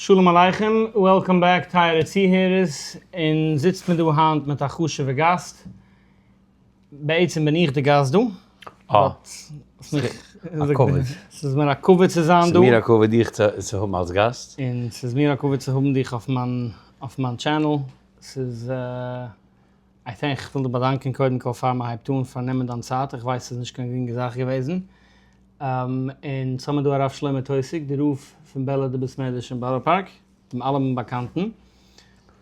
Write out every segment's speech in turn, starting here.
שלום עליכם, welcome back טייערע צוהערערס, און זיצט מיר דא היינט מיט א חשוב'ע גאסט, בעצם בין איך די גאסט דא, but א כבוד. ס'איז מיר א כבוד צו זיין דא. ס'איז מיר א כבוד דיך צו האבן אלס גאסט. און ס'איז מיר א כבוד צו האבן דיך אויף מיין אויף מיין channel, ס'איז I thank, כ'וויל דיר באדאנקען קודם כל פאר מ'הייבט אן פאר נעמען דיין צייט, איך ווייס ס'איז נישט קיין גרינגע זאך געוועזן, און ס'האמיר דא הרב שלמה טויסיג די רב פון בעלעדע בית מדרש אין בארא פארק, דעם אלעמען באקאנטן,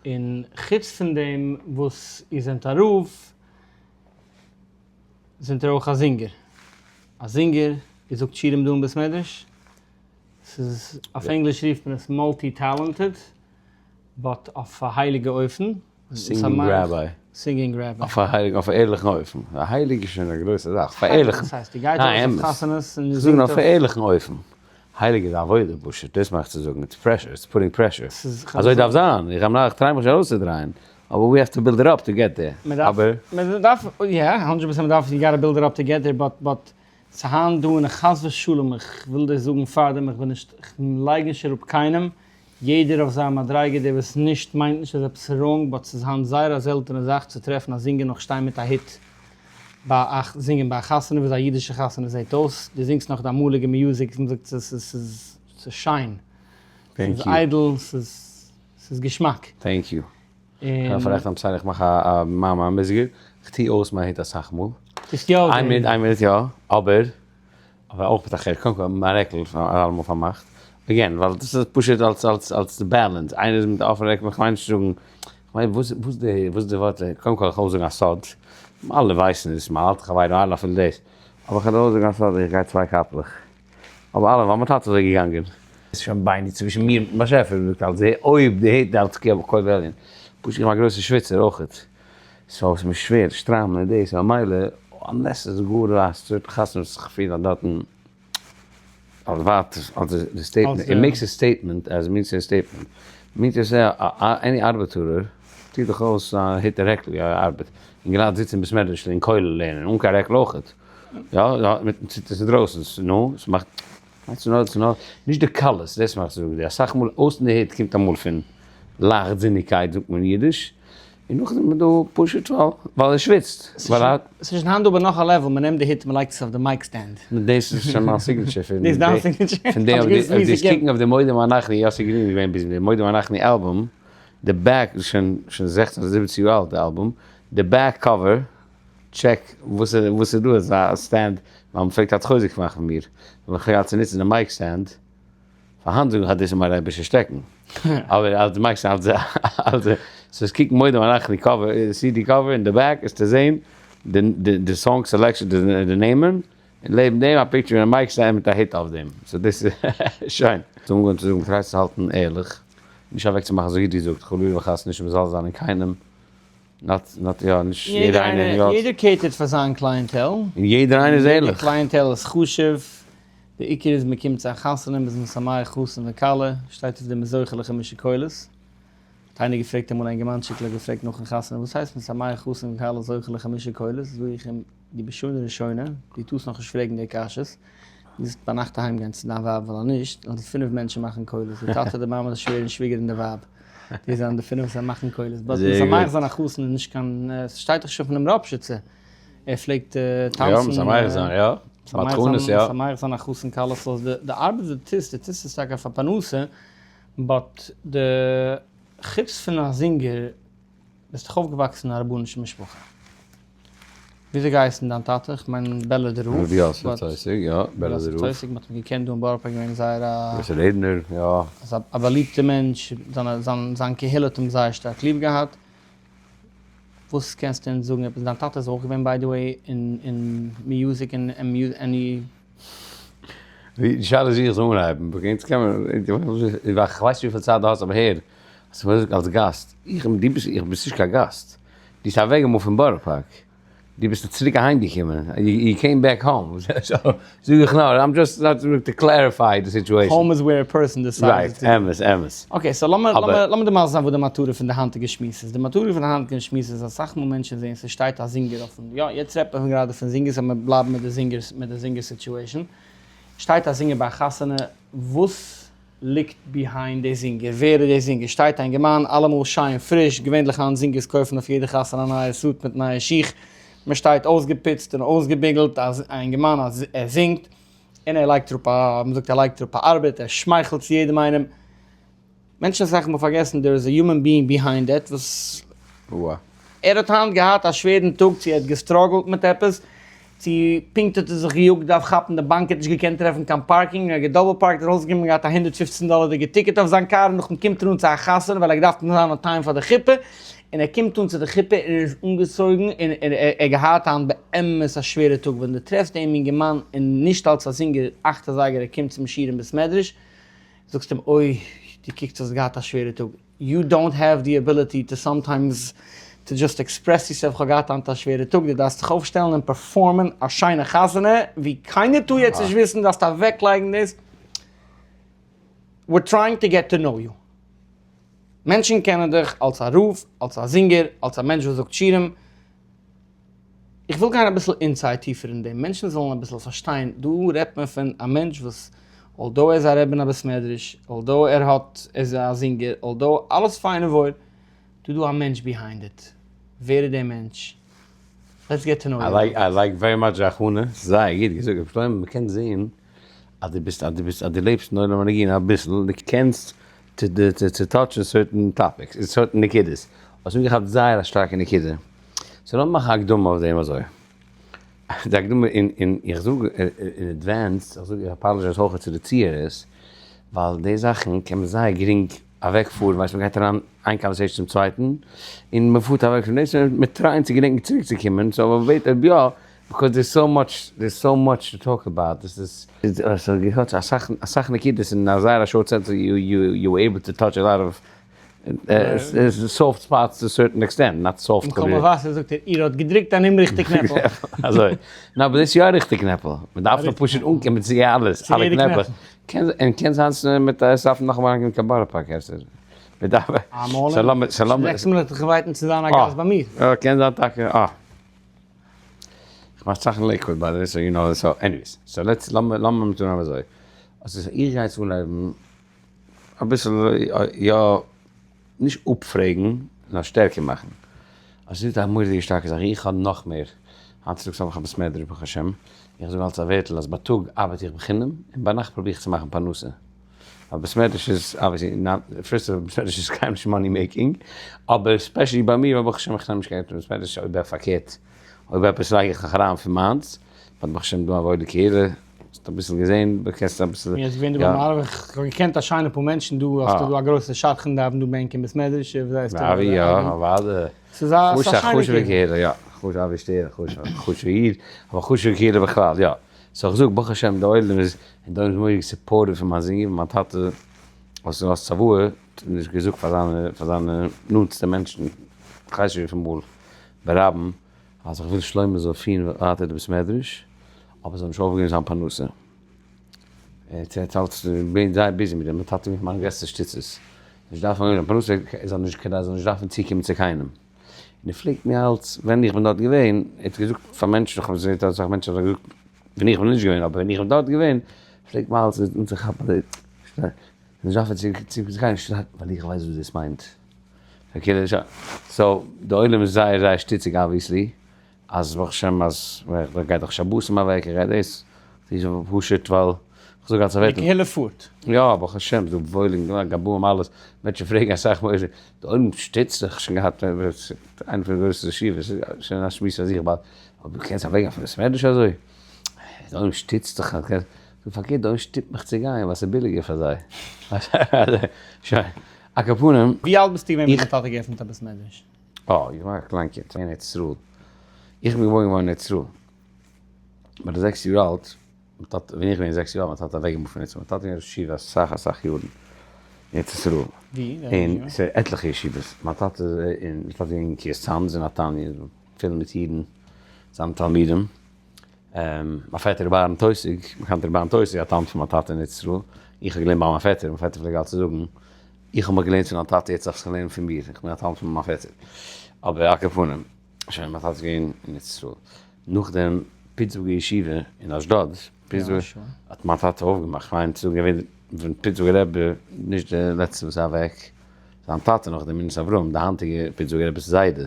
און חוץ פון דעם וואס איר זענט א רב, זענט איר אויך א זינגער. א זינגער, איר זאגט שירים דא אין בית מדרש, ס'איז, אויף ענגליש רופט מען עס multi talented, but אויף א הייליגע אופן. singing rabbi. singing rabbi. אויף א הייליגן, אויף א ערליכן אופן. א הייליג איז שוין א גרויסע זאך. אויף א ערליכן. וואס הייסט? דו גייט ארויס אויף חתונות און זאג נאר אויף א ערליכן אופן. הייליג איז א עבודה פשוט, דאס מיין איך צו זאגן, it's pressure, it's putting pressure. אזוי דארף זיין, איך איך try מיך נישט ארויסצודרייען, אבער we have to build it up to get there. אבער. מען דארף, יא, הונדרעט פראצענט מען דארף, you gotta build it up to get there, but but ס'היינט דא און חס ושלום איך וויל דאס זאגן פארדעם איך בין נישט, איך לייג נישט אראפ קיינעם, יעדער אויף זיין מדריגה, דער וואס נישט מיינט נישט אז עפעס איז wrong, but ס'איז היינט זייער א זעלטענע זאך צו טרעפן א זינגער נאך שטיין מיט א הוט ביי א זינגען ביי א חתונה וויאזוי א אידישע חתונה זעט אויס, דו זינגסט נאך די אמאליגע music ווי מ'זאגט ס'איז שיין, ס'איז איידל, ס'איז געשמאק. Thank you. כ'דארף פאררעכטן א בסדר איך מאך א מאמר המוסגר, כ'טוה אויס מיין הוט אסאך מאל. טוסט יא אויס איין מינוט איין מינוט יא, אבער אבער אויך מיט א חשבון, קודם כל מיין רעקל איז אלעמאל פארמאכט, again ווייל דאס איז פשוט אלס אלס אלס די balance, איינער איז מיט א אפענע רעקל, כ'מיין נישט צו זאגן, כ'מיין וואס וואס די וואס די ווארט, קודם כל איך וויל זאגן א סוד, אלע ווייסן עס, מיין אלטע חברים אלע אפילו דאס, אבער כ'וועל אויך זאגן א סוד, איך גיי צוויי קאפלעך, אבער אלע ווייל מיין טאטע איז אזוי געגאנגען. איז שוין ביני צווישן מיר מיטן באשעפער, ווי מ'זאגט אלס די אויב די העט אלס כהאב עליון, פשוט איך בין א גרויסע שוויצער אויכעט. so ס'איז מיר שווער שטריימלען און דאס, ממילא unless ס'איז גאר א סטריפ חתונה וואס איך פיל אז דארטן אלס ווייט אלס די statement, it makes a statement as means a statement, means to say any ארבעטארער טוט דאך אויס א היתר רעקל ווי ער ארבעט, און גראד זיצן אין בית מדרש און כולל לערנען אן קיין רעקל אויכעט, יא מיטן ציצית אינדרויסן, נו, ס'מאכט, ס'נאר נישט די קלות, דאס מאכט זאגן די אסאך מאל אויסן די הוט קומט אמאל פון לייכטזיניגקייט זאגט מען אין אידיש, און נאכדעם איז דא פשוט ווייל ווייל ער שוויצט. ס'איז שוין היינט דא אבער נאך א level, מ'נעמט די הוט און מ'לייגט עס אויף די mic stand. נו דאס איז שוין מיין signature פון דאס איז דיין signature? פון די אויב דו וועסט קוקן אויף די מודים אנחנו יאסי גרין איז געווען busy מיט די מודים אנחנו אלבום, די back איז שוין שוין זעכצן אדער זיבעצן יאר אלט די אלבום, די back cover, check וואס וואס איז דא אזא stand, ווייל מ'פלעגט אלץ חוזק מאכן פון מיר, ווייל איך פלעג אלץ נוצן די mic stand. פארהאן זאגן אז דאס איז מיין רעבישע שטעקן, אבער אז דו מיינסט אלס אלס סאו עס קוקן מודים אנחנו cover CD cover אין די back איז צו זעהן די די song selection די נעמען, און לעבן דעם א picture פון א mic stand מיט א הוט אויף דעם, so דאס איז שוין. צו אנגעהויבן צו זאגן try צו האלטן ערליך, נישט אוועק צו מאכן אזוי ווי דו זאגט חלילה וחס נישט מזלזל זיין אין קיינעם, not not יא נישט יעדער איינער יא. יעדער cater ט פאר זיין clientele. און יעדער איינער איז ערליך. יעדער clientele איז חשוב. די עיקר איז מען קומט צו א חתונה, מ'איז משמח חתן וכלה, שטייט אויף די מזוכה לחמשה קולות. האט איינער געפרעגט אמאל א אינגערמאנטשיקל האט געפרעגט נאכן חתונה וואס הייסט משמח חתן וכלה זוכה לחמשה קולות, זאג איך אים דו ביסט שוין ראשונה, דו טארסט נאכנישט פרעגן די קשיות, דו זאלסט ביינאכט אהיים גיין צו דיין ווייב ווייל אז נישט וועלן די פינף מענטשן מאכן קולות, די טאטע די מאמע די שווער און שוויגער און די ווייב, די זענען די פינף וואס זיי מאכן קולות, but משמח זיין א חתן איז נישט קיין, ס'שטייט דאך שוין פונעם ראפשיצער. ער פלעגט טאנצן. יא, משמח זיין, יא. בדחנות, יא. משמח זיין א חתן כלה, so די ארבעט וואס דו טוסט, דו טוסט עס טאקע פאר פרנסה, but די חוץ פון א זינגער, ביסט דאך אויפגעוואקסן אין א רבנישע משפחה. וויאזוי געהייסן דיין טאטע? איך מיין בעלעדער רב. רבי יוסף טויסיג, יא, בעלעדער רב. יוסף טויסיג, מ'האט אים געקענט דא אין בארא פארק, געווען זייער א. גרויסער רעדנער, יא. א באליבטער מענטש, זיין קהילה האט אים זייער שטארק ליב געהאט. וואס קענסטו אונז זאגן עפעס? דיין טאטע איז אויך געווען by the way אין music און any. די שאלה איז ווי איך זאל אנהייבן, okay אונז קען מען, איך ווייס נישט וויפיל צייט דו האסט אבער הער, האסט מיר געזאגט אלס גאסט, איך דו ביסט איך ביסט נישט קיין גאסט, דו ביסט אוועק געמופט פון בארא פארק, דו ביסט צוריק אהיים געקומען, you came back home, זאג איך נאר, I'm just to clarify די situation. Home is where a person decides right, אמת, אמת. Okay, so לאמיר לאמיר דיר מסביר זיין וואס די מטרה פון די היינטיגע שמועס איז. די מטרה פון די היינטיגע שמועס איז אסאך מאל מענטשן זעהן ס'שטייט א זינגער אויפן, יא יעצט רעדט מען גראדע פון זינגערס אבער מיר בלייבן מיט די זינגערס מיט די זינגער situation. שטייט א זינגער ביי א חתונה, וואס. ליגט behind די זינגער? ווער איז די זינגער? שטייט א אינגערמאן אלעמאל שיין פריש, געווענליך היינט זינגערס קויפן אויף יעדע חתונה א נייע suit מיט נייע שיך, מען שטייט אויסגעפוצט און אויסגעביגלט, א אינגערמאן אז ער זינגט, און ער לייגט אראפ א, מען זאגט ער לייגט אראפ א ארבעט, ער שמייכלט צו יעדעם איינעם, מענטשן אסאך מאל פארגעסן there is a human being behind that וואס ער האט היינט געהאט א שווערן טאג, צו ער האט גע struggle ט מיט עפעס, צו פונקט האט ער זיך געיאגט דארף כאפן די באנק ער האט נישט געקענט טרעפן קיין parking ער האט גע double parked ארויסגעקומען און געהאט א 115 דאלערדיגע ticket אויף זיין קאר און נאכדעם קומט ער אן צו א חתונה ווייל ער האט געדארפט זיין on time פאר די חופה און ער קומט אן צו די חופה און ער איז אנגעצויגן און ער האט געהאט היינט באמת א שווערע טאג ווען דו טרעפסט דעם אינגערמאן און נישט אלס א זינגער אכט אזייגער ער קומט צום שיעור אין בית מדרש זאגסט אים אוי דו קוקסט האסט געהאט א שווערע טאג, you don't have the ability to sometimes to just express yourself, כ'האב געהאט היינט א שווערע טאג, דו דארפסט זיך אויפשטעלן און perform ען א שיינע חתונה ווי קיינער טאר יעצט נישט וויסן, דארפסט אוועקלייגן דאס, we're trying to get to know you. מענטשן קענען דיך אלס א רב, אלס א זינגער, אלס א מענטש וואס זאגט שיעורים, איך וויל גיין אביסל inside טיפער אין דעם, מענטשן זאלן אביסל פארשטיין, דא רעדט מען פון א מענטש וואס although ער איז א רבי אין א בית מדרש, although ער האט, ער איז א זינגער, although אלעס פיין און וואויל, דא דא א מענטש behind it, ווער איז דער מענטש? Let's get to know you. I like very much רחמנא, זייער גוט געזאגט ר' שלמה, מ'קען זעהן אז דו ביסט אז דו ביסט אז דו לעבסט אין עולם הנגינה אביסל, דו קענסט צו touch ן certain topics און certain נקודות, האסט אנגעכאפט זייער א שטארקע נקודה, so לאמיר מאכן א הקדמה אויף דעם אזוי, די הקדמה און און איך זאג אין advance, איך זאג איך apologize אויך צו די צוהערערס, ווייל די זאכן קען מען זייער גרינג אוועק פארן, ווייסט מען גייט אריין איין conversation צום צווייטן, און מען פארט אוועק פון דאס, און מען try ען צו געדענקן צוריק צו קומען, so מען בעט אויב יא, because there's so much, there's so much to talk about, דאס איז. האסט געהאט אסאך אסאך נקודות אין א זייער א short צייט, you you you able to touch a lot of soft spots to certain extent, not soft. אין קול מבשר זאגט ער, איר האט געדרוקט אן אומריכטיג קנעפל. אזוי. נא אבער דאס איז יא א ריכטיג קנעפל. מען דארף נאר פשוט אנקומען צו אלעס, אלע קנעפלעך. און קען זיין מיט עס דארף נאכאמאל אריינקומען קיין בארא פארק אפשר. מען דארף. אמאל. זעקס מאל האט זיך געווייטן צו זיין א גאסט ביי מיר. אה, קען זיין טאקע. אה. כ'מאך אסאך אין לעיקוואד by the way so you know so anyways so let's לאמיר לאמיר טון אזוי. אז איך גיי יעצט אנהייבן אביסל יא נישט אפפרעגן נאר שטערקער מאכן. אז ס'איז דא א מורא'דיגע שטארקע זאך איך האב נאך מער היינט צוטאגס האב איך א בית מדרש ברוך השם איך זאג אלץ א ווערטל אז בייטאג ארבעט איך בחינם און ביינאכט פרוביר איך צו מאכן פרנסה. א בית מדרש איז obviously not first of all בית מדרש איז קיינמאל נישט money making אבער specially ביי מיר ברוך השם איך נעם נישט קיין געלט פון בית מדרש אויב פארקערט אויב עפעס לייג איך נאך אריין פון מיינס but ברוך השם דא א וואוילע קהילה האסט אביסל געזען דו קענסט אביסל יעצט געווען דא ביים מערב איך האב געקענט א שיינע פאר מענטשן דא האסטו דא א גרויסע שדכן דאווענט דא בענק אין בית מדרש אבי יא אוודאי ס'איז א שיינע קהילה יא חשוב אבי שטערן חשוב איד אבער חשובע קהילה בכלל יא so איך זאג ברוך השם די עולם איז און די עולם איז מורא'דיג supportive פון מיין זינגער, מיין טאטע האט געלאזט צוואה, האט נישט געזאגט פאר זיינע פאר זיינע נאנטסטע מענטשן, כ'ווייס נישט וויפיל מאל ברבים, אז איך וויל שלמה זאל פירן ווייטער די בית מדרש, אבער זאל נישט אויפגעבן זיין פרנסה. ער האט אלץ געווען זייער busy מיט דעם, מיין טאטע איז געווען פון מיינע גרעסטע שטיצערס, נישט דארפן אויפגעבן זיין פרנסה, ער זאל נישט כדי ער זאל נישט דארפן צוקומען צו קיינעם. און ער פלעגט מיר אלץ, ווען איך בין דארט געווען, ער האט געזאגט פאר מענטשן, איך האב געזען אסאך מענטשן האבן געזאגט, ווען איך בין נישט געווען, אבער ווען איך בין דארט געווען, פלעגט מען אלץ אנצוכאפן די, נישט דארפן צו צו גיין שטארק, ווייל איך ווייס וואס דאס מיינט. so די עולם איז זייער זייער שטיציג obviously, אז ברוך השם אז איך גיי דאך שבתים אוועק, איך גיי דאס, ס'איז פשוט ווייל איך זאג אלץ א ווערטל. די קהילה פארט. יא, ברוך השם, ס'דא וואוילע גבאים אלעס, מענטשן פרעגן אסאך מאל, די עולם שטיצט זיך, שוין געהאט איינע פון די גרויסע ישיבות, שוין א שמועס פאר זיך, אבער דו קענסט אוועקגיין פון בית מדרש אזוי? די עולם שטיצט דיך, פארקערט די עולם שטופט מיך צו גיין ווייל ס'איז ביליגער פאר זיי. שוין, על כל פנים. ווי אלט ביסטו געווען ווען דיין טאטע געעפנט א בית מדרש? אה, איך בין א קליין קינד, אין ארץ ישראל. איך בין געבוירן געווארן אין ארץ ישראל. ביי די זעקס יאר אלט, מיין טאטע, ווען איך בין זעקס יאר אלט, מיין טאטע אוועקגעמופט פון ארץ ישראל. מיין טאטע איז געווען ראש ישיבה אסאך אסאך יארן אין ארץ ישראל. ווי? אין עטליכע ישיבות. מיין טאטע איז מיין טאטע איז געווען אין קרית צאנז אין נתניה, פיל מיט אידן, זיינע תלמידים. מיין פעטער רבי אהרן טויסיג, באקאנט רבי אהרן טויסיג, א תלמיד פון מיין טאטע אין ארץ ישראל. איך האב געלערנט ביי מיין פעטער, מיין פעטער פלעג אלץ זאגן, איך האב מיך געלערנט פון דיין טאטע, יעצט דארפסטו זיך לערנען פון מיר, איך בין א תלמיד פון מיין פעטער. אבער על כל פנים, שוין, מיין טאטע איז געווען אין ארץ ישראל. נאך דעם פיטסבורגער ישיבה אין אשדוד. פיטסבורג האט מיין טאטע אויפגעמאכט, כ'מיין ס'איז געווען ווען פיטסבורגער רבי, נישט די לעצטע וואס איז אוועק, זיין טאטע נאך די מנוחת אברהם, די היינטיגע פיטסבורגער רבי'ס זיידע,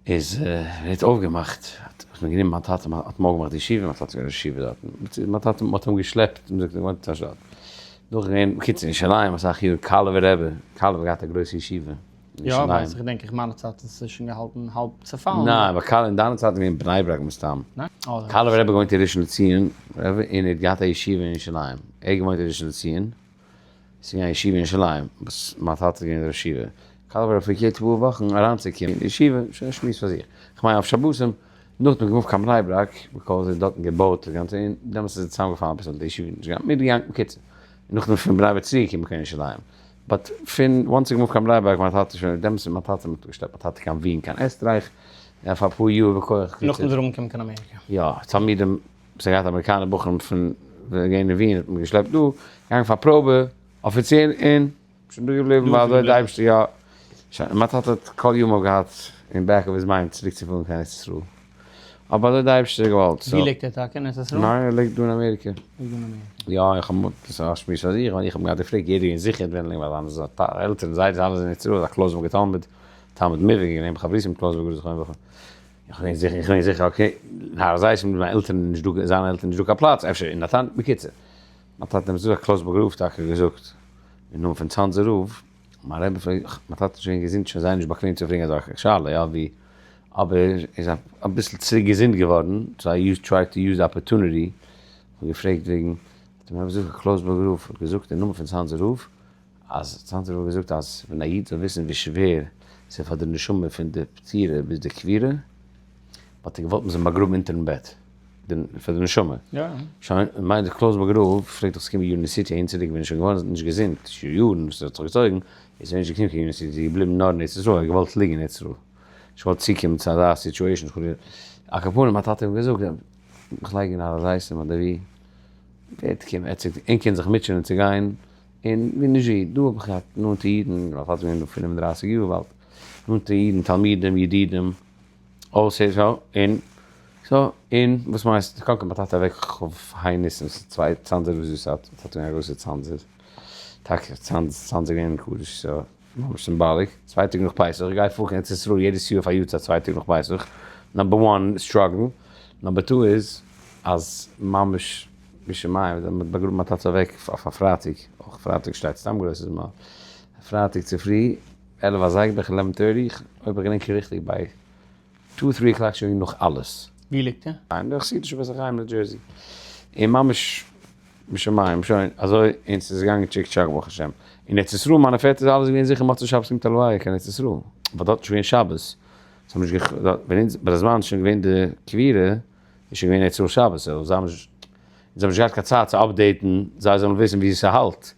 איז ער האט אויפגעמאכט, האט מען גענומען מיין טאטע, האט מען אויפגעמאכט די ישיבה, מיין טאטע איז געווען ראש ישיבה דארטן, מיין טאטע, מען האט אים געשלעפט, מען זאגט געוואוינט אין טאהש דארט, נאכדעם, בקיצור אין ירושלים אסאך יאר, קאלעווער רבי, קאלעווער געהאט א גרויסע ישיבה. יא ווייס איך געדענק איך מיינע צייטן ס'איז שוין געהאלטן האלב צעפאלן. ניין אבער קאלעווער אין דיינע צייטן איז געווען בני ברק מסתם. קאלעווער רבי געוואוינט אין ראשון לציון רבי און ער האט געהאט א ישיבה אין ירושלים ער האט געוואוינט אין ראשון לציון ס'איז געווען א ישיבה אין ירושלים וואס מיין טאטע איז געווען ראש ישיבה קאלעווער רבי פלעגט יעדע פאר וואכן אריינצוקומען אין ישיבה שוין א שמועס פאר זיך כ'מיין אויף שבתים נאכדעם געמופט קיין בני ברק because ער האט דארטן געבויט די גאנצע און דעמאלטס איז ער צוזאמגעפאלן אביסל די ישיבה נישט געגאנגען מיטגעגאנגען בקיצור נאכדעם פון בני ברק צוריקגעקומען קיין ירושלים. but פון once איך move קיין בני ברק מיין טאטע שוין דעמאלטס איז מיין טאטע מיט געשלעפט מיין טאטע קיין ווין קיין עסטרייך און פאר אפאר יאר בכח. נאכדעם איז ער אנגעקומען קיין אמעריקע. יא, תלמידים וואס האט געהאט אמעריקאנער בחורים פון געווען אין ווין האט מען געשלעפט דא, געגאנגען פאר פראבע אפיציעל און שוין דא געבליבן ווייל אזוי האט די אייבערשטער יא שוין מיין טאטע האט כל ימיו געהאט אין back of his mind צוריק צו פארן קיין ארץ ישראל. אבער אזוי האט די אייבערשטער געוואלט. ווי ליגט ער טאקע? אין ארץ ישראל? ניין ער ליגט דא אין אמעריקע. ליגט דא אין אמעריקע. יא איך האב דאס איז א שמועס פאר זיך, ווייל איך האב געהאט געפרעגט יעדער געווען זיכער ווען ווייל זיינע עלטערן זיידעס אלע זענען אין ארץ ישראל, א קלויזנבורגער תלמיד, תלמיד מובהק געווען בחברותא מיט קלויזנבורגער זכרונו לברכה. איך בין זיכער איך בין זיכער okay, אין הר הזיתים מיט מיינע עלטערן נישט דא זיינע עלטערן נישט דא קיין פלאץ, אפשר אין נתניה, בקיצור. מיין טאטע האט אים געזאגט א קלויזנבורגער רב טאקע געזאגט אין נאמען פון צאנזער רב, מיין רבי פרעגט, מיין טאטע איז שוין געזונט שוין זייער נישט באקוועם צו פרעגן אזא שאלה, יא ווי, אבער איז אביסל צוריק געזונט געווארן, so I use try to use the opportunity, כ'האב געפרעגט וועגן, האט מיר רבי געזאגט קלויזנבורגער רב האט געזאגט אין נאמען פון צאנזער רב, אז צאנזער רב האט געזאגט אז ווען א איד זאל וויסן ווי שווער ס'איז פאר די נשמה פון די פטירה ביז די קבירה, וואלט ער געוואלט מ'זאל אים באגראבן אונטערן בעט. פאר די נשמה. שוין, מיין דער קלויזנבורגער רב פלעגט דאך קומען יוניאן סיטי אהין צוריק ווען ער איז שוין געווארן נישט געזונט, שוין יארן וואס עס האט זיך געצויגן, איז ער נישט געקומען קיין יוניאן סיטי, איז געבליבן נאר אין ארץ ישראל, ער האט געוואלט ליגן אין ארץ ישראל, נישט געוואלט צוקומען צו אזא situation חלילה. על כל פנים מיין טאטע האט אים געזאגט, מיך לייגן אין הר הזיתים אדער ווי, ווער קומט, ענק קענען זיך מוטשענען צו גיין, און ווי נישט ווי, דא האב איך געהאט נאנטע אידן, מיין טאטע איז געווען דא 35 יאר באלד, נאנטע אידן, תלמידים, ידידים, אויסער סא און סא און וואס מיינסטו קודם כל מיין טאטע אוועק כ ה ניסן ס'איז צוויי צאנזער וואס דאס האט טאטע געווען א גרויסער צאנזער טאקע צאנז צאנזער געווען קדוש סא ממש symbolic צוויי טאג נאך פסח איך גיי פאר קיין ארץ ישראל יעדעס יאר פאר יארצייט צוויי טאג נאך פסח number one struggle number two איז אז ממש משמים מען האט באגראבן מיין טאטע אוועק אויף א פרייטאג אויך פרייטאג שטייט סתם גרויסע זמן פרייטאג צופרי 11 אזייגער בערך 11 thirty, אויב איך געדענק ריכטיג ביי two three o'clock שוין נאך אלעס. ווי ליגט ער? אין די חסידישע בית החיים ניו דזשערסי. און ממש משמים שוין אזוי און ס'איז געגאנגען טשיק טשאק ברוך השם. אין ארץ ישראל מיינע פעטער איז אלעס געווען זיכער מוצאי שבת קומט א לוויה קיין ארץ ישראל. ווייל דארט איז שוין געווען שבת. זיי האבן נישט גע ווען אונז ביי די זמן איז שוין געווען די קבירה איז שוין געווען ארץ ישראל שבת so זיי האבן נישט זיי האבן נישט געהאט קיין צייט צו update ן זיי זאלן וויסן ווי ס'האלט.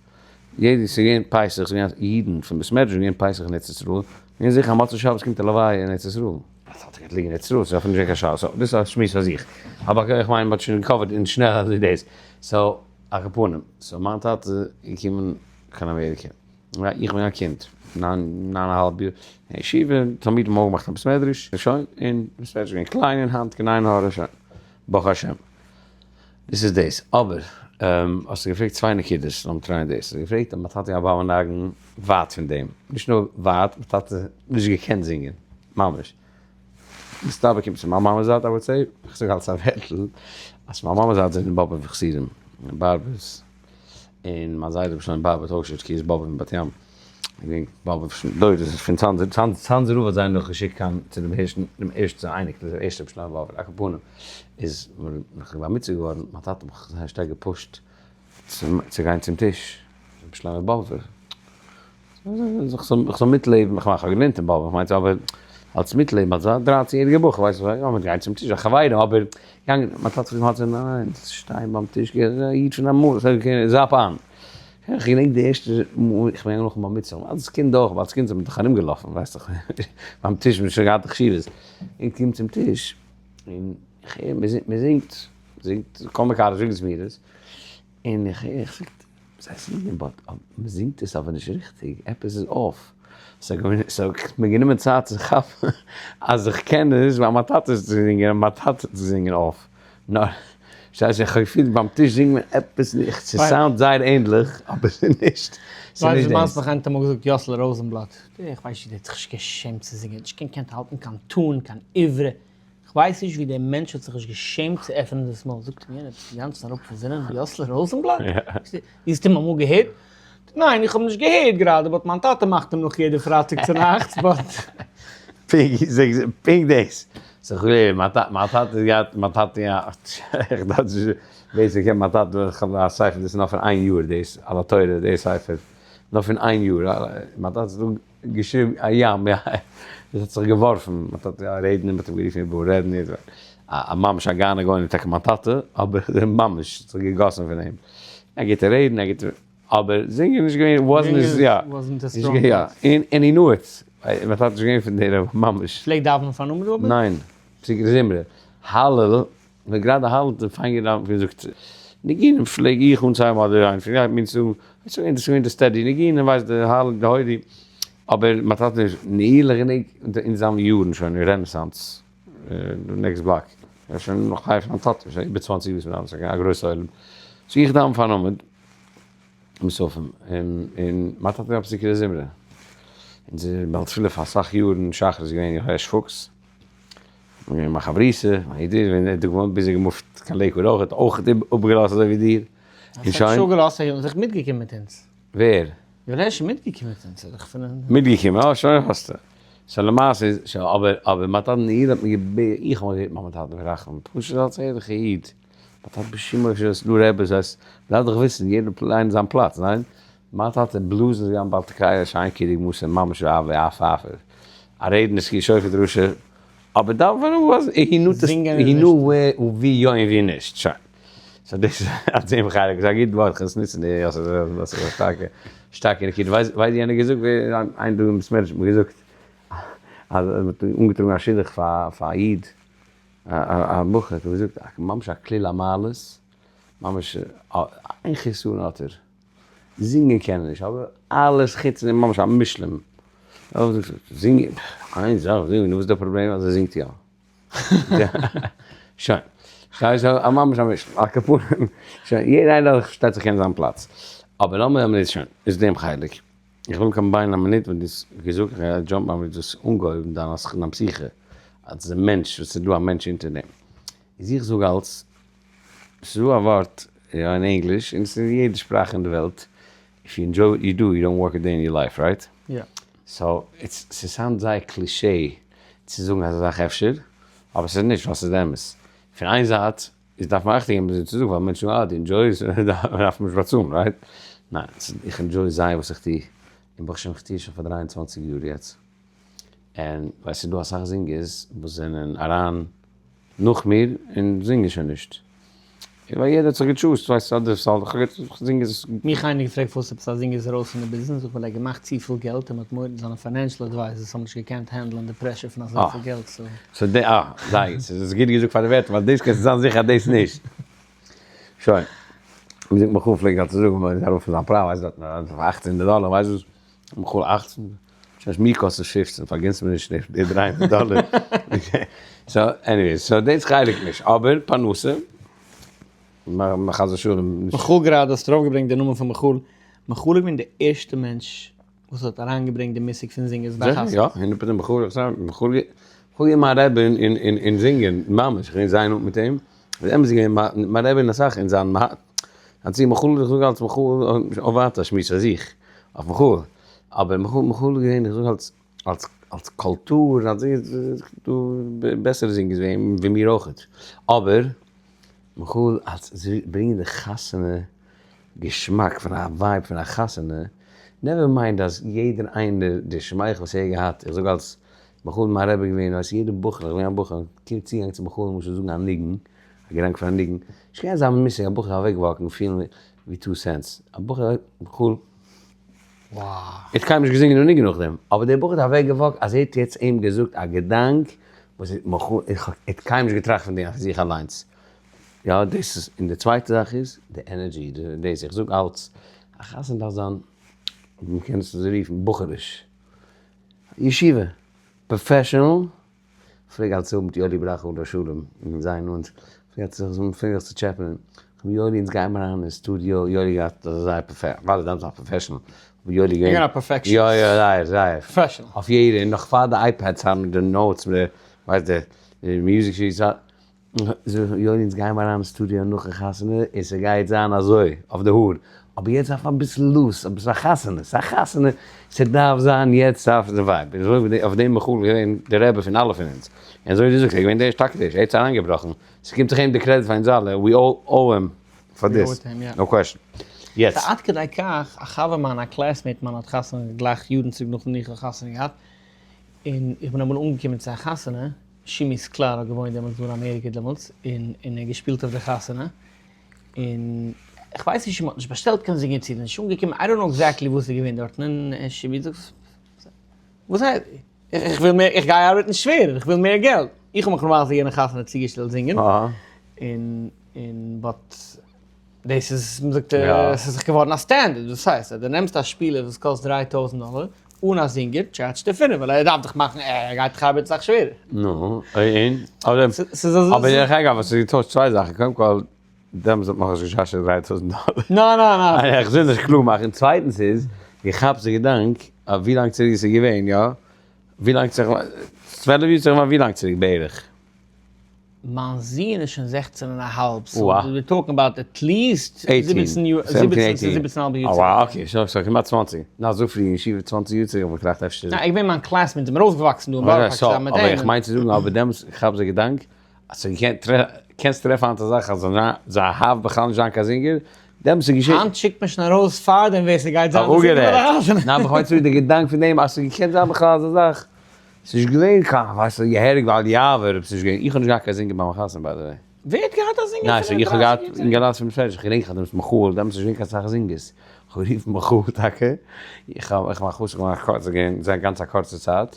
יעדער ס'איז געווען פסח, ס'איז געווען אידן פון בית מדרש געווען פסח אין ארץ ישראל, געווען זיכער אז מוצאי שבת קומט א לוויה אין ארץ ישראל. אז האט ער געהאט ליגן אין ארץ ישראל, ס'איז אפילו נישט געווען קיין שאלה, so דאס איז א שמועס פאר זיך, אבער איך מיין מ'האט שוין גע cover ט און שנעל אזוי דאס, so על כל פנים, so מיין טאטע איז געקומען קיין אמעריקע, איך בין א קינד, ניין ניין א האלב יאר, אין ישיבה, תלמידים האבן אויפגעמאכט א בית מדרש, שוין, און בית מדרש איז געווען קליין און היינט קיין עין הרע, שוין, ברוך השם. דאס איז דאס. אבער האסטו געפרעגט צוויי נקודות, לאמיר try ען דאס. האסט געפרעגט אז מיין טאטע איז א בעל מנגן ווייט פון דעם. נישט נאר ווייט, מיין טאטע האט נישט געקענט זינגען. ממש. מסתבר קומט עס פון מיין מאמע'ס זייט, I would say. איך זאג אלץ א ווערטל, אז פון מיין מאמע'ס זייט זענען באבוב'ע חסידים. בארבערס. און מיין זיידע רבי שלמה בארבער האט אויך געשריבן תקיעות באבוב אין בת ים. געדענק באבוב שוין דורות פון צאנזער, צאנזער רב האט זיי נאך געשיקט קיין צו דעם ערשטן, דעם ערשטן אייניקל, דער ערשטער רבי שלמה באבובער, על כל פנים איז ווען איך בין בר מצוה געווארן, מיין טאטע האט מיך זייער שטארק גע push ט צום צו גיין צום טיש, רבי שלמה באבובער, איך זאל מיטלעבן, איך מיין איך האב געלערנט אין באבוב, איך מיין אבער אלס מיטלעבן אלס א דרייצן יעריגער בחור ווייס איך יא מ'גייט צום טיש, א חברים אבער געגאנגען, מיין טאטע האט געזאגט ניין, שטיין ביים טיש, א איד פון אמאל, זאפ איין. איך געדענק די ערשטע מאל איך בין נאכן בר מצוה, אלס קינד אויך, ווייל אלס קינד איז מען דאך ארום געלאפן, ווייסט דאך, ביים טיש מען האט שוין געהאט די חשיבות, און קום צום טיש, און איך הער מען זינגט, זינגט כל מקדש זינגט זמירות, און איך הער איך זאג, זיי זינגען but מען זינגט עס אבער נישט ריכטיג, עפעס איז off, ס'האט מיר גענומען צייט צו כאפן אז איך קען עס, ווייל מיין טאטע איז צו זינגען, מיין טאטע האט געזינגען off, נאר. שטייסט איך האב געפילט ביים טיש זינגט מען עפעס נישט, ס' sound זייער ענדליך אבער ס'איז נישט, ס'איז נישט דאס. ווייסט וואס מיך איינער האט אמאל געזאגט יאסל ראזענבלאט, איך ווייס נישט ווי דער האט זיך נישט געשעמט צו זינגען, נישט געקענט האלטן קיין tone קיין עברי, כ'ווייס נישט ווי דער מענטש האט זיך נישט געשעמט צו עפענען דאס מויל, זאגט אים יענער ביסט אינגאנצן אראפ פון זינען, יאסל ראזענבלאט? דו האסט אים אמאל געהערט? ניין איך האב נישט געהערט גראדע but מיין טאטע מאכט אים נאך יעדע פרייטאג צונאכטס but. פונקט דאס. סאו כ'גלייב מיין טאטע האט געהאט מיין טאטע יא איך דארף נישט ווער ס'קען מיין טאטע איך האב א ספר דאס איז נאר פון איין יאר דאס על התורה די ספר נאר פון איין יאר מיין טאטע האט געשריבן א ים יא עס האט זיך געווארפן מיין טאטע א רעדנער מ'האט אים גערופן איבעראל רעדנער א ממש א גאון גאון טאקע מיין טאטע אבער ממש האט זיך געגאסן פון אים א גוטע רעדנער א גוטע אבער זינגען איז נישט געווען וואזנט נישט יא נישט געווען יא און און he knew it מיין טאטע איז נישט געווען פון די רבי ממש. פלעגט דאווענען פארן עמוד אבער? ניין, פסוקי דזמרה, הלל, ווען גראדע הלל האט פיין געדאווענט ווי געזאגט ניגונים פלעג איך אנצוהייבן אדער איינער פון יא מין צו ס'איז געווען די steady ניגונים ווייסט די הלל די הודי אבער מיין טאטע איז נעילה גענוג אין זיינע יארן שוין אין רענעסאנס next block ער איז שוין נאך high פון מיין טאטע שוין איבער צוואנציג יאר וואס מיר דאווענען א גרויסע עולם so איך דאווען פארן עמוד. מוספים, און מיין טאטע האט געהאט פסוקי דזמרה, אונז איז בעל תפילה פאר אסאך יארן, שחרית איז געווען יהואש פוקס, און מיין חברותא, מיין ידיד, ווען ער האט דא געוואוינט ביז ער האט געמופט קיין לעיקוואד אויך, האט אויך אפגעלאזט אזוי ווי דיר, און שוין. האט נישט אפגעלאזט, ער איז זיך מיטגעקומען מיט אונז. ווער? יואל הערש איז מיטגעקומען מיט אונז, ער איז דאך פון. מיטגעקומען, אה שוין האסטו. so למעשה איז, שוין אבער אבער מיין טאטע און האט מיר געבעטן, איך האב געבעטן מיין טאטן ברחמים, פשוט אלס ערליכע איד, מיין טאטע בשום אופן נישט, ס'דא רעבעס ווייסט, מ'דארף דאך וויסן יעדער פלעין זיין פלאץ, ניין? מיין טאטע בלאזן איז געווען בעל תקיעה שיין כדוגמתו ממש ווי א פייפער, א רעדנער ס'איז שופט רשע, אבער דאווענען וואס he knew ווי יא און ווי נישט, שוין. so דאס איז א דעם חלק, ס'איז א גוט ווארט, כ'וועל עס נוצן, די יאסל דאס איז א שטארקע שטארקע נקודה, ווייסט ווי יענער געזאגט, איינער דא אין בית מדרש האט מיר געזאגט אז מ'האט אנגעטראגן א שידוך פאר א איד, א בחור האט געזאגט ממש א כליל המעלות, ממש איין חיסרון האט ער, זינגען קען ער נישט, אבער אלעס חוץ דעם ממש א מושלם, זינגען, איין זאך זינגען, נו וואס איז די פראבלעם אז ער זינגט יא? שוין, ס'איז א ממש א מושלם, על כל פנים, שוין, יעדער איינער פארשטייט זיך קען זיין פלאץ, אבער לאמיר האבן שוין, איז דעם חלק. איך וויל combine ען א מינוט ווען דו האסט געזאגט, איך גיי jump ן א מינוט, דו האסט אנגעהויבן דיין דיין פתיחה אז די מענטש וואס ס'איז דא א מענטש אונטער דעם, איז איך זאג אלץ, ס'איז דא א ווארט יא אין ענגליש און ס'איז אין יעדע שפראך אין די וועלט, if you enjoy what you do you don't work a day in your life, right? יא. so it's ס' sound זייער cliché צו זאגן אזא זאך אפשר, אבער ס'איז נישט ווייל ס'איז די אמת. פון איין זייט איז דארף מען אכטונג געבן וויאזוי צו זאגן ווייל מענטשן זאגן אה דו enjoy סט דארף מען נישט באצאלן right? ניין איך enjoy זייער וואס איך טו און ברוך השם איך טו עס שוין פאר 23 יאר יעצט און ווייל ס'איז דא אסאך זינגערס וואס זענען אריין נאך מיר און זינגען שוין נישט ווייל יעדער האט זיך געטשוזט ווייסט אדער ס'זאל זינגערס. מיך איינער געפרעגט פארוואס עפעס א זינגער איז ארויס פון די ביזנעס, זאג ווייל ער האט געמאכט צופיל געלט און מ'האט מורא זיינע financial advisors האבן נישט געקענט handle ען די pressure פון אזויפיל געלט so. so די אה, זייער גוט, ס'איז גוט געזאגט פאר די ווערטער ווייל דאס קענסטו זיין זיכער אז דאס נישט. שוין. ווי זאגט מיכאל פלעגט אלץ זאגן ווען מ'איז ארויף פון זיין פרייז ווייסט דארט פאר אכצן הונדערט דאלער ווייסט וואס מיכאל אכצן? שוין מיר קאסט עס פופצן פארגינס מיר נישט די דריי הונדערט דאלער. so anyway, so דאס חלק נישט, אבער פרנסה, חס ושלום נישט. מיכאל גראדע האסט ארויפגעברענגט די נאמען פון מיכאל, מיכאל איז געווען די ערשטע מענטש וואס האט אריינגעברענגט די מושג פון זינגערס ביי חתונות. יא, 100% מיכאל, איך זאג, מיכאל איז געווען מיין רבי אין זינגען, ממש, איך בין זייער נאנט מיט אים, איז אמת געווען מיין רבי אין אסאך אין זיין זיין מיכאל, איך זאג אלץ מיכאל, אויף ווייטער א שמועס פאר זיך, אויף מיכאל, אבער מיכאל מיכאל איז געווען, איך זאג אלץ, אלץ אלץ קולטור, אלץ דא בעסערע זינגערס ווי מיר אויכעט, אבער מיכאל אלץ ברענגען די חתונה געשמאק פון א vibe פון א חתונה, never mind אז יעדער איינער די שמייכל וואס ער האט געהאט, איך זאג אלץ מיכאל מיין רבי געווען ווייסט יעדער בחור, איך בין א בחור, קומט צוגאנג צו מיכאל למשל זאגן א ניגון, א געדאנק פון א ניגון, נישט קיין אזא מושג א בחור אוועק walk ן פילן ווי two cents, א בחור מיכאל האט קיינמאל נישט געזינגען א ניגון נאכדעם, אבער דער בחור האט אוועק גע walk ט אז ער האט יעצט אים געזאגט א געדאנק וואס מיכאל האט קיינמאל נישט געטראכט פון דעם פון זיך אליינס. יא דאס איז, און די צווייטע זאך איז די energy, דאס איך זאג אלץ, א חתונה דארף זיין, מען קען עס אזוי רופן, בחור'יש, ישיבה, professional, פלעג אלץ האבן מיט יואלי בראך עליו השלום, און זיין נאנט, פלעגט זיך מען פלעגט זיך צו טשעפענען, כ'בין יואלי אונז גיימער אריין אין סטודיאו, יואלי געהאט זייער פערפעקט, אוודאי דאמאלס א professional, אבער יואלי געווען, געווען א perfectionist. יא יא זייער זייער, professional. אויף יעדע, און נאך פאר די iPads האבן די notes מיט די ווייסט די music sheets, זאג איך יואלי אונז גיימער אריין אין סטודיאו נאכן חתונה און ס'גייט זיין אזוי אויף די האר, אבער יעצט דארף מען אביסל loose, אביסל א חתונה, ס'איז א חתונה, ס'דארף זיין יעצט דארף די vibe, און אזוי ווי אויף דעם מיכאל איז געווען די רבי פון אלע פון אונז, און אזוי ווי דו זאגסט ער איז געווען דער טאקע דער ערשטער, ער האט עס אריינגעבראכן, ס'קומט זיך אים די credit פאר אונז אלע, we all owe him for this, no question. יעצט. ס'איז עד כדי כך, א חבר מיינע, א classmate מיינע האט חתונה גלייך יארן צוריק נאכן איך האב חתונה געהאט, און איך בין אמאל אנגעקומען צו א חתונה, שימי סקלאר האט געוואוינט דעמאלטס דא אין אמעריקע דעמאלטס, און און ער האט געשפילט אויף די חתונה, און כ'ווייס נישט צו מ'האט נישט באשטעלט קיין זינגער צו איז נישט אנגעקומען, I don't know exactly וואס איז געווען דארטן, און שימי זאגט וואס הייסט? איך וויל מער, איך גיי ארבעטן שווערער, איך וויל מער געלט. איך האב מיך נארמאל צו יענע חתונה צוגעשטעלט זינגען, און און but דאס איז, מ'זאגט, עס איז זיך געווארן א standard, דאס הייסט אז דו נעמסט א שפילער וואס קאסט 3000 דאלער, אן א זינגער טשארדזשט ער פינף, ווייל ער דארף דאך מאכן, ער גייט דאך ארבעטן סאך שווערער. נו, און? אבער דרך אגב האסטו געטוישט צוויי זאכן, קודם כל, דעמאלטס האט מען נאכנישט געטשארדזשט 3000 דאלער. ניין ניין ניין. איך וויל נישט קלאר מאכן, צווייטנס איז, איך כאפ די געדאנק, אז ווי לאנג צוריק איז עס געווען, יא? ווי לאנג צוריק, 12 יאר צוריק, ווי לאנג צוריק בערך? מיין זון איז שוין 16 און א האלב, so we're talking about at least 17 יאר, 17 צו 17 האלב יאר צוריק. אה okay, שוין so כמעט 20. נא אזוי פרי אין ישיבה 20 יאר צוריק האב איך געטראכט אפשר. ניין, איך בין מיין classmate, זעמיר אויפגעוואקסן דא אין בארא פארק צוזאמען מיט אים. אבער איך מיין צו זאגן, אבער דעמאלטס, איך כאפ די געדאנק, אז דו קענסט טרעפן היינט א זאך אז זיי האב בכלל נישט זיין קיין זינגער, דעמאלטס איז געשען. היינט שיקט מען שוין ארויס פארדעם ווער ס'גייט זיין די זינגער ביי די חתונה. ניין, אבער איך מיין צו זאגן די געדאנק פון דעם אז ס'האט געקענט זיין בכלל אזא זאך, ס'איז נישט געווען קיין ווייסט געהעריג ווייל יאווער ס'איז נישט געווען, איך האב נישט געהאט קיין זינגער ביי מיין חתונה by the way. ווער האט געהאט א זינגער ניין סאו איך האב געהאט אינגעלייט פון בית מדרש, איך געדענק איך האב דעמאלטס מיכאל, דעמאלטס איז נישט געווען קיין סאך זינגערס, איך האב גערופן מיכאל טאקע, איך האב איך מיין חתונה געמאכט קורץ, ס'איז געווען זייער גאנץ א קורצע צייט,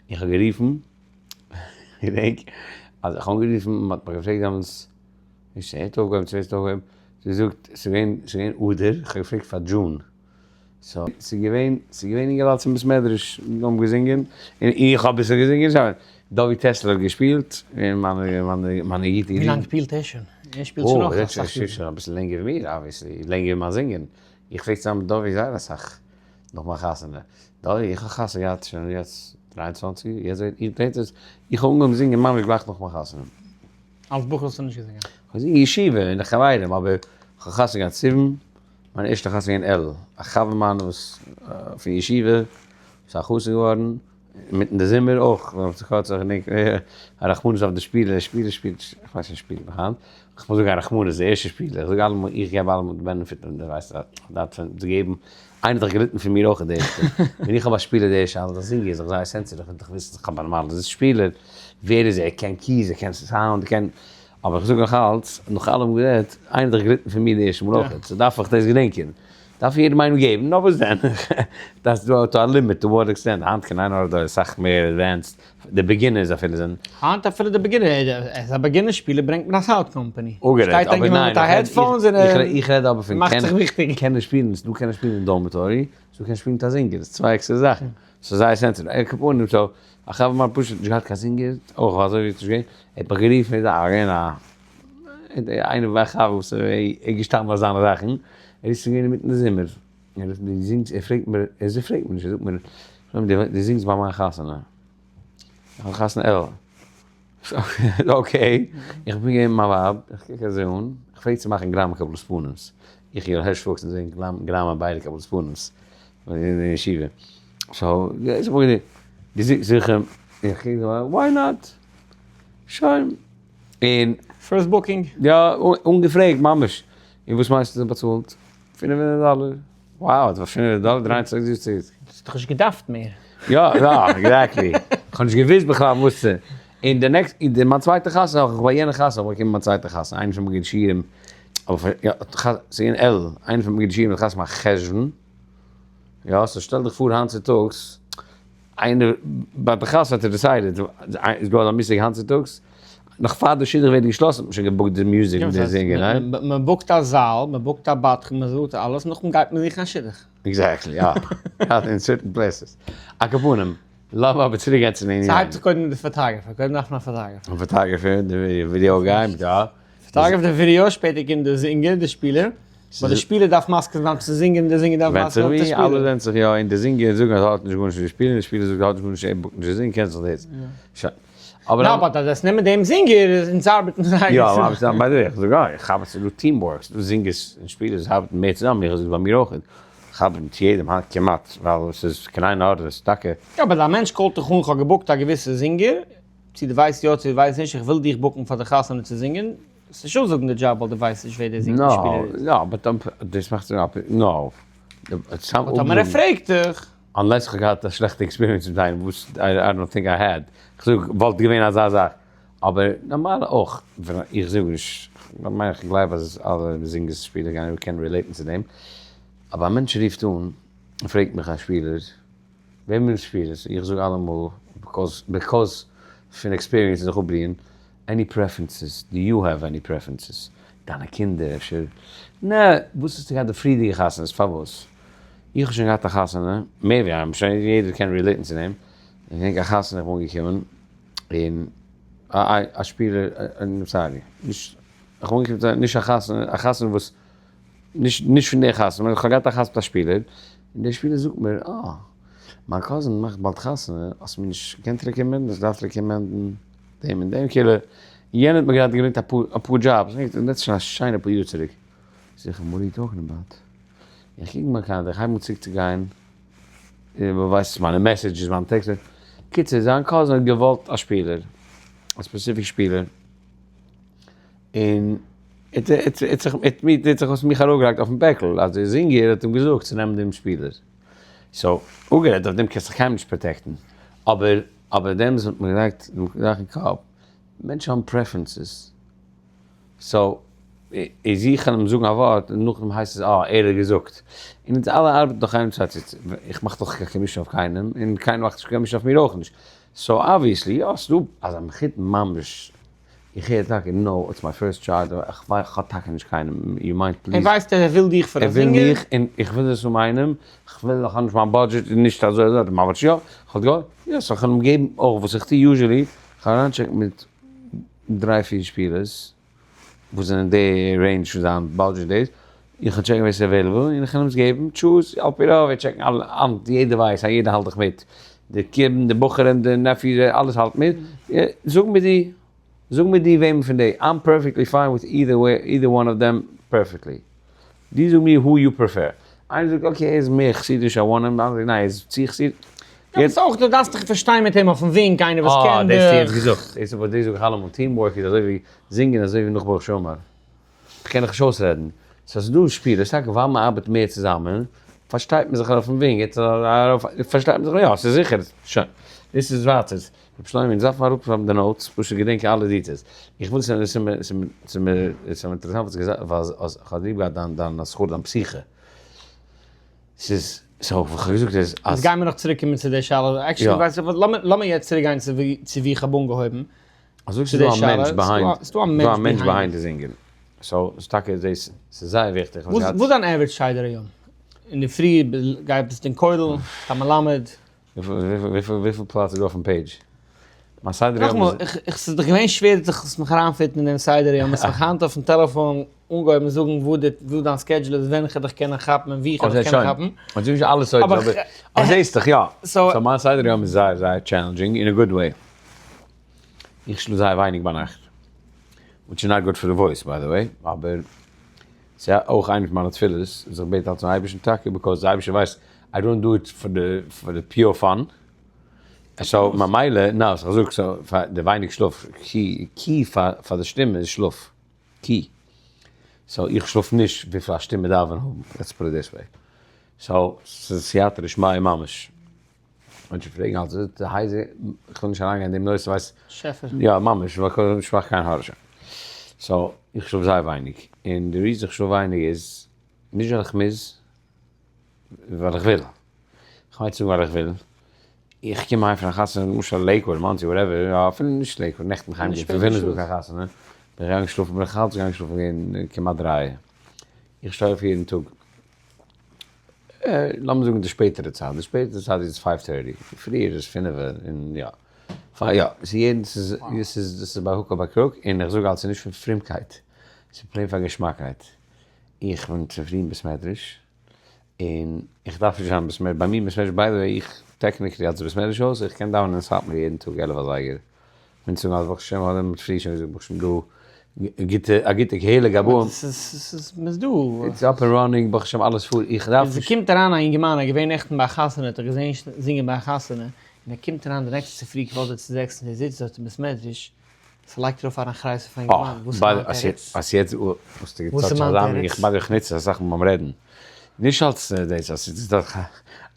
איך האב גערופן, איך געדענק אז איך האב אנגערופן, מען האט מיך געפרעגט דעמאלטס, נישט ער האט אויפגעהויבן צו ווער ס'האט אויפגעהויבן, זי זאגט ס'איז געווען ס'איז געווען אדר, איך האב געפרעגט פאר June. so ס'איז געווען, ס'איז געווען אינגעלייט פון בית מדרש האבן געזינגען, און איך האב אביסל געזינגען, דוד טעסלער האט געשפילט, און מיינע מיינע מיינע גוטע ווי לאנג שפילט ער שוין? ער שפילט שוין אויך אסאך יארן. ער שפילט שוין אביסל לענגער ווי מיר obviously, לענגער ווי מיין זינגען. איך פלעג צוזאמען מיט דוד זייער אסאך נאך מיין חתונה. דוד, איך האב חתונה געהאט שוין יעצט 23 יאר, יעצט ווערט עס, איך האב אנגעהויבן זינגען ממש גלייך נאך מיין חתונה. אלס בחור האסטו נישט געזינגען? כ'האב געזינגען אין ישיבה אין די חברים, אבער כ'האב חתונה געהאט סיוון, מיין ערשטע חתונה געווען אלול, א חבר מיינער וואס פון ישיבה איז א חתן געווארן, אינמיטן די זומער אויך, איך געדענק א רחמנות אויף די שפילער, די שפילער שפילט, איך ווייס נישט שפילט נאך היינט, איך מוז זאגן א רחמנות די ערשטע שפילער, איך זאג אלעמאל איך געב אלעמאל די benefit און די ווייסט דארף פון צו געבן, איינער האט דאך געליטן פון מיר אויך די ערשטע, ווען איך האב א שפילער די ערשטע אלע זינגער איז דאך זייער sensitive, איך וויל דאך וויסן איך האב א נארמאלע שפילער, ווער איז ער, ער קען keys, ער קען סאונד, ער קען. אבער איך זאג נאך אלץ, נאך אלעם גערעדט, איינער האט דאך געליטן פון מיר די ערשטע מאל אויכעט, so דארף איך דאס געדענקען. דארף יעדעם איינעם געבן, נאר וואס דען? דאס דא האט א limit to what extent, היינט קען איינער אדער אסאך מער advanced, די beginners אפילו זענען. היינט אפילו די beginner, עס א beginner שפילער ברענגט מען א sound company. אפגערעדט, שטייט אבער איינער ניין, מיט א headphones און ער איך רעד אבער פון מאכט זיך וויכטיג. קענען שפילן, ס'דא קענען שפילן אין dormitory, ס'דא קענען שפילן מיט א זינגער, דאס איז צוויי עקסטערע זאכן. ס'איז זייער sensitive. על כל פנים, so, א חבר מיין פשוט נישט געהאט קיין זינגער, אויך ווייל אזוי ווי עס איז נישט געווען, ער האט מיך גערופן, איז א געווען א איינער ביי א חבר וואס איז געשטאנען ביי זיינע זאכן, ער איז שוין געווען אינמיטן די זומער, ער האט דו זינגסט, ער פרעגט מיר, ער פרעגט מיר נישט, ער זאגט מיר, שלומי דו זינגסט ביי מיין חתונה, איך האב חתונה אלול. okay, איך בין געווען מיט מיין ווייב, איך קוק אזוי אן, איך פלעג צו מאכן גראמען קבלת פנים'ס, איך יואל הערש פוקס אונז זענען גראמען ביידע קבלת פנים'ס אין די ישיבה, so, די זיכער, איך קוק אזוי, why not? שוין, און. First booking. יא, אנגעפרעגט ממש, און וואס מיינסטו זיי האבן באצאלט? 500 דאלער. Wow, דאס וואס 500 דאלער 23 יאר צוריק. האסט דאך נישט געדארפט מער. יא, יא, exactly. איך האב נישט געוואוסט בכלל וואס צו. און די next, און די מיין צווייטע חתונה, איך ביי יענע חתונה האב איך באקומען מיין צווייטע חתונה, איינער פון מגיד שיעורים, אבער יא, ס'איז געווען אלול, איינער פון מגיד שיעורים האט חתונה געמאכט חשוון, יא, so שטעל דיך פאר היינט צוטאגס, איינער ביי די חתונה האט ער decided, איז דא אזא מושג היינט צוטאגס? נאך פאר די שידוך ווערט געשלאסן האט מען שוין געבוקט די music און די זינגער, ניין? מען בוקט א זאל, מען בוקט א בדחן, מען זאגט אלעס, נאכדעם גייט מען זוכן א שידוך. Exactly, יא. אין certain places. על כל פנים, לאמיר אבער צוריק גיין צום ענין. ס'הייבט זיך קודם מיט די photographer, קודם דארף מען א photographer. א photographer, די video guy, יא. אגב די ווידעא, שפעטער קומט די זינגער, די שפילער, ווייל די שפילער דארף מסכים זיין צו זינגען, די זינגער דארף מסכים זיין צו שפילער. אלע ווענדט זיך יא, און די זינגער זאגן אז ער האט נישט גארנישט מיט די שפילער, און די שפילער זאגט ער האט נישט גארנישט, ער book ט נישט די זינגער, קען זיך דאס. שוין. אבער. נא, but אז עס נעמען דעם זינגער, אונז ארבעטן זייער גוט צוזאמען. יא, אבער by the way, איך זאג יא, איך האב עס איז דא team work, ס'איז דא זינגערס און שפילערס ארבעטן מער צוזאמען, איך זאג ביי מיר אויך, איך ארבעט מיט יעדעם היינט כמעט, ווייל עס איז קיין עין הרע, עס איז טאקע. יא, אבער א מענטש call ט דיך אן, כ'האב גע book ט א געוויסע זינגער, צו דו ווייסט יא צו דו ווייסט נישט, איך וויל דיך book ן פאר די חתונה צו זינגען, עס איז נישט אפזאגן די דזשאב ווייל דו ווייסט נישט ווער דער זינגער שפילער איז. יא, but דאס מאכט זיך אפ, no. But טאמער ער פרעגט דיך. Unless איך האב געהאט א שלעכטע experience מיט איינעם וואס I don't think I had, כ'זאג וואלט געווען אזא זאך, אבער נארמאל אויך ווען איך זאג נישט, כ'מיין איך גלייב אז אלע זינגערס שפילער גייען קענען relate ן צו דעם, אבער א מענטש רופט אן און פרעגט מיך א שפילער, וועמענס שפילערס, איך זאג אלעמאל because because פון experience און זיך אפבריען, any preferences, do you have any preferences? דיינע קינדער אפשר? נע, וואס האסטו געהאט די פריערדיגע חתונות? פארוואס? איך האב שוין געהאט א חתונה, מער ווי איינמאל, שוין יעדער קען relate ן צו דעם, איך געדענק א חתונה איך בין אנגעקומען, און א שפילער, sorry, נישט, איך בין אנגעקומען צו נישט א חתונה, א חתונה וואס, נישט נישט פון די חתונה, איך האב געהאט א חתונה מיט א שפילער, און דער שפילער זאגט מיר, אה, מיין cousin מאכט באלד חתונה, האסט מיר נישט געקענט recommend ן, האסט געדארפט recommend ן דעם און דעם, כאילו, יענער האט מיר גראדע געברענגט אפאר אפאר דזשאבס, דאס איז שוין א שיינע פאר יאר צוריק, זאג איך אים, what are you talking about? איך קוק מיין calendar, איך הייב אן צוריק צו גיין, ווייסט מיינע messages, מיינע טעקסט, קיצור, זיין cousin האט געוואלט א שפילער, א specific שפילער, און ער האט זיך מיך ארויפגעלייגט אויפן בעקל אז דער זינגער האט אים געזאגט צו נעמען דעם שפילער. So, אפגערעדט אויף דעם קענסט זיך קיינמאל נישט protect ן. אבער אבער דעם האט מען געלייגט דעם זאך אין קאפ, מענטשן האבן preferences. So, איז איך קען אים זאגן א ווארט און נאכדעם הייסט עס אה ער האט געזאגט. און אונז אלע ארבעטן דאך איינעם צווייטן. איך מאך דאך קיין commission אויף קיינעם און קיינער מאכט נישט קיין commission אויף מיר אויך נישט. So obviously יא ס'דא אזא מחותן ממש. איך הער טאקע no it's my first child איך האב טאקע נישט קיינעם you mind please. ער ווייסט ער וויל דיך פאר א זינגער. ער וויל מיך און איך וויל עס אומאיינעם, איך וויל איך האב נישט מיין budget איז נישט אזוי אזוי מיין budget יא, איך האב געוואלט יא so איך וועל אים געבן אויך וואס איך טו usually, איך וועל אריינטשעקן מיט דריי פיר שפילערס וואס זענען די range פון זיין budget דאס, איך וועל טשעקן ווער ס'איז available און איך וועל אים עס געבן, choose, על פי רוב וועט טשעקן אלע אנט יעדער ווייסט אז יעדער האלט דיך מיט, די קינד, די בחורים, די nephews, אלעס האלט מיט, זאג מיר דו, זאג מיר דו וועמען פון די, I'm perfectly fine with either way, either one of them perfectly, דו זאג מיר who you prefer, איינער זאגט okay ער איז מער חסידיש I want him, די אנדערע זאגט ניין ער איז צו חסידיש. יא דאס אויך, דו דארפסט דיך פארשטיין מיט אים אויפן ווינק, איינער וואס קען דיך. אה, דאס האסטו יעצט געזאגט, דאס אבער דאס זאג איך אלעמאל, team work איז אזוי ווי זינגען אזוי ווי נאך ברוך שאמר. כ'קען דיך נישט אויסרעדן. סא ס'איז דא שפילערס, טאקע ווייל מ'ארבעט מער צוזאמען, פארשטייט מען זיך אויפן ווינק, יעצט ארויף, פארשטייט מען זיך, יא, ס'איז זיכער, שוין. דאס איז ווייטער. רבי שלמה, אונז דארפן אראפשרייבן די notes, פשוט געדענקען אלע details. איך וויל ס'איז מיר, ס'איז מיר, ס'איז מיר, ס'איז מיר אינטערעסאנט וואס האסט געזאגט, ווייל כ'האב ליב געהאט דיין, דיין הזכרה, דיין פתיחה. ס'איז, so וואס כ'האב געזאגט איז, אז. אונז גיימיר נאך צוריק קומען צו די שאלה. Actually ווייסט איך וואס, לאמיר, לאמיר יעצט צוריק גיין צו וואו, צו וואו כ'האב אנגעהויבן. אזוי ס'איז דא א מענטש behind, ס'איז דא א מענטש behind די זינגען, so ס'איז טאקע דאס, ס'איז זייער וויכטיג. וואס איז דיין average סדר היום? אינדערפרי גיי ביסט אין כולל, ביסט א מלמד. וויפיל פלאץ איז דא אויפן page? מיין סדר יום איז. נאכאמאל, ס'איז דאך געווען שווער זיך מיך אריינפיטן אין דעם סדר יום, האסט מיך היינט אויפן טעלעפאן אנגעהויבן זאגן וואו דיין schedule איז, ווען כ'וועל דיך קענען כאפן און וואו כ'וועל דיך קענען כאפן. און זאג נישט אלע סודות, אבער זעהסט דאך יא. So מיין סדר יום איז זייער זייער challenging אין א good way. איך שלאף זייער ווייניג ביינאכט, which is not good for the voice by the way, אבער ס'איז אויך איינע פון מיינע תפילות וואס איך בעט אלץ צום אייבערשטן טאקע because די אייבערשטער ווייסט I don't do it for the pure fun, so ממילא, נא, וואס איך זאג, so פאר די ווייניג שלאף, key key פאר די שטימע איז שלאף, key, so איך שלאף נישט וויפיל א שטימע דארף ווען האבן, let's put it this way, so ס'איז סייעתא דשמיא ממש. מענטשן פרעגן אלץ די הייזער, איך וויל נישט אריינגיין אין דעם נושא, ווייסט. שעפער. יא, ממש, ווייל קודם איך מאך קיין הרשע. So, איך שלאף זייער ווייניג, און די reason איך שלאף ווייניג איז, נישט ווייל איך מוז, ווייל איך וויל. איך מיין צו זאגן ווייל איך וויל. איך קום אהיים פון א חתונה, למשל לעיקוואד, מאנסי, whatever, אפילו נישט לעיקוואד, נעכטן בין איך אהיים געקומען פון וויליאמסבורג א חתונה, בין איך געגאנגען שלאפן, בין איך אלץ געגאנגען שלאפן געווען כמעט דריי. איך שטיי אויף יעדן טאג. לאמיר זאגן די שפעטערע צייט, די שפעטערע צייט איז five thirty, פריער איז פינעווע און יא, יא, ס'איז יעדן, ס'איז ס'איז by hook or by crook, און איך זאג אלץ ס'איז נישט פון פרומקייט. ס'איז plain פאר געשמאקייט. איך בין צופרי אין בית מדרש, און איך דארף נישט זיין בית מדרש, ביי מיר בית מדרש by the way, איך technically אלס בית מדרש הויז, איך קען דאווענען אין סאטמאר יעדן טאג 11 אזייגער, כ'בין צו אז ברוך השם האט מען פרי שוין געזאגט ברוך השם דא גוטע א גוטע קהילה גבאים. ס'איז מ'איז דא. It's up and running ברוך השם אלעס פארט, איך דארף נישט. ס'קומט אריין א אינגערמאן ער איז געווען נעכטן ביי א חתונה האט ער געזען זינגען ביי א חתונה, און ער קומט אריין די נעקסטע צופרי quarter צו זעקס און ער זיצט דארט אין בית מדרש, ס'לייגט ארויף אן אחריות אויף א אינגערמאן, וואס איז מיין תירוץ? אז יעצט האסטו גע touch ט אזא מין, איך מיין איך נוץ אסאך מאל ביים רעדן, נישט אלס דאס אז ס'איז דאך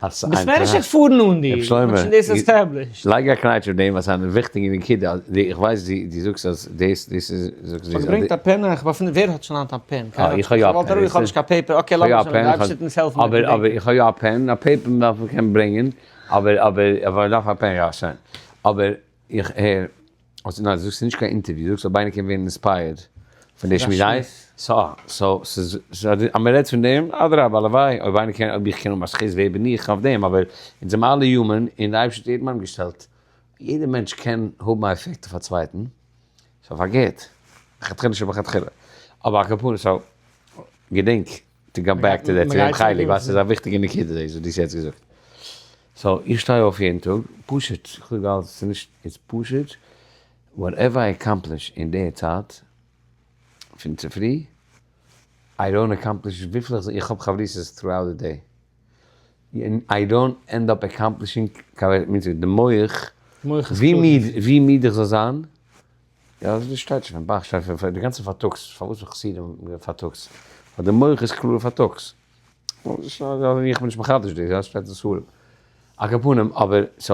אלס איין. בית מדרש וועט פארן אן דיר, מ'האט שוין דאס established. לייג א קנייטש אויף דעם אז ס'איז א וויכטיגע נקודה, איך ווייס דו זאגסט אז דאס דאס איז. כ'האב געברענגט א פענע, איך האב ווער האט שוין היינט א pen? איך האב יא א pen. איך האב נישט קיין paper, okay לאמיר שוין, די אייבערשטער וועט אונז העלפן. אבער אבער איך האב יא א pen, א paper דארף מען קענען ברענגען, אבער אבער אבער מ'דארף א pen יא שוין, אבער איך הער, אז ניין, זאגסט נישט קיין interview, זאגסט אויב איינער קען ווערן inspired פון די שמועס, סא, סא, ס'איז, אז מ'רעדט פון דעם, אדרבה, הלוואי, אויב איינער קען, אויב איך קען האבן א זכות ווער בין איך אויף דעם, אבער אונז זעמער אלע human, און די אייבערשטער האט יעדן איינגעשטעלט, יעדער מענטש קען האבן א עפעקט אויף א צווייטן, סאו פארגעט, לכתחילה שבכתחילה, אבער על כל פנים, so, געדענק, to go back to that, צו דעם חלק, ווייל ס'איז א וויכטיגע נקודה דאס וואס דו האסט יעצט געזאגט. So, איך שטיי אויף יעדן טאג, פשוט, איך זאג אלץ, ס'איז נישט, איז פשוט, whatever I accomplish אין די צייט, פון צופרי, I don't accomplish וויפיל איך, איך האב חברותות throughout the day, און I don't end up accomplishing קיין, די מח, ווי מיד, ווי מיד איך זאל זיין, יא דאס שטייט שוין באך שטייט פון די גאנצע פארטאגס פארוואס איז חסידים פארטאגס ווייל די מח איז קלאר פארטאגס איך בין נישט מחדש דאס יא שטייט אין ספרים על כל פנים אבער so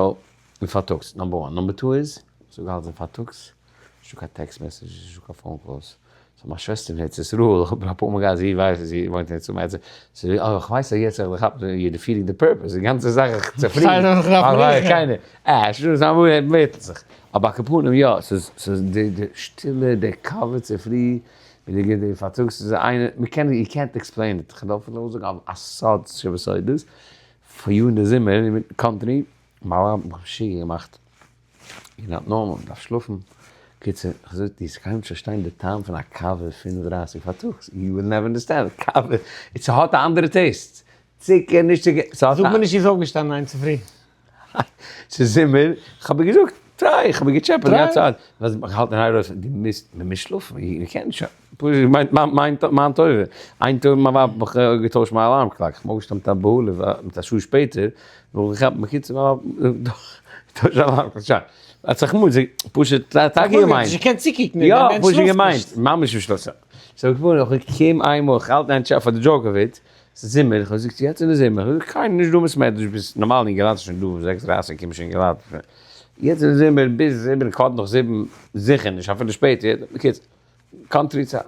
אין פארטאגס number one number two איז זאג אלס אין פארטאגס נישטא קיין text messages נישטא קיין phone calls so מיין שוועסטער אין ארץ ישראל איך האב אפאר מאל געהאט זי ווייסט זי וואוינט אין ארץ ישראל זי זאגט איך ווייס אז יעצט האב איך געכאפט you're defeating the purpose די גאנצע זאך איך צופרידן קיינער אה שוין זיין וואו ער בעטט זיך אבער על כל פנים יא ס'איז ס'איז די די שטילע די קאווע צופרי מיט די גוטע פארטאגס ס'איז איינע מ'קען יו קענט עקספלעין איט כ'דארף נאר זאגן א סוד שבסודות פאריאר אין די זומער אינמיטן country מיין ווייב האט מיך משוגע געמאכט you're not normal, מ'דארף שלאפן. קיצור, כ'זאג דיר, ס'קען נישט פארשטיין די טעם פון א קאווע 35 פארטאגס, you will never understand, קאווע, ס'האט א אנדערע taste, צוקער, נישט צוקער, ס'האט א. זאג מיר נישט איז אויפגעשטאנען איין צופרי. ס'איז זומער, כ'האב איר געזאגט, try, כ'האב איר געטשעפעט די גאנצע צייט, ווייל זי האלט אין איין ארויס, דו מוזט, מ'מוז שלאפן, מ'קען נישט, פשוט מיינט מיין מיין טובה, איין טאג מיין ווייב האט מיך געטוישט מיין alarm clock, כ'בין אויפגעשטאנען מיט א בהלה מיט א שעה שפעטער, נאך געכאפט בקיצור מיין ווייב טוישט alarm clock, שוין, האט זיך מוז פשוט טאקע געמיינט, נישט געקענט צוקוקן, יא פשוט געמיינט, ממש נישט שלאפן, so כ'בין איך קום איינמאל איך האלט איין טשעפ for the joke of it, ס'איז זומער, איך האב געזאגט יעצט אין די זומער, איך האב געזאגט קיינער נישט דא אין בית מדרש ביז נארמאל אינגעלייט איז שוין דא זעקס דרייסיג קומען שוין אינגעלייט, יעצט אין די זומער ביז זיבן quarter נאך זיבן זיכער נישט אפילו שפעטער, בקיצור. country צייט.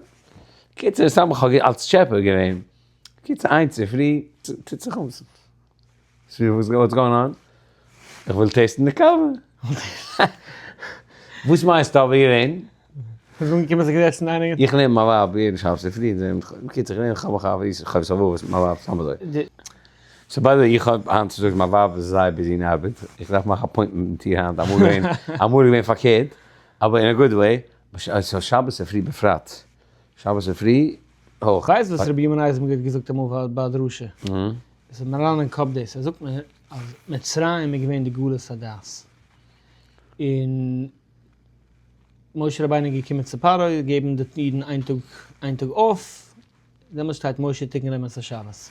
קיצור סתם איך האב אלס טשעפער געווען. קיצור איין צופרי טוט זיך אויס. what's going on? איך וויל taste ן די קאווע. וואס מיינסטו האב איך געווען? ביסט אנגעקומען זיך געזעצט אינאיינעם? איך לערן מיט מיין ווייב יעדן שבת צופרי. בקיצור איך לערן איך האב א חבר איך האב סבבה מיט מיין ווייב סתם אזוי. so by the way איך האב היינט צו זאגן מיין ווייב איז זייער busy אין ארבעט. איך דארף מאכן appointment מיט איר היינט. אמאל געווען אמאל איז געווען פארקערט. אבער אין א good way. so שבת צופרי בפרט, שבת צופרי אויך. ווייסט וואס רבי ימין אייזנבערג האט געזאגט אמאל ביי א דרשה? עס איז מיר אריין אין קאפ דאס, ער זאגט מיר אז מצרים איז געווען די גלות הדעת, און משה רבינו איז געקומען צו פרעה געבן די אידן איין טאג איין טאג off, דעמאלטס שטייט משה תיקן להם את השבת,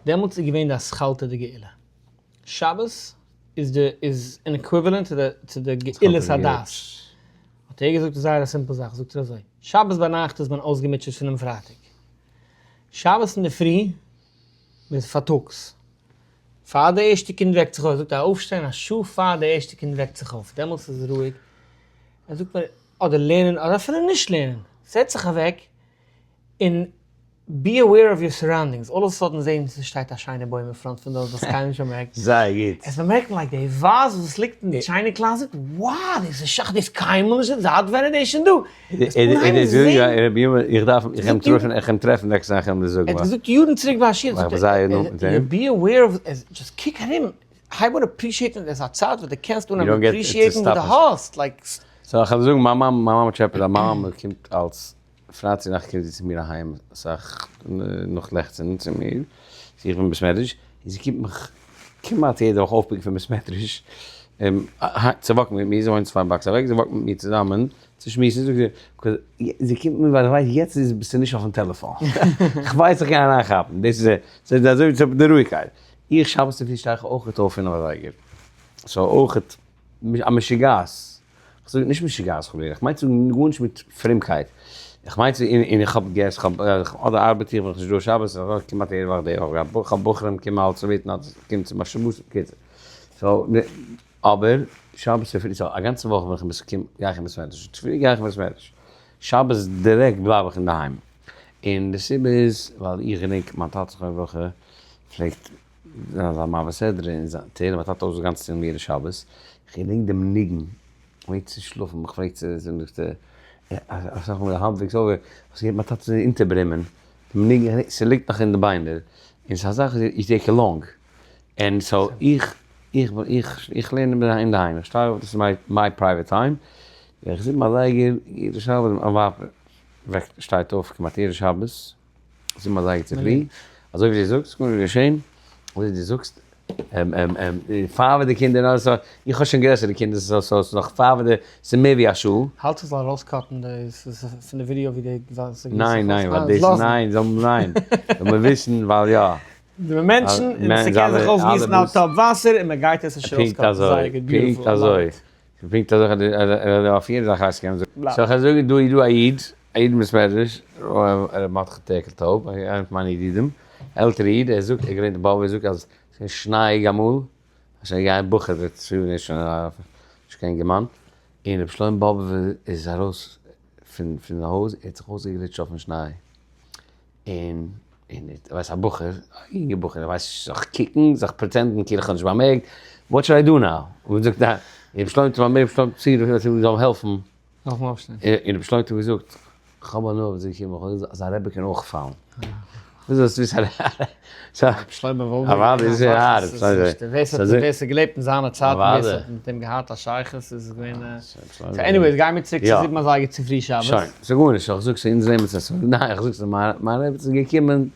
דעמאלטס איז געווען די אתחלתא דגאולה. שבת איז די איז אן equivalent צו די גאולת הדעת. האט ער געזאגט זייער א simple זאך, זאגט ער אזוי, שבת ביינאכט איז מען אויסגעמוטשעט פונעם פרייטאג, שבת אינדערפרי מען איז פארטאגס, פאר די ערשטע קינד וועקט זיך אויף, זאגט ער אויפשטיין א שעה פאר די ערשטע קינד וועקט זיך אויף, דעמאלטס איז רואיג, ער זאגט מיר, אדער לערנען אדער אפילו נישט לערנען, זעץ זיך אוועק און be aware of your surroundings, all of sudden זעהן ס'שטייט א שיינע בוים אין front פון דארט וואס קיינער נישט באמערקט. זייער גוט. עס באמערקט מען like די vase וואס ליגט אין די china closet, wow דאס איז שייך דאס קיינמאל נישט זייט ווען איז דאס שוין דא? עס אנהייבן זעהן. איך דארף איך אים טרעפן איך אים טרעפן next time איך אים דאס זאגן. ער האט געזאגט יארן צוריק ביי א שיעור, זאגט ער, be aware of, just קוק ארום, הייב אן appreciate ן, עס איז א צייט וואס דו קענסט אנהייבן appreciate ן וואס דו האסט, like. So איך וועל זאגן מיין מאמע מיין מאמע טשעפעט אז מיין מאמע קומט אלס. פרייטאג צו נאכט קומט זי צו מיר אהיים אסאך נאך לעכצען צו מיר, איך בין בית מדרש, און זי קומט מיך כמעט יעדע וואך אויפ pick ן פון בית מדרש, צו walk ן מיט מיר, זי וואוינט צוויי blocks אוועק, זי walk ט מיט מיר צוזאמען צו שמועסן, זאגט זי, זי קומט מיר ווייל זי ווייסט יעצט איז ביסטו נישט אויפן טעלעפאן, כ'ווייס איך קען אריינכאפן, דאס איז אזוי ווי די רואיגקייט, איך שבת צופרי שטיי איך אויכעט אויף פינף אזייגער, so אויכעט א משוגעת, כ'זאג נישט משוגעת חלילה, כ'מיין צו זאגן גארנישט מיט פרומקייט, כ'מיין צו און איך האב guests, כ'האב אדער ארבעט איך ווען כ'נישט דא שבת, אדער כמעט יעדע וואך די וואך, כ'האב בחורים קומען אלץ מיט און אלץ קומט צו מיין שבת, בקיצור. so, אבער שבת צופרי, so א גאנצע וואך ווען כ'בין קום גיי איך אין בית מדרש, צופרי גיי איך אין בית מדרש, שבת דירעקט בלייב איך אינדערהיים, און די סיבה איז ווייל איך געדענק מיין טאטע זכרונו לברכה פלעגט זיין זיין מעביר סדרה און זיין תהלים האט טאטע אויסגעגאנצן צו מיר שבת, איך געדענק דעם ניגון, כ'פלעג צו שלאפן, איך פלעג צו אסאך מאל האלבוועגס אויף, איך האב געהערט מיין טאטע אונטערברומען דעם ניגון, ס'ליגט נאך אין די ביינער, און ס'איז א זאך you take along, און so איך איך איך איך לערן אינדערהיים, איך שטיי אויף דאס איז my private time, איך זיץ ביים זייגער יעדע שבת, מיין ווייב וועקט שטייט אויף כמעט יעדע שבת, זיבן אזייגער צופרי, אזוי ווי דו זאגסט, ס'גארנישט געשען, אזוי ווי דו זאגסט, פאר ווען די קינדער און אלעס, איך האב שוין גרעסערע קינדער so ס'איז נאך פאר ווען די, ס'איז מער ווי א שעה. האלטסט איך זאל ארויס cut ן די פון די ווידיאו ווי די גיסט ניין ניין ווייל דאס ניין זאל ניין זאל מען וויסן ווייל יא. די מענטשן און ס'קען זיך אויסגיסן א טאפ וואסער און מ'גייט עס נישט ארויס cut ן, זייער גוט beautiful. פונקט אזוי. פונקט אזוי אויף יעדע זאך הייסט קען מען זאגן. so כ'זאג דא איז דא א איד, א איד אין בית מדרש, ר' מרדכי טערקלטויב, איינער פון מיינע ידידים, עלטערע איד, ער זאגט, ער געלערנט אין באבוב, ער זאגט אז ס'איז געווען שנייאיג אמאל, שוין געווען בחור, שוין נישט קיין אינגערמאן, און רבי שלמה באבובער איז ארויס פון די הויז, ער האט זיך אויסגעגליטשט אויפן שניי, און און דו ווייסט א בחור, א יונגע בחור, ער ווייסט נישט זיך קוקן, זיך pretend ן כאילו איך האב נישט באמערקט, what should I do now? און זאגט א, רבי שלמה האט באמערקט, רבי שלמה צו רבי זאל אים העלפן, העלפן אויפשטיין. און רבי שלמה האט אים געזאגט, כ'האב הנאה וואס איז געקומען, כ'האב געזאגט אז א רבי קען אויך פאלן. וואס זאלסטו וויסן א רבי שלמה וואלבער אוודאי איז ער א רבי שלמה. ווער ס'האט געלעבט אין זיינע צייטן, ווער ס'האט מיט אים געהאט א שייכות איז געווען א. so anyways גיי מיר צוריק צו זיבן אזייגער צופרי שבת. שוין, ס'איז גארנישט, איך זאג ס'איז אונז נעמען עס, ניין איך זאג ס'איז מיין רעבעצין איז געקומען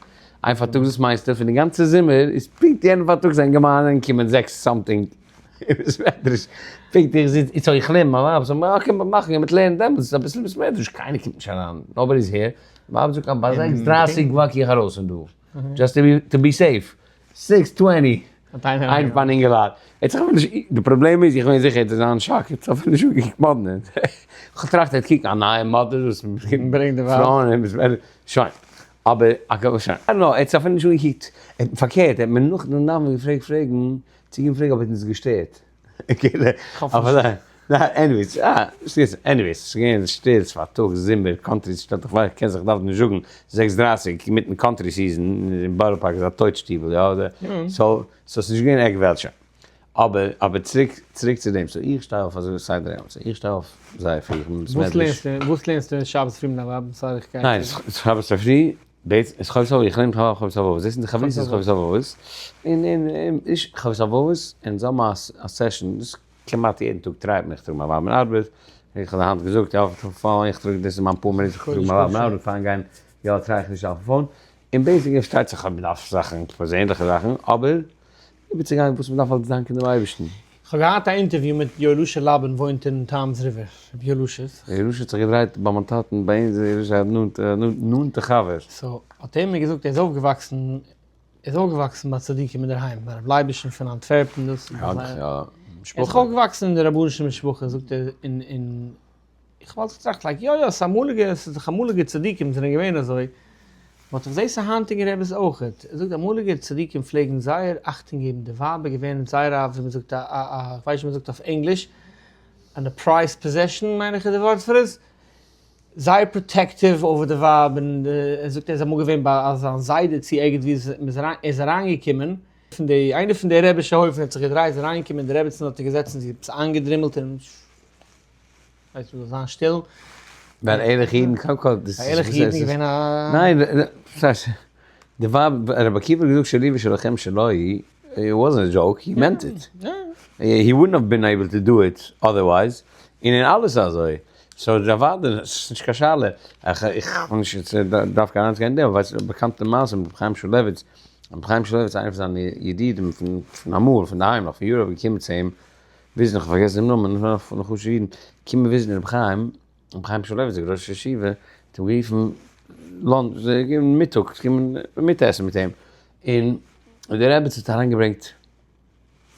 איין פארטאגס וואס מיינסטו פון די גאנצע זומער איז פונקט יענע פארטאגס זענען געמאן געקומען זעקס something אין בית מדרש, פונקט איך זיץ so איך לערן מיין ווייב זאגט מיר okay מאכן מיר מיט לערנען דעמאלטס אביסל בית מדרש קיינער קומט נישט אריין nobody is here, מיין ווייב זאגט אז ביי זעקס דרייסיג walk איך ארויס פון דא just to be safe. six twenty, איין פאר אינגעלייט, ער האט זיך אפילו נישט, די פראבלעם איז איך בין זיכער ער האט זיין שאק, ער האט זיך אפילו נישט אנגעקוקט מאדנע, איך האב געטראכט ער וועט קוקן א נייע מאדעל וואס ברענגט די ווייב, שוין, אבער שוין, I don't know, ער האט זיך אפילו נישט אנגעקוקט, פארקערט ער האט מיר נאכדעם נאכדעם געפרעגט פרעגן, צוגעבן פרעגן אויב ער האט אונז געשטערט. anyways, anyways, ס'איז געווען שטיל, ס'איז פארטאגס, זומער, country, שטעלט דיך פאר, איך קען זיך דארף נישט זאגן, זעקס דרייסיג, אינמיטן country season, אין בארא פארק איז א טויט שטיבל, יא, אדער, so, so ס'איז נישט געווען עק וועלט שוין. אבער, אבער צוריק, צוריק צו דעם, so איך שטיי אויף אזוי סדר היום, so איך שטיי אויף זייער פרי, איך בין בית מדרש. וואס לערנסטו שבת פרי מיט דיין ווייב? sorry איך גיי. ניין, שבת צופרי, בעצם איז חובת הלבבות, איך לערן בכלל חובת הלבבות, דאס איז די חברותא איז חובת הלבבות, און און און נישט חובת הלבבות, און זיי האבן א session, דאס כמעט יעדן טאג try ט מען, איך טראג מיין ווייב אין ארבעט, איך האב היינט געזאגט יא phone, איך טראג דאס איז מיין פאר מינוט, איך טראג מיין ווייב אין ארבעט פארן גיין, יא try איך נישט אויפן phone, און basically פארשטייט זיך אז מען דארף זאכן, פערזענליכע זאכן, אבער איבערצוגיין וואס מען דארף אלץ דאנקען דעם אייבערשטן. כ'האב געהאט א אינטערוויו מיט יואל'שע לאבין וואוינט אין טאמס ריווער, רבי יואל'שע'ס. יואל'שע האט זיך געדרייט ביי מיין טאטן ביי אונז איז יואל'שע א נאנטע נאנטע חבר. so האט ער מיר געזאגט ער איז אויפגעוואקסן ער איז אויפגעוואקסן ביי צדיקים אינדערהיים ביי רבי לייביש'ן פון אנטווערפן דאס יא יא ער איז דאך אויפגעוואקסן אין די רבנישע משפחה זאגט ער און און איך וואלט געטראכט like יא יא ס'איז אמאליגע ס'איז דאך אמאליגע צדיקים זענען געווען אזוי, but איך זעה ס'איז היינטיגע רעביס אויכעט, ער זאגט אמאליגע צדיקים פלעגן זייער אכטונג געבן די ווייב איז געווען זייער א ווי מ'זאגט א א א כ'ווייס נישט ווי מ'זאגט אויף ענגליש, אן א prized possession מיין איך איז די ווארט פאר עס, זייער protective over די ווייב און ער זאגט ער איז אמאל געווען ביי זיין זיידע צו ערגעץ ווי מ'איז אריין ער איז אריינגעקומען פון די איינע פון די רעבישע הויפן האט זיך געדרייט איז אריינגעקומען די רעביצין האט ער געזעצן זי האט עפעס איינגעדרימלט און. ווייסט וואס זאל זיין שטיל. ביי ערליכע אידן קודם כל דאס ביי ערליכע אידן איז געווען א. ניין ס'הייסט די ווייב רבי עקיבא האט געזאגט שלי ושלכם שלא היא, it wasn't a joke, he meant it. he wouldn't have been able to do it otherwise, און אין אלעס אזוי. so אוודאי, ס'איז נישט קיין שאלה, איך וויל נישט יעצט דווקא אריינצוגיין אין דעם, אבער ווייסט די באקאנטע מעשה מיט רבי חיים שמואלעוויץ, רבי חיים שמואלעוויץ איינער פון זיינע ידידים פון אמאל, פון די היים נאך פון Europe געקומען צו אים וויזן, איך האב פארגעסן דעם נאמען, פון די חשוב'ע אידן, קומען וויזן רבי חיים, רבי חיים שמואלעוויץ דער ראש ישיבה, האט אים גערופן lunch, מיטאג, קומען מיט עסן מיט אים, און די רעבעצין האט אריינגעברענגט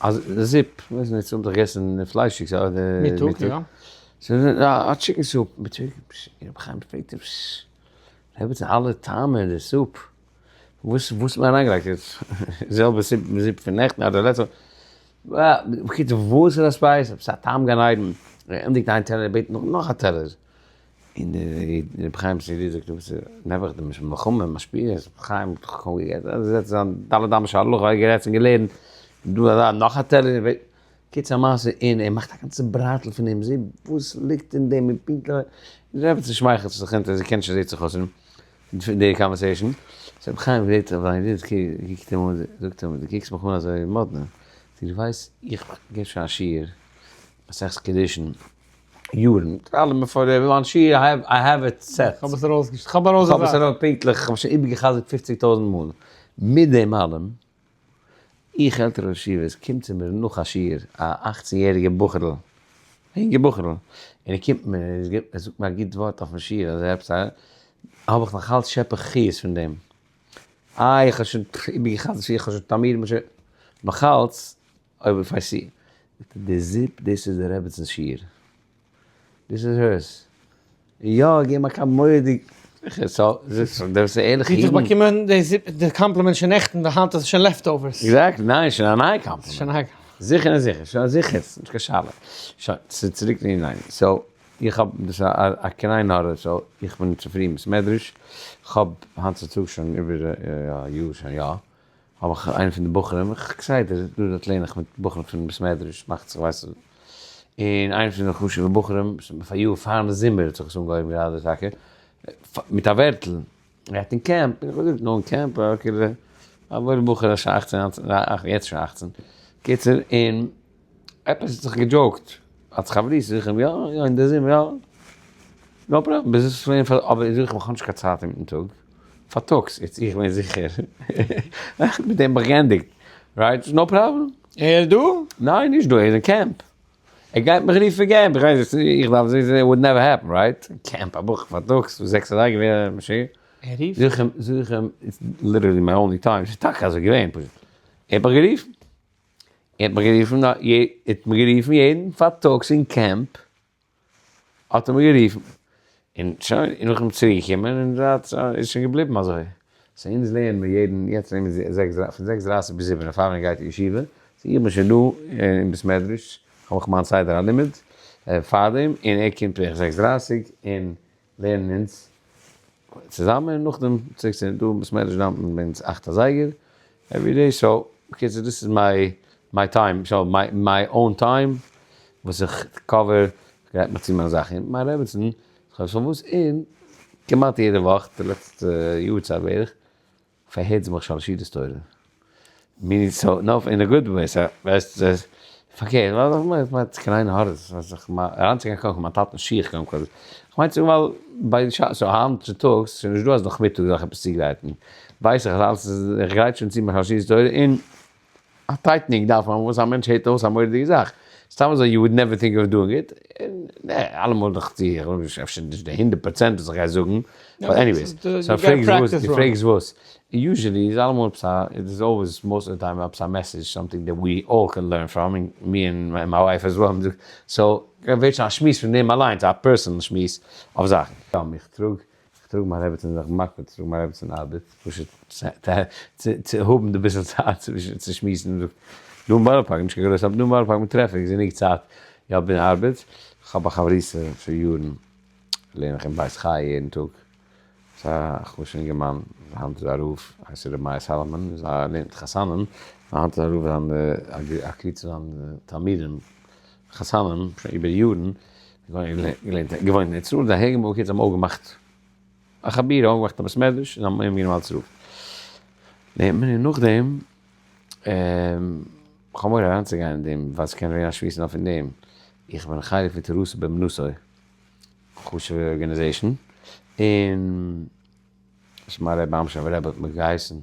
א זופ, כ'ווייס נישט צו מ'האט דאך געגעסן פליישיגס אדער מיטאג, יא. ס'איז א chicken soup, מיטאג, רבי חיים פרעגט אים, רעבעצין אלע טעמים אין די soup, וואס וואס האט מען אריינגעלייגט יעצט? זעלבע זופ פון נעכטן אדער לעצטע וואך? בקיצור וואס איז א spice? עפעס א טעם גן עדן, ער ענדיגט איין טעלער ער בעט נאך נאך א טעלער, און רבי חיים צבי זאגט וואס איז נעבעך די מלחמה משפיע רבי חיים האט דאך קוים געגעסן ער זעצט זיין ד' אמות של הלכה גערעדט און געלערנט, דא אזא נאך א טעלער, קיצור המעשה און ער מאכט א גאנצע בראטל פון דעם זופ, וואס ליגט אין דעם און פונקטליך, די רעבעצין שמייכלט זיך אונטער זי קען שוין זעהט זיך אויס פון די conversation, so רבי חיים זעהט אויף זיין ידיד קוקט אים אן זאגט אים דו קוקסט מיך אן אזוי מאדנע, זאגט דו ווייסט איך געב שוין א שיעור מסכת קידושין יארן, אלע מפורשים מיין שיעור I have it set, כ'האב עס ארויסגעשטעלט, כ'האב ארויס כ'האב עס ארויס פונקטליך, כ'האב שוין איבערגע'חזר'ט פופציג טויזנט מאל, מיט דעם אלעם איך עלטערע ראש ישיבות קומט צו מיר נאך א שיעור א 18 יעריגע בחור'ל, א יונגע בחור'ל, און ער קומט מיר און ער זאגט מיר א גוט ווארט אויפן שיעור אזוי עפעס א, האב איך נאך אלץ שעפ איך חיות פון דעם, איי איך האב שוין איבערגע'חזר'ט איך האב שוין תלמידים איך האב שוין, נאך אלץ אויב איך ווייס די זופ דאס איז די רעבעצינ'ס שיעור. דאס איז hers. יא, געבן א קאפ מורא'דיג. so, דאס איז ערליכע אידן. זי האט דאך באקומען די קאמפלימענט שוין נעכטן, די היינט איז שוין leftovers. Exactly, ניין, שוין א נייע קאמפלימענט. זיכער און זיכער, שוין זיכער, נישט קיין שאלה. שוין, צוריק צו ניין. So, איך האב, דאס איז א קליין הארה, so, איך בין צופרידן מיט סמעדרעש. כ'האב היינט צוטאגס שוין איבער א יאר שוין יא. האב איך איינער פון די בחורים, איך כסדר דא דארט לערן איך מיט בחורים פון בית מדרש, מאכט זיך ווייסט און איינער פון די חשוב'ע בחורים, פאר יאר פארן זומער האט זיך עס אנגעהויבן גראדע טאקע, מיט א ווערטל, ער גייט אין קעמפ, איך האב געזאגט נאר אין קעמפ, okay, א וואוילע בחור איז שוין אכצען ניינצען, יעצט שוין אכצען, קיצור, און עפעס האט זיך גע joke ט, אלס חברותא, זאג איך אים יא יא אין די זומער יא, no problem, ביז עס איז געווען פאר, אבער זאג איך אים איך האב נישט קיין צייט אינמיטן טאג, פארטאגס, יעצט איך בין זיכער, מיט דעם האב איך געענדיגט, right, no problem. ער איז דא? ניין נישט דא, ער איז אין קעמפ, ער גייט מיך רופן קעמפ, איך ווייס נישט, איך דארף זיצן, it would never happen, right, קעמפ א בחור פארטאגס, זעקס אזייגער ווער משוגע, ער רופט? זאג איך אים, זאג איך אים, it's literally my only time, ס'איז טאקע אזוי געווען פשוט, ער האט מיך גערופן. ער האט מיך גערופן, ער האט מיך גערופן יעדן פארטאגס אין קעמפ, האט ער מיר גערופן, און שוין, און נאכדעם צוריק געקומען, און זייט איז שוין געבליבן אזוי. so אונז לערנען מיר יעדן, יעצט לערנען מיר זעקס דרייסיג, פון זעקס דרייסיג ביז זיבן, פאר מען גייט אין ישיבה, so איך בין שוין דא אין בית מדרש, האב איך מיין סדר הלימוד פארדעם, און ער קומט בערך זעקס דרייסיג, און לערנען אונז צוזאמען און נאכדעם צוריק צו דא אין בית מדרש דאווענט מען ביי אונז אכט אזייגער every day so בקיצור דאס איז my my time so my my own time וואס איך cover גרייט מיך צו מיינע זאכן און מיין רעבעצן כ'ווייס פארוואס און כמעט יעדע וואך די לעצטע יאר צייט בערך פארהערט זי מיך שלש סעודות תורה. meaning so no in a good way so ווייסט פארקערט ווייל איך מיין מיין קיין עין הרע ס'איז זיך אריינצוגיין קודם כל מיין טאטענס שיך קודם כל כ'מיין צו זאגן ווייל ביי so היינט צוטאגס ס'איז נישט דא אז נאכמיטאג זאל איך עפעס צוגרייטן ווייס איך אז אלעס איז איך גרייט שוין צו מיין שלש סעודות תורה און א tightening דארף מען וואס א מענטש הערט אויס א מורא'דיגע זאך, סתם אזוי you would never think of doing it, נע, אלעמאל דאך צו, איך וויל נישט, אפשר נישט די הונדערט פראצענט וואס איך גיי זאגן, but anyways, so פרעגסט וואס, דו פרעגסט וואס, usually איז אלעמאל עפעס א, it is always most of the time עפעס א message, something that we all can learn from, און me and my wife as well, so ווערט שוין א שמועס פון דעם אליינס, א personal שמועס אויף זאכן. איך טראג איך טראג מיין רעבעצין זיך מקפיד צו טראגן מיין רעבעצין ארבעט, פשוט צו האבן די ביסל צייט צו שמועסן, זאגט דא אין בארא פארק, נישט קיין גרויסע אבער דא אין בארא פארק מיט טרעפיק איז גענוג צייט, יא בין ארבעט, כ'האב א חברותא שוין יארן, לערן איך אין בית חי יעדן טאג, ס'איז א חשוב'ע אינגערמאן, היינט איז א רב, הייסט ר' מאיר סאלאמאן, איז א לערנט חתנים, היינט איז א רב זיין א קבוצה זיין תלמידים חתנים שוין איבער יארן, געלערנט געוואוינט אין ארץ ישראל, זיי העגן בקיצור האבן אויפגעמאכט א חבורה, אויפגעמאכט א בית מדרש און האבן אים גענומען אלס רב. נעמט מען און נאכדעם, כ'האב מורא אריינצוגיין אין דעם ווייל ס'קען ווערן א שמועס נאר פון דעם, איך בין חלק פון תורתו באמונתו. חשוב'ע organization, און מיין רבי אמשינאווער רבי האט מיך געהייסן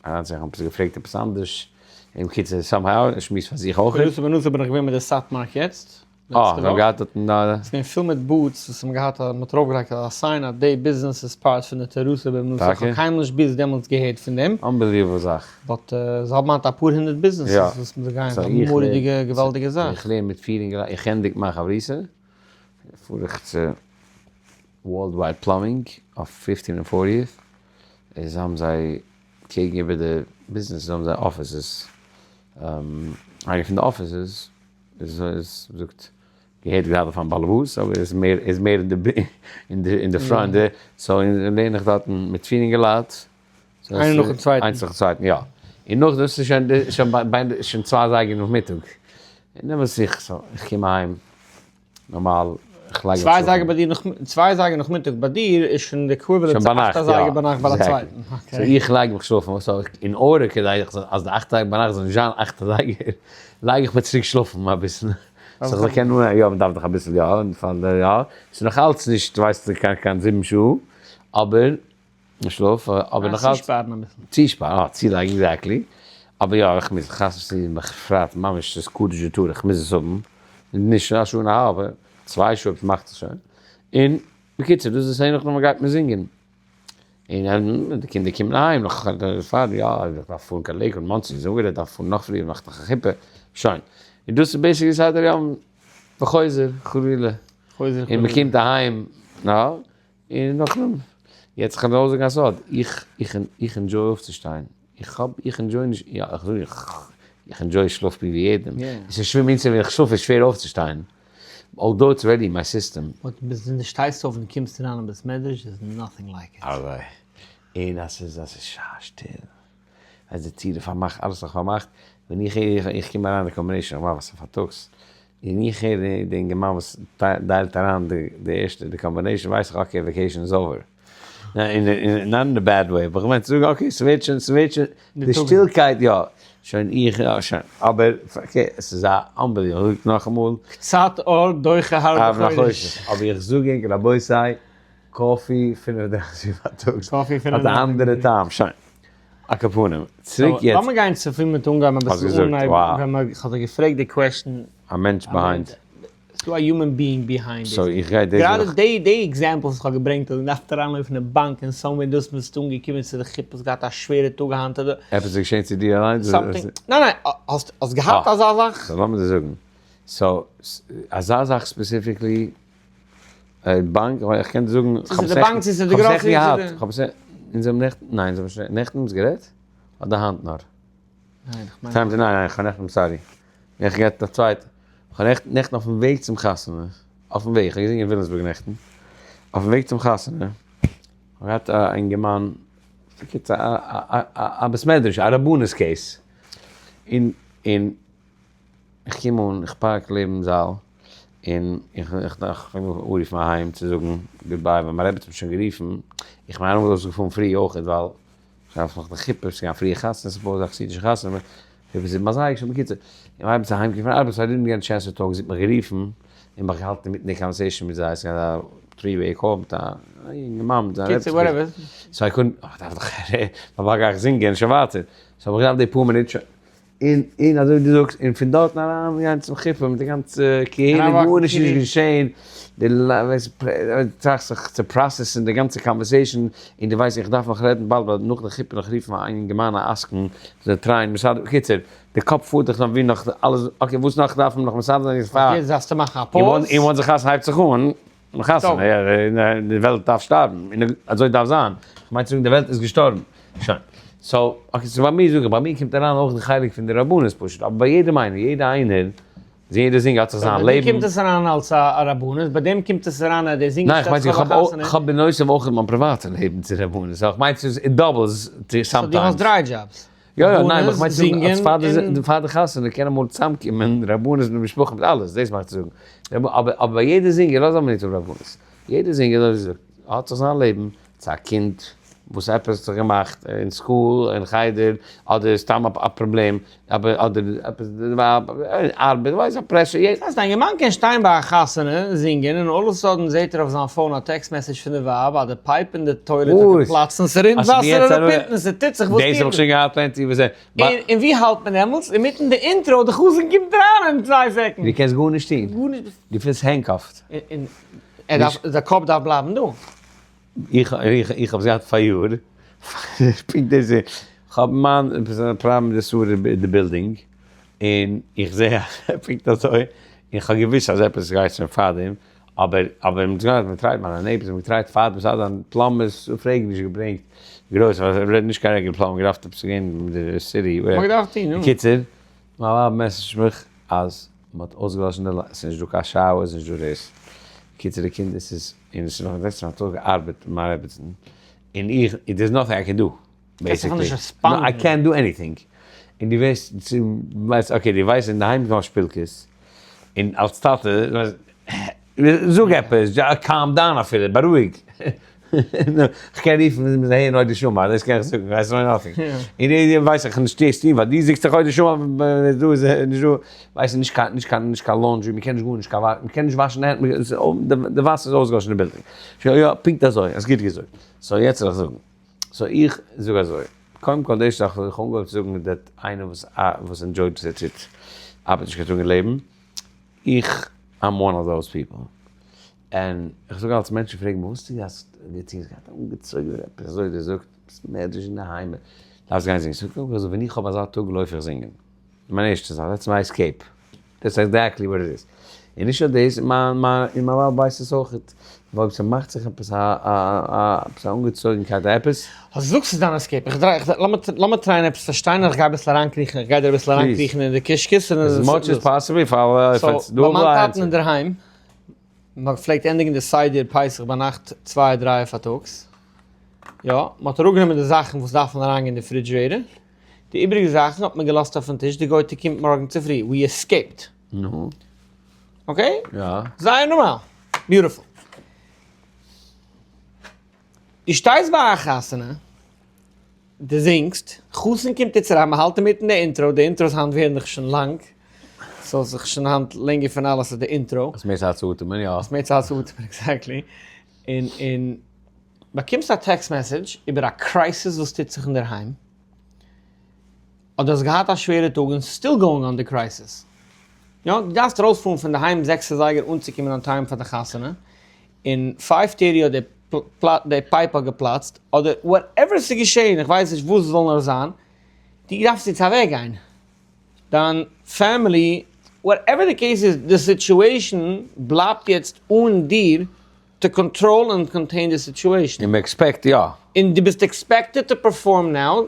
אריינצוגיין, כ'האב עפעס געפרעגט עפעס אנדערש, און בקיצור somehow, ער שמועסט פאר זיך אויך. פרנסה בנוסף בין איך געווען מיט די סאטמארק יעצט, אה, לעצטע זיי האבן וואך. געהאט דארטן א. ס'איז געווען פול מיט booths וואס האבן געהאט א, מ'האט ארויפגעלייגט א sign אז די ביזנעס איז part פון די תורתו באמונתו, איך האב טאקע? קיינמאל נישט ביז דעמאלטס געהערט פון דעם. Unbelievable זאך. But זיי האבן היינט אפאר הונדערט ביזנעסעס וואס מ'זאל גיין, ס'איז א מורא'דיגע געוואלדיגע זאך. איך לערן מיט פיר אינגעלייט, איך ענדיג מיין חברותא, פאר איך צו Worldwide Plumbing אויף fifteen און fortieth, איז האבן זיי קעגן איבער די ביזנעסעס האבן זיי offices, איינע פון די offices איז זאגט געהערט גראדע פארן באלעבאס אבער איז מער איז מער אין די אין די front so לערן איך דארטן מיט פיר אינגעלייט. איינער נאכן צווייטן. איינס נאכן צווייטן יא. און נאך דאס איז שוין שוין ביי שוין צוויי אזייגער נאכמיטאג. און דעמאלטס איך so איך קום אהיים נארמאל איך לייג מיך צוויי אזייגער ביי דיר נאך צוויי אזייגער נאכמיטאג ביי דיר איז שוין די equivalent צו אכט אזייגער ביינאכט ביי א צווייטן. So איך לייג מיך שלאפן so אין order כדי אז די אכט אזייגער ביינאכט זאל נישט זיין אכט אזייגער לייג איך מיך צוריק שלאפן אביסל. So איך זאל קענען אנהייבן יא מ'דארף דאך אביסל יא און פאר די יא ס'איז נאך אלץ נישט ווייסטו קיין קיין זיבן שעה אבער שלאף אבער נאך אלץ צושפארן אביסל. צושפארן אה צולייגן exactly אבער יא איך מוז חס ושלום בפרט ממש ס'איז קדוש וטהור איך מוז עס האבן נישט א שעה און א האלב צוויי שעה אויב ס'מאכט זיך שוין און בקיצור דאס איז נאכדעם מ'גייט מען זינגען און די קינדער קומען אהיים נאך פאר יא איך דארף פארן קיין לעיקוואד מאנסי איז אפגערעדט דארף פארן נאך פריער מאכט נאך א חופה שוין און דאס איז basically סדר יום וחוזר חלילה און מ'קומט אהיים יא און נאכדעם, יעצט איך וועל זאגן א סוד, איך איך איך enjoy אויפצושטיין, איך האב איך enjoy נישט, יא איך זאג איך איך enjoy שלאף פונקט ווי יעדעם, עס איז שווער מיר ווען איך שלאף איז שווער אויפצושטיין, although it's already in my system. But ביז ווען דו שטייסט אויף און קומסט אריין אין בית מדרש איז nothing like it. אזוי, און אז ס'איז אז ס'איז שא שטיל, אז די טיר איז פארמאכט, אלעס איז פארמאכט, ווען איך הער איך קום אריין די combination, איך מאך וואס פארטאגס, און איך הער די אינגערמאן וואס דיילט אריין די ערשטע די combination ווייס איך okay vacation איז over. Not in the bad way, אבער כ'מיין צו זאגן okay ס'ווערט שוין ס'ווערט שוין די שטילקייט יא, שוין איך יא שוין, אבער פארקערט עס איז א unbelievable, איך זאג נאכאמאל. קצת אור דוחה הרבה חושך. אבער איך זאג ענק רבותי, coffee 35 פארטאגס האט א אנדערע טעם, שוין. על כל פנים, צוריק יעצט. לאמיר גיין צו פון מיט אנגעהויבן אביסל אנהייב ווען מען האט דיר געפרעגט די question. א מענטש behind. ס'דא א human being behind so איך גיי דאס. גראדע די די example וואס איך האב געברענגט אז מ'דארף אריינלויפן אין באנק און somewhere דאס ביסטו אנגעקומען צו די חופה האסט געהאט א שווערע טאג היינט אדער. עפעס איז געשען צו דיר אליינס? Something. ניין ניין האסט האסט געהאט אזא זאך? So לאמיר דיר זאגן. So אזא זאך specifically באנק, איך קען דיר זאגן, צו ס'איז די באנק צו ס'איז די גראסערי צו די. כ'האב עס אונז האבן נעכטן, ניין אונז האבן שוין נעכטן אונז גערעדט? אדער היינט נאר? ניין איך מיין. ניין ניין כ'האב נעכטן sorry, איך גערעדט א צווייטע, כ'האב נעכטן נעכטן אויפן וועג צום חתונה, אויפן וועג, כ'האב געזינגען אין וויליאמסבורג נעכטן, אויפן וועג צום חתונה, האב געהאט א אינגערמאן, בקיצור א א בית מדרש, א רבנות case, און און איך קום אן, איך park לעבן זאל, און איך איך דארף אנרופן אהיים צו זאגן goodbye, ווייל מיין רבי האט מיך שוין גערופן, איך בין איינמאל ארויסגעפארן פרי אויכעט ווייל איך דארף נאך די חופה, ס'איז געווען א פריע חתונה, suppose א חסידישע חתונה, חופה זיבן אזייגער, שוין בקיצור, און מיין רבי איז אהיימגעקומען פון ארבעט, so I didn't get a chance to talk, זי האט מיך גערופן, און מיך געהאלטן אינמיטן די conversation מיט זיי, ס'איז געווען א three way call מיט א יונגערמאן מיט זיין קיצור whatever. So I couldn't, איך דארף דאך, פארוואס גיי איך זינגען, שוין ווייטער, so האב איך געדארפט די פאר מינוט, שוין. און און אזוי ווי דו זאגסט, און פון דארטן אריין גיין צום חופה מיט די גאנצע קהילה, גארנישט איז נישט געשען, די טראכסט זיך צו process ן די גאנצע conversation, און דו ווייסט איך דארף נאך רעדן באלד ווייל נאך די חופה נאך רופן א אינגערמאן א עסקן זאל try ען מסדר, בקיצור, די קאפ פארט דיך נאך ווי נאך אלעס, okay וואס נאך דארף מען נאך מסדר זיין יעצט פאר. יעצט דארפסטו מאכן א pause. און once די חתונה הייבט זיך אן, חתונה, יא, די וועלט דארף שטארבן, און אזוי דארף זיין, כ'מיין צו זאגן די וועלט איז געשטארבן, שוין. So, okay, so ביי מיר זאג איך, ביי מיר קומט אריין אויך די חלק פון די רבנות פשוט, אבער ביי יעדעם איינער, יעדע איינער, יעדער זינגער האט זיך זיין לעבן. ביי דיר קומט עס אריין אלס א רבנות, ביי דעם קומט עס אריין אז דער זינגער שטעלט זיך אויף א חתונה. ניין, כ'מיין איך האב בנוסף אויך מיין פריוואטע לעבן צו רבנות, so כ'מיין צו זאגן, it doubles sometimes. So דו האסט דריי דזשאבס. יא יא, ניין, אבער כ'מיין צו זאגן אז פאר די פאר די חתונה קען אמאל צוזאמקומען רבנות מיט משפחה מיט אלעס, דאס מיין איך צו זאגן. אבער אבער ביי יעדע זינגער, לאז א מינוט אויף רבנות, יעדע זינגער אזוי ווי זאגט, האט זיך זיין לעבן, צו א קינד. וואס עפעס האט זיך געמאכט אין school, אין חדר, אדער סתם א פראבלעם, אבער אדער עפעס די ווייב, ארבעט, ווייס א pressure, יעדער. הייסט א אינגערמאן קען שטיין ביי א חתונה זינגען און all of sudden זעהט ער אויף זיין phone א text message פון די ווייב אז די pipe אין די toilet האט געפלאצט און ס'רינט וואסער אראפ אונטן, ס'טוט זיך, וואס דאס האב איך שוין געהאט plenty וואס ער. און ווי האלט מען דעמאלטס? אינמיטן די intro, די חתן קומט אריין אין 2 second. דו קענסט גארנישט טון. גארנישט. דו פילסט handcuffed. און ער דארף, די קאפ דארף בלייבן דא. איך איך האב עס געהאט פאריאר, פונקט דאס איז, כ'האב מיין עפעס א פראבלעם מיט די sewer אין די בילדינג, און איך זע אז פונקט אזוי, און כ'האב געוויסט אז עפעס גייט שוין פארדעם, אבער אבער מ'האט געהאט מ'טרייט מיינע neighbors האבן געטרייט פארדעם ס'האט זיין plumbers פרעגן נישט געברענגט גרויס ווייל ער רעדט נישט קיין רעגולער plumber געדארפט עפעס גיין מיט די city. מ'האט געדארפט טון, נו. בקיצור, מיין ווייב message ט מיך אז מ'האט אויסגעלאשן די light, ס'איז נישט דא קיין shower, ס'איז נישט דא דאס. בקיצור די קינדער ס'איז, און ס'איז נאך זעצן א טאג ארבעט מיט מיין רעבעצן, און איך, there איז nothing I can do, basically. I can't do anything. און דו ווערסט, ווייסט, okay, דו ווייסט אינדערהיים איז נאר שפילקעס, און אלס טאטע, זאג עפעס, calm down אפילו, בארואיג. כ'קען רופן מ'זאל הערן עוד ישמע, דאס קען איך זאגן, ווייסט נאו nothing. און די ווייס איך נישט דאס טון, ווייל דו זאגסט דאך עוד ישמע, דא איז נישט דא, ווייסט נישט קיין נישט קיין נישט קיין laundry, מ'קען נישט גארנישט קיין מ'קען נישט וואשן די הענט, די וואסער איז אויסגעוואשן די בילדינג. יא, פונקט אזוי, האסט גוט געזאגט. so יעצט וועל איך זאגן. so איך זאג אזוי, קודם כל די ערשטע זאך וואס איך האב אנגעהויבן צו זאגן איז that איינער וואס וואס enjoy ט וואס ער טוט, ארבעט נישט קיין טאג אין לעבן, איך I'm one of those people. און איך זאג אלץ מענטשן פרעגן מיר וואס טו האסט געטון, האסט געהאט אנגעצויגן עפעס אזוי, דער זאגט ביסט מעדזש אינדערהיים דארפסט גיין זינגען, זאג איך אזוי ווען איך האב אזא טאג לויף איך זינגען, מיין ערשטע זאך that's my escape, that's exactly what it is, און נישט נאר דאס, מיין מיין און מיין ווייב ווייסט עס אויכעט, ווייל אויב ס'מאכט זיך עפעס א א עפעס א אנגעצויגנקייט א עפעס. אז דו זאגסט ס'איז דיין escape, איך דריי איך לאמיר try ען עפעס פארשטיין איך גיי אביסל אריינקריכן, איך גיי דיר אביסל אריינקריכן אין די קישקעס און as much as possible if it's doable. ביי מיין טאטן אינדערהיים, מען פלעגט ענדיגן די סדר פסח ביינאכט צוויי דריי פארטאגס, יא, מען האט אראפגענומען די זאכן וואס דארפן אריינגיין אין די refrigerator, די איבריגע זאכן האט מען געלאזט אויפן טיש, די גויטע קומט מארגן צופרי, we escaped. נו. okay? יא. זייער נארמאל. beautiful. דו שטייסט ביי א חתונה, דו זינגסט, חתן קומט איצט אריין, מען האלט אינמיטן די intro, די intros היינט ווערן דאך שוין לאנג, ס'איז זיך שוין היינט לענגער פון אלעס איז די intro. האסט מער צייט צו אטעמען, יא. האסט מער צייט צו אטעמען, exactly. און און באקומסט א text message איבער א crisis וואס טוט זיך אינדערהיים, אדער האסט געהאט א שווערע טאג און still going on די crisis. יא, דו דארפסט ארויספארן פון דערהיים 6 אזייגער אנצוקומען on time פאר די חתונה, און 5:30 האט די pipe האט געפלאצט, אדער whatever ס'איז געשען, איך ווייס נישט וואס עס זאל נאר זיין, דו דארפסט יעצט אוועקגיין. דיין family, whatever די case איז, די situation בלייבט יעצט אן דיר to control און contain די situation. און מ'עקספעקט יא. און דו ביסט expected to perform now,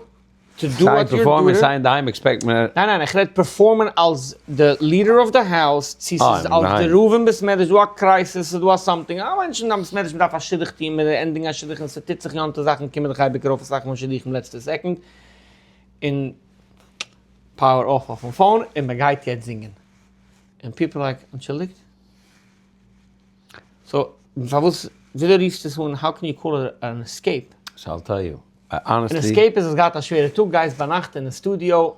to do סיי what your perform ען duty. סיי אינדערהיים expect מען. ניין ניין איך רעד perform ען אלס די leader of די house, צו ס'איז אלס די רב אין בית מדרש, דא א crisis, ס'איז דא א something, א מענטש אין א בית מדרש מ'דארף א שידוך טוהן, מ'דארף ענדיגן א שידוך און ס'טוט זיך יאנטע זאכן קומען דאך אייביג ארויף אסאך מאל שידוכים לעצטע second, און power off אויפן phone און מ'גייט יעצט זינגען, און people like אנטשולדיגט? so פארוואס וויאזוי רופסטו עס אן how can you call it an escape? so I'll tell you, honestly. אן escape איז האסט געהאט א שווערע טאג גייסט ביינאכט אין סטודיאו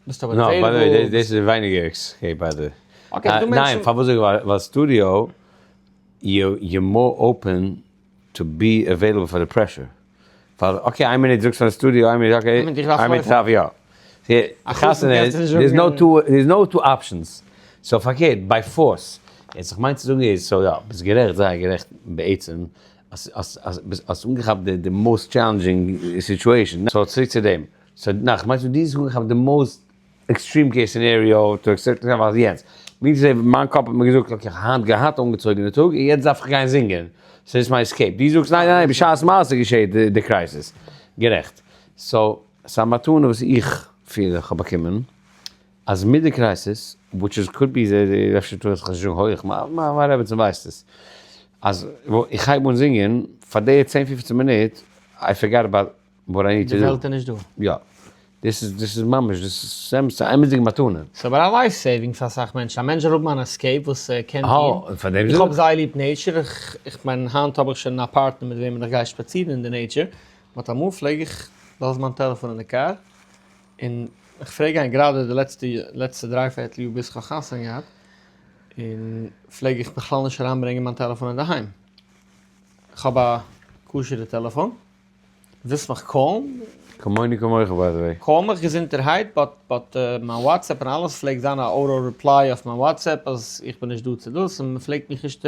ביסט אבער no, by the way, available. דאס איז ווייניגער escape by the. okay, ס'דא מענטשן. ניין, פארוואס זאג איך ווייל סטודיאו you more open to be available פאר די pressure. ווייל okay איין מינוט זאגסט פאר די סטודיאו איין מינוט okay איין מינוט דארף יא. חתונה איז there איז no two there איז no two options. so פארקערט by force. יעצט איך מיין צו זאגן איז so יא ביסט גערעכט זייער גערעכט בעצם אז אז האסט אנגעכאפט די most challenging situation. so צוריק צו דעם. so ניין כ'מיין צו דו האסט אנגעכאפט די most extreme case scenario to accept ווייל יעצט ווי זיי מיין קאפ האט מיר געזאגט okay איך האב היינט געהאט אנגעצויגענע טאג און יעצט דארף איך גיין זינגען so איז מיין escape דו זאגסט ניין ניין בשעת מעשה געשעט די crisis גערעכט so ס'איז א מתנה וואס איך פיל איך האב באקומען אז מיט די crisis which is could be אפשר טאר איך עס נישט זאגן הויך מיין רעבעצין ווייסט עס אז איך הייב אן זינגען פאר די צען פופצען מינוט I forgot about what I need די to do. וועלט איז נישט דא. יא. דאס איז דאס איז ממש דאס איז אמת א אמת'דיגע מתנה. ס'איז אבער א life saving פאר אסאך מענטשן. א מענטש זאל האבן אן escape וואס ער קען טון. פאר דעם איך האב זאג זייער ליב nature. איך מיין היינט האב איך שוין א פארטנער מיט וועמען איך גיי שפאצירן אין די nature. But אמאל פלעג איך לאזן מיין טעלעפאן אין די קאר, און איך פלעג גיין גראדע די לעצטע לעצטע דריי פערטל יאר ביז כ'האב חתונה געהאט, און פלעג איך בכלל נישט אריינברענגען מיין טעלעפאן אינדערהיים. כ'האב א כשר'ע טעלעפאן, ווילסט מיך call ן? כמוני כמוך by the way. Call מיך געזונטערהייט, but but מיין WhatsApp און אלעס פלעגט זיין א auto reply אויף מיין WhatsApp אז איך בין נישט דא צו דאס, און מ'פלעגט מיך נישט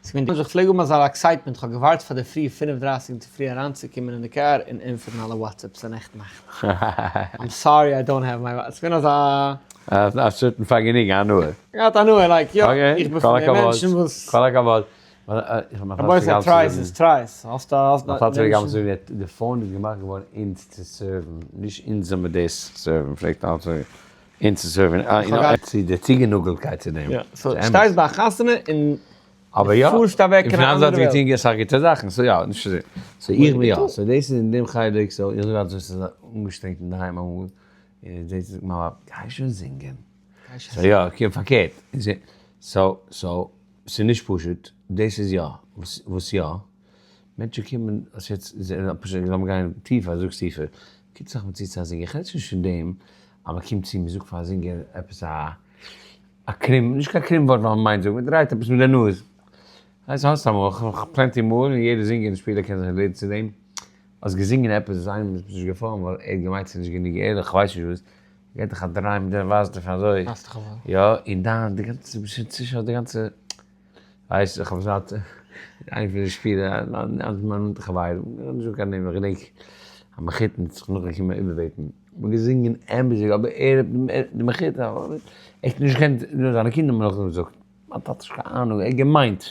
ס'געווען איך פלעג האבן אזא excitement, כ'האב געווארט פאר די פרי פינף דרייסיג אינדערפרי אריינצוקומען אין די קאר און ענטפערן אלע WhatsApps נעכטן נאכט. I'm sorry I don't have my ס'געווען אזא. א certain פארגעניגן, הנאה. געהאט הנאה, like יא, איך בין פון די מענטשן וואס. כל הכבוד. רבותי try עס, try עס, האסט א האסט א. די phone איז געמאכט געווארן אונז צו serve ן, נישט אונז זאל מיר דאס serve ן, פלעגט אלץ זאגן אונז צו serve ן, צו די צוגענאגלטקייט צו דעם. יא, so שטייסט ביי א חתונה און אבער יא, פארסט אוועק אין א אנדערע וועלט. און פון איין זייט געטון אסאך גוטע זאכן, so יא, נישט אזוי. So איך בין יא, so דאס איז אין דעם חלק, so איך זאג אלץ ווען ס'איז אנגעשטרענגט אינדערהיים אמאל, און זעהט זיך מיין ווייב, גיי שוין זינגען. So יא, okay פארקערט. So, so, ס'איז נישט פשוט, דאס איז יא, וואס יא, מענטשן קומען, אז יעצט, פשוט לאמיר גיין טיפער, זאגסט טיפער, קומט זיך מען צו צו א זינגער, איך רעד נישט פון דעם אז מען קומט צו, מען זאגט פאר א זינגער עפעס א א קרום, נישט קיין קרום ווארט ווייל מען מיינט זאגן, מען דרייט עפעס מיט די נאז, הייסט האסט אמאל, כ'האב plenty מאל, און יעדער זינגער און שפילער קען זיך relate ן צו דעם, האסט געזינגען עפעס וואס איינעם איז נישט געפאלן ווייל ער האט געמיינט ס'איז נישט גענוג ערליך, כ'ווייס נישט וואס, געט דיך א דריי מיט די ווייזט דיך אזוי, יא, און דיין די גאנצע ביסט שוין צושוידערט די גאנצע, ווייסט איך האב זייט איינע פון די שפילער, איינס פון מיינע נאנטע חברים, איך נישט זאגן קיין נעמען, איך געדענק א מחותן האט זיך נאכגעקומען איבערבעטן, מ'האט געזינגען אמת'דיג אבער ער די מחותן ער האט נישט געקענט, זיינע קינדער האבן נאכדעם געזאגט, מיין טאטע האט נישט קיין אהנונג, ער האט געמיינט,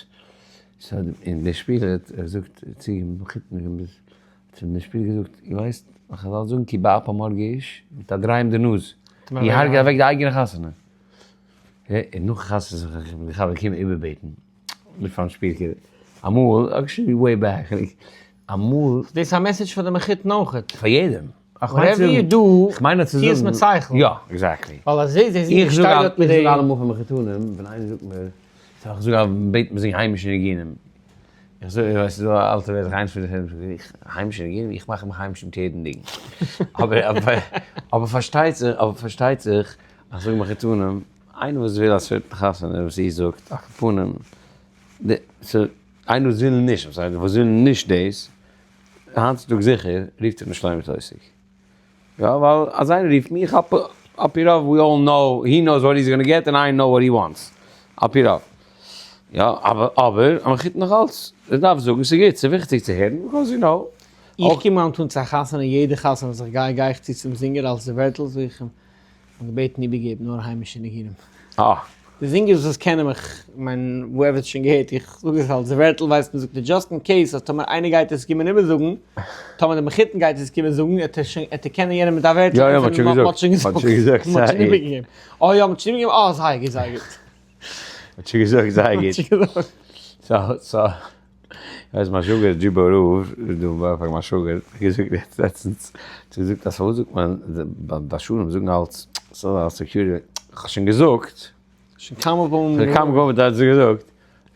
so און דער שפילער האט געזאגט צו מחותן, האט אים דער שפילער געזאגט, איר ווייסט וואס חזל זאגן כי באפם הרגו איש, מיט א דריי אין די נאז, איר הרג'ט אוועק די אייגענע חתונה. און נאכן חתונה זיך די חבר געקומען איבערבעטן, נישט פארן שפיל כאילו, אמאל, actually way back, אמאל. דאס איז א message פאר די מחותן אויכעט. פאר יעדעם. Whatever you do, טוה עס מיט שכל. יא, exactly. ווייל אז זיי זענען איך זאג אלעמאל פאר מחותנים, ווען איינער זאגט מיר, איך זאג אז מ'בעט מיר זינגען היימישע ניגונים, איך זאג, ווייסט ס'איז דא א אלטע ווערטל, איינס פון די, היימישע ניגונים, איך מאך מיך היימיש מיט יעדן ניגון. אבער, אבער פארשטייט זיך, אבער פארשטייט זיך, איך זאג מחותנים, איינער וואס וויל א certain חתונה וואס איר זאגט, על כל פנים, די, איינער וואס וויל נישט, וואס וויל נישט דאס, היינט צו טאג זיכער, רופט ער נישט שלמה טויסיג. יא, ווייל אז איינער רופט מיך אפ, על פי רוב we all know, he knows what he's gonna get and I know what he wants. על פי רוב. יא, אבער, אבער, א מחותן נאך אלץ, ער דארף זאגן ס'איז גוט, ס'איז וויכטיג צו הערן, because you know. איך קום היינט אן צו א חתונה, יעדע חתונה וואס איך גיי, גיי איך צו צום זינגער אלס די ווערטל זאג איך אים, כ'האב געבעטן איבערגעבן נאר היימישע ניגונים. אה. די זינגערס וואס קענען מיך, כ'מיין whoever האט שוין געהערט, איך זאג עס אלס די ווערטל ווייסט מען זאגט ער just in case אז טאמער איינער גייט עס קומען איבערזאגן, טאמער די מחותן גייט עס קומען זאגן, עט ער שוין עט ער קענען יענעם מיט א ווערטל יא יא מ'האט שוין געזאגט. מ'האט שוין געזאגט. מ'האט שוין געזאגט. מ'האט שוין איבערגעגעבן. אה יא מ'האט שוין איבערגעגעבן, אה זייער גוט זייער גוט. מ'האט שוין געזאגט זייער גוט. מ'האט שוין געזאגט. So so. ווייסט מיין שוואגער דזשיבא רב איז דא אין בארא פארק מיין שוואגער האט געזאגט יעצט לעצטנס האט ער געזאגט אז פארוואס זאגט מען ביי שלום זאגן אלץ ס'איז א security כ'האב שוין געזאגט שוין כמה פעמים שוין כמה פעמים האט ער געזאגט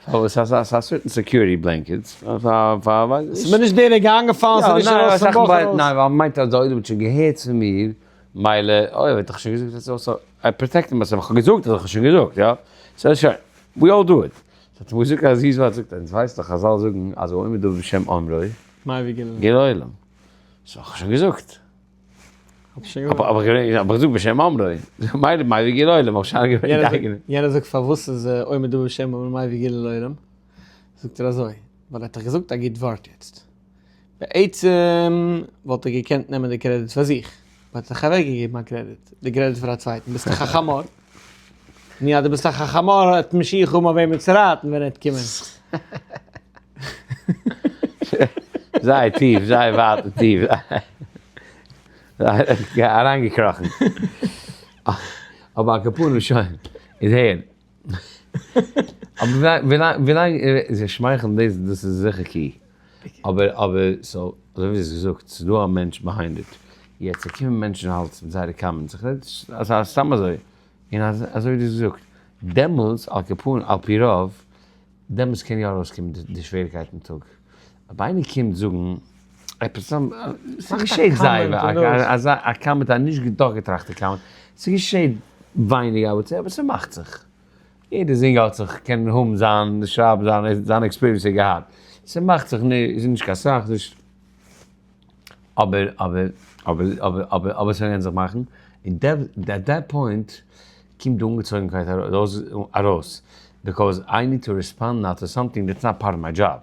פארוואס ס'איז א certain security blanket פאר פאר ס'איז מיר נישט די רגע איינגעפאלן ס'איז נישט ארויס פון בויך ארויס. ניין ווייל מ'מיינט אז די עולם האט שוין געהערט פון מיר מילא אוי ער האט דאך שוין געזאגט אז so I protect myself כ'האב געזאגט אז איך האב שוין געזאגט יא so שוין we all do it. ס'האט אים געזאגט א זיס ווארט, זאגט ער, אונז ווייסט דאך חזל זאגן אז האומר דבר בשם אומרו, גאולה לעולם. So כ'האב שוין געזאגט. אבער איך זאג בשם אומרו, מילא מביא גאולה לעולם, האב איך שוין געווען די אייגענע. יענער זאגט פארוואס איז אומר דבר בשם אומרו מביא גאולה לעולם, זאגט ער אזוי, ווייל ער האט דאך געזאגט א גוט ווארט יעצט. בעצם וואלט ער געקענט נעמען די קרעדיט פאר זיך, but האט זיך אוועקגעגעבן א קרעדיט, די קרעדיט פאר א צווייטן, ביסט דאך א חמור. נו אז דו ביסט א חמור האט משיח האבן אויף וועמען צו רייטן ווען ער וועט קומען. זייער טיף, זייער ווייט און טיף. אריינגעקראכן. אבער על כל פנים שוין, איז הער. אבער ווילאנג זיי שמייכלן דאס דאס איז זיכער key. אבער אבער so אזוי ווי דו האסט געזאגט ס'איז דא א מענטש behind it. יעצט ס'קומען מענטשן אלץ מיט זייערע comments איך רעד אזא סתם אזוי און אזוי ווי דו האסט געזאגט דעמאלטס על כפנים על פי רוב דעמאלטס קען יא ארויסקומען די שוועריקייט אין טאג. אויב איינער קומט זאגן. עפעס ס'געשעט זייער אזא א comment א נישט דורכגעטראכטע comment, ס'געשעט ווייניג I would say אבער ס'מאכט זיך, יעדער זינגער האט זיך קען האבן זיין שרייבן זיין זיין experience ער געהאט, ס'מאכט זיך נישט נישט קיין סאך נישט אבער אבער אבער אבער אבער אבער ס'קען זיך מאכן, און at that point קומט די אנגעצויגנקייט ארויס, because I need to respond now to something that's not part of my job.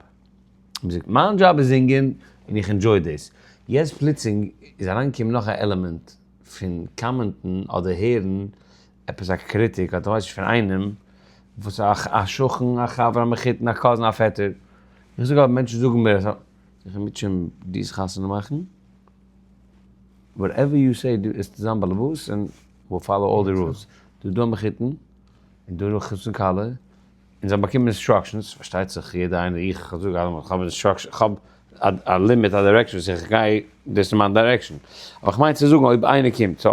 מוזיק. מיין דזשאב איז זינגען און איך enjoy דאס. יעצט פלוצלינג איז אריינגעקומען נאך א עלעמענט פון comment ן אדער הערן עפעס א קריטיק אדער כ'ווייס נישט פון איינעם וואס א שכן א חבר א מחותן א cousin א פעטער. איך זאג אבער מענטשן זאגן מיר אז איך בין מיטשען דיס חתונה מאכן whatever you say דו וועסט זיין באלעבאס און we'll follow all the rules. דא איז דא א מחותן און דא איז דא חתן כלה. און זיי האבן באקומען instructions, פארשטייט זיך יעדער איינער, איך זאג אלעמאל איך האב instructions, איך האב א limit א direction וואס איך גיי, דאס איז מיין direction, אבער איך מיין צו זאגן אויב איינער קומט, so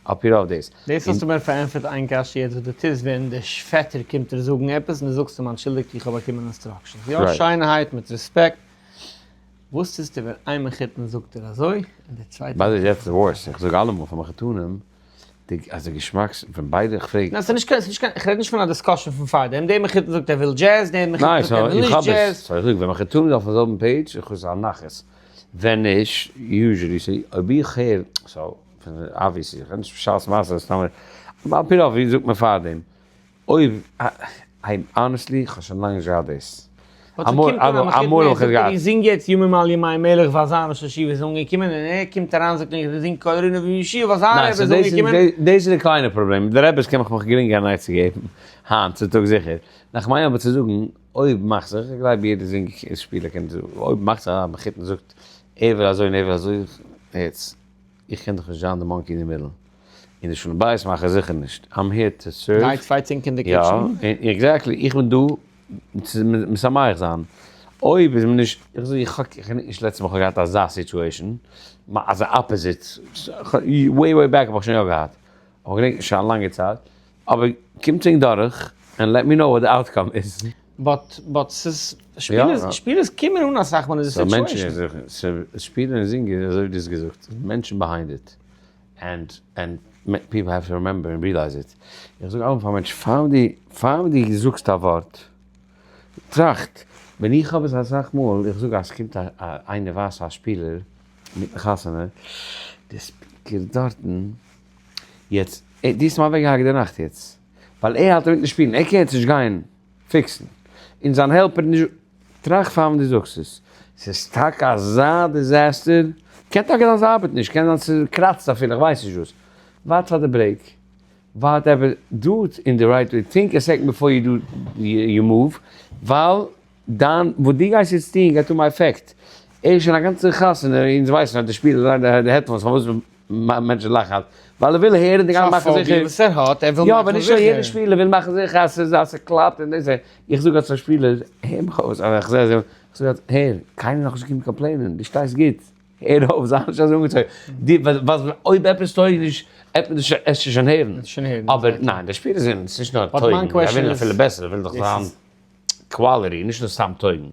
על פי רוב דאס. דאס האסטו מיר פארענטפערט איין קשיא יעצט וואס דו טוסט ווען די פעטער קומט דיר זאגן עפעס און דו זאגסט אים אנטשולדיגט איך האב באקומען instructions, יא שיינערהייט מיט רעספעקט, וואס טוסטו ווען איין מחותן זאגט דיר אזוי און דער צווייטער by the way that's the worst, איך זאג אלעמאל פאר מחותנים, די אז די געשמאקס פון ביידע איך פרעג. ניין ס'נישט קיין ס'נישט קיין כ'רעד נישט פון א discussion פון פארדעם, דער מחותן זאגט ער וויל jazz, דער מחותן זאגט ער וויל נישט jazz. so איך זאג ווען מחותנים איז אויפן זעלבן page איך האב א נחת, ווען נישט usually so אויב איך הער so obviously איך רעד נישט בשעת מעשה סתם אבער על פי רוב ווי זאגט מען פארדעם אויב איי honestly איך האב שוין לאנג נישט געהאט דאס. באט ס'קומט אן א מחותן ער זאגט איך זינג יעצט ימים על ימי מלך ווייל זיין ראש ישיבה איז אנגעקומען און ער קומט אריין זאגט איך זינג קול רינה וישועה ווייל זיין רבי איז אנגעקומען. דאס איז די קליינע פראבלעם, מיט די רעבעס קען איך מיך גרינגער אן עצה געבן, היינט צו טאג זיכער. נאר כ'מיין אבער צו זאגן, אויב מאכט זיך, איך גלייב יעדער זינגער שפילער קען זאגן, אויב מאכט זיך אז א מחותן זאגט ער וויל אזוי און ער וויל אזוי, הערטס, איך קען דאך נישט זיין די monkey אין די middle. און די שלום בית מאכער זיכער נישט. I'm here to serve. גייט fighting אין די kitchen. יא, exactly. איך בין דא צו משמח זיין. אויב איז מען נישט, איך זאג איך האב נישט לעצטע מאל איך האב געהאט אזא situation, אזא opposite, way way back האב איך שוין יא געהאט, אבער כ'געדענק נישט שוין א לאנגע צייט, אבער קומטס ענק דורך and let me know what the outcome איז. but but ס'איז, שפילערס קומען אן אסאך מאל אין די situation. שפילער און זינגער אזוי ווי דו האסט געזאגט, מענטשן behind it. and and people have to remember and realize it. איך זאג אלעמאל פאר מענטשן, פאר דו פאר דו זאגסט א ווארט, טראכט, ווען איך האב עס אסאך מאל, איך זאג אז ס'קומט א א איינער ווייסט א שפילער מיטן חתונה, די speaker דארטן, יעצט, דו האסט אים אוועקגעהאקט די נאכט יעצט, ווייל ער האלט אינמיטן שפילן, ער קען יעצט נישט גיין fix ן, און זיין helper נישט. טראכט פאר ווען דו זאגסט עס. ס'איז טאקע אזא disaster? קען טאקע זיין ס'ארבעט נישט, קען זיין ס'קראצט אפילו, איך ווייס נישט וואס. ווארט פאר די break, ווארט עפעס, do it in the right way, think a second before you do your move, ווייל דיין וואס דו גייסט יעצט טון גייט האבן א עפעקט. ער איז שוין א גאנצע חתונה, אונז ווייסן אז די שפילער לייגן די headphones פארוואס מענטשן לאכן אלץ, ווייל ער וויל הערן די גאנצע מאכן זיכער. וואס ער האט, ער וויל מאכן זיכער. יא, אבער נישט נאר יעדער שפילער וויל מאכן זיכער אז ס'איז אז ס'קלאפט און דאס, איך זאג אלס א שפילער, הער מיך אויס, אז איך זע אזוי, איך זאג אלס, הער, קיינער איז נאכנישט געקומען complain ען, דו שטייסט גוט, הער אויף, זיי נישט אזוי אנגעצויגן, דו, ווייל אויב עפעס טויג נישט, עט מען עס שוין הערן, אבער ניין, די שפילער זענען, ס'נישט נאר טויגן, זיי ווילן אפילו בעסער, זיי ווילן דאך זיין quality, נישט נאר סתם טויגן.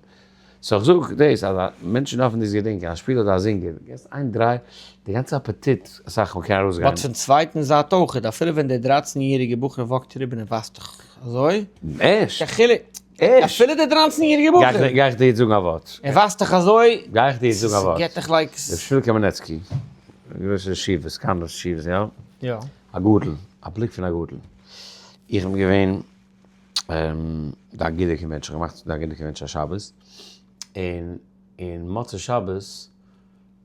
so איך זאג דאס אז מענטשן דארפן דאס געדענקען, א שפילער אדער א זינגער, געסט איין דריי, די גאנצע אפעטיט אסאך מאל קען ארויסגיין. but פון צווייטן זייט אויך, אפילו ווען דער דרייצן יעריגע בחור walk ט אריבער און ווייזט דיך אזוי, ערשט! קיין חילוק, ערשט! אפילו דער דרייצן יעריגע בחור! גיי איך דיר יעצט זאגן א ווארט. ער ווייזט דיך אזוי, גיי איך דיר יעצט זאגן א ווארט. ס'געט דיך like. ר' שמואל קאמענעצקי, גרויסע ישיבה, סקאנדאס ישיבות, יא? יא. א גדול, א בליק פון א גדול. איך בין געווען די אגודה convention, כ'האב געמאכט די אגודה convention א שבת, און און מוצאי שבת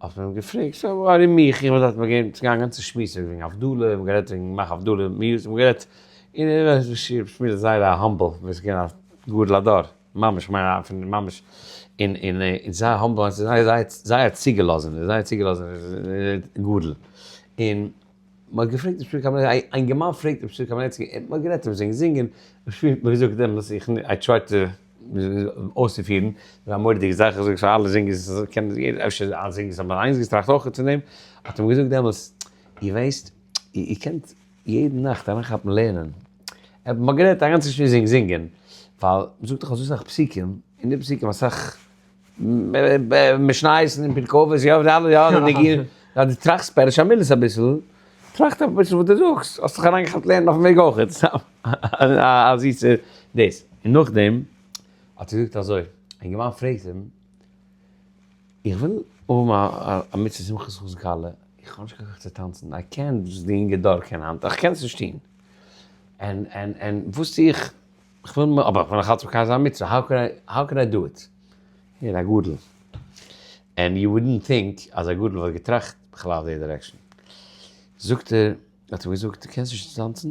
האט מען אים געפרעגט, so ארום מיך, איך בין דארט געווען, ס'איז געווען א גאנצע שמועס וועגן הבדלה, מ'האט גערעדט וועגן מאכן הבדלה, מיוזיק, מ'האט גערעדט, און ער איז שמואל זייער א humble, וואס איז געווען א גדול הדור, ממש, כ'מיין פון ממש, און און און זייער humble, זייער זייער זייער צוגעלאזענער, זייער צוגעלאזענער גדול, און. מען האט געפרעגט ר' שמואל קאמענעצקי, א אינגערמאן פרעגט ר' שמואל קאמענעצקי, מען האט גערעדט איבער זינגען, ר' שמואל האט מיר געזאגט דעמאלטס, איך I try to אויסצופירן, ס'איז א מורא'דיגע זאך, איך זאג פאר אלע זינגערס, קען יעדער, אפשר אלע זינגערס האבן אליינס געטראכט אויך פון דעם, האט ער מיר געזאגט דעמאלטס, איר ווייסט, איר קענט יעדן נאכט אריינכאפן לערנען, מען האט גערעדט א גאנצע שמועס וועגן זינגען, ווייל מען זאגט דאך אזוי סאך פסוקים, און די פסוקים אסאך. משניות און פרקי אבות, יא, די אלע, יא, די ניגונים, אז דו טראכסט פירוש המילות אביסל, טראכט אביסל וואס דו זאגסט, האסט זיך אריינגעכאפט לערנען אויפן וועג אויך, א זיסע דאס. און נאכדעם האט ער געזאגט אזוי, א אינגערמאן פרעגט אים, איך וויל האבן א מצוה שמחת חתן כלה, איך האב נישט קיין כח צו טאנצן, איי קענט וואס די אינגע דור קען היינט, איך קען עס נישט טון, און און און וואס טו איך, איך וויל אבער איך וויל נאכאלץ מקיים זיין א מצוה, how can I, how can I do it? הער א גדול, and you wouldn't think אז א גדול וואלט געטראכט בכלל אויף די direction, זאגט ער, האט אים געזאגט, דו קענסט נישט טאנצן?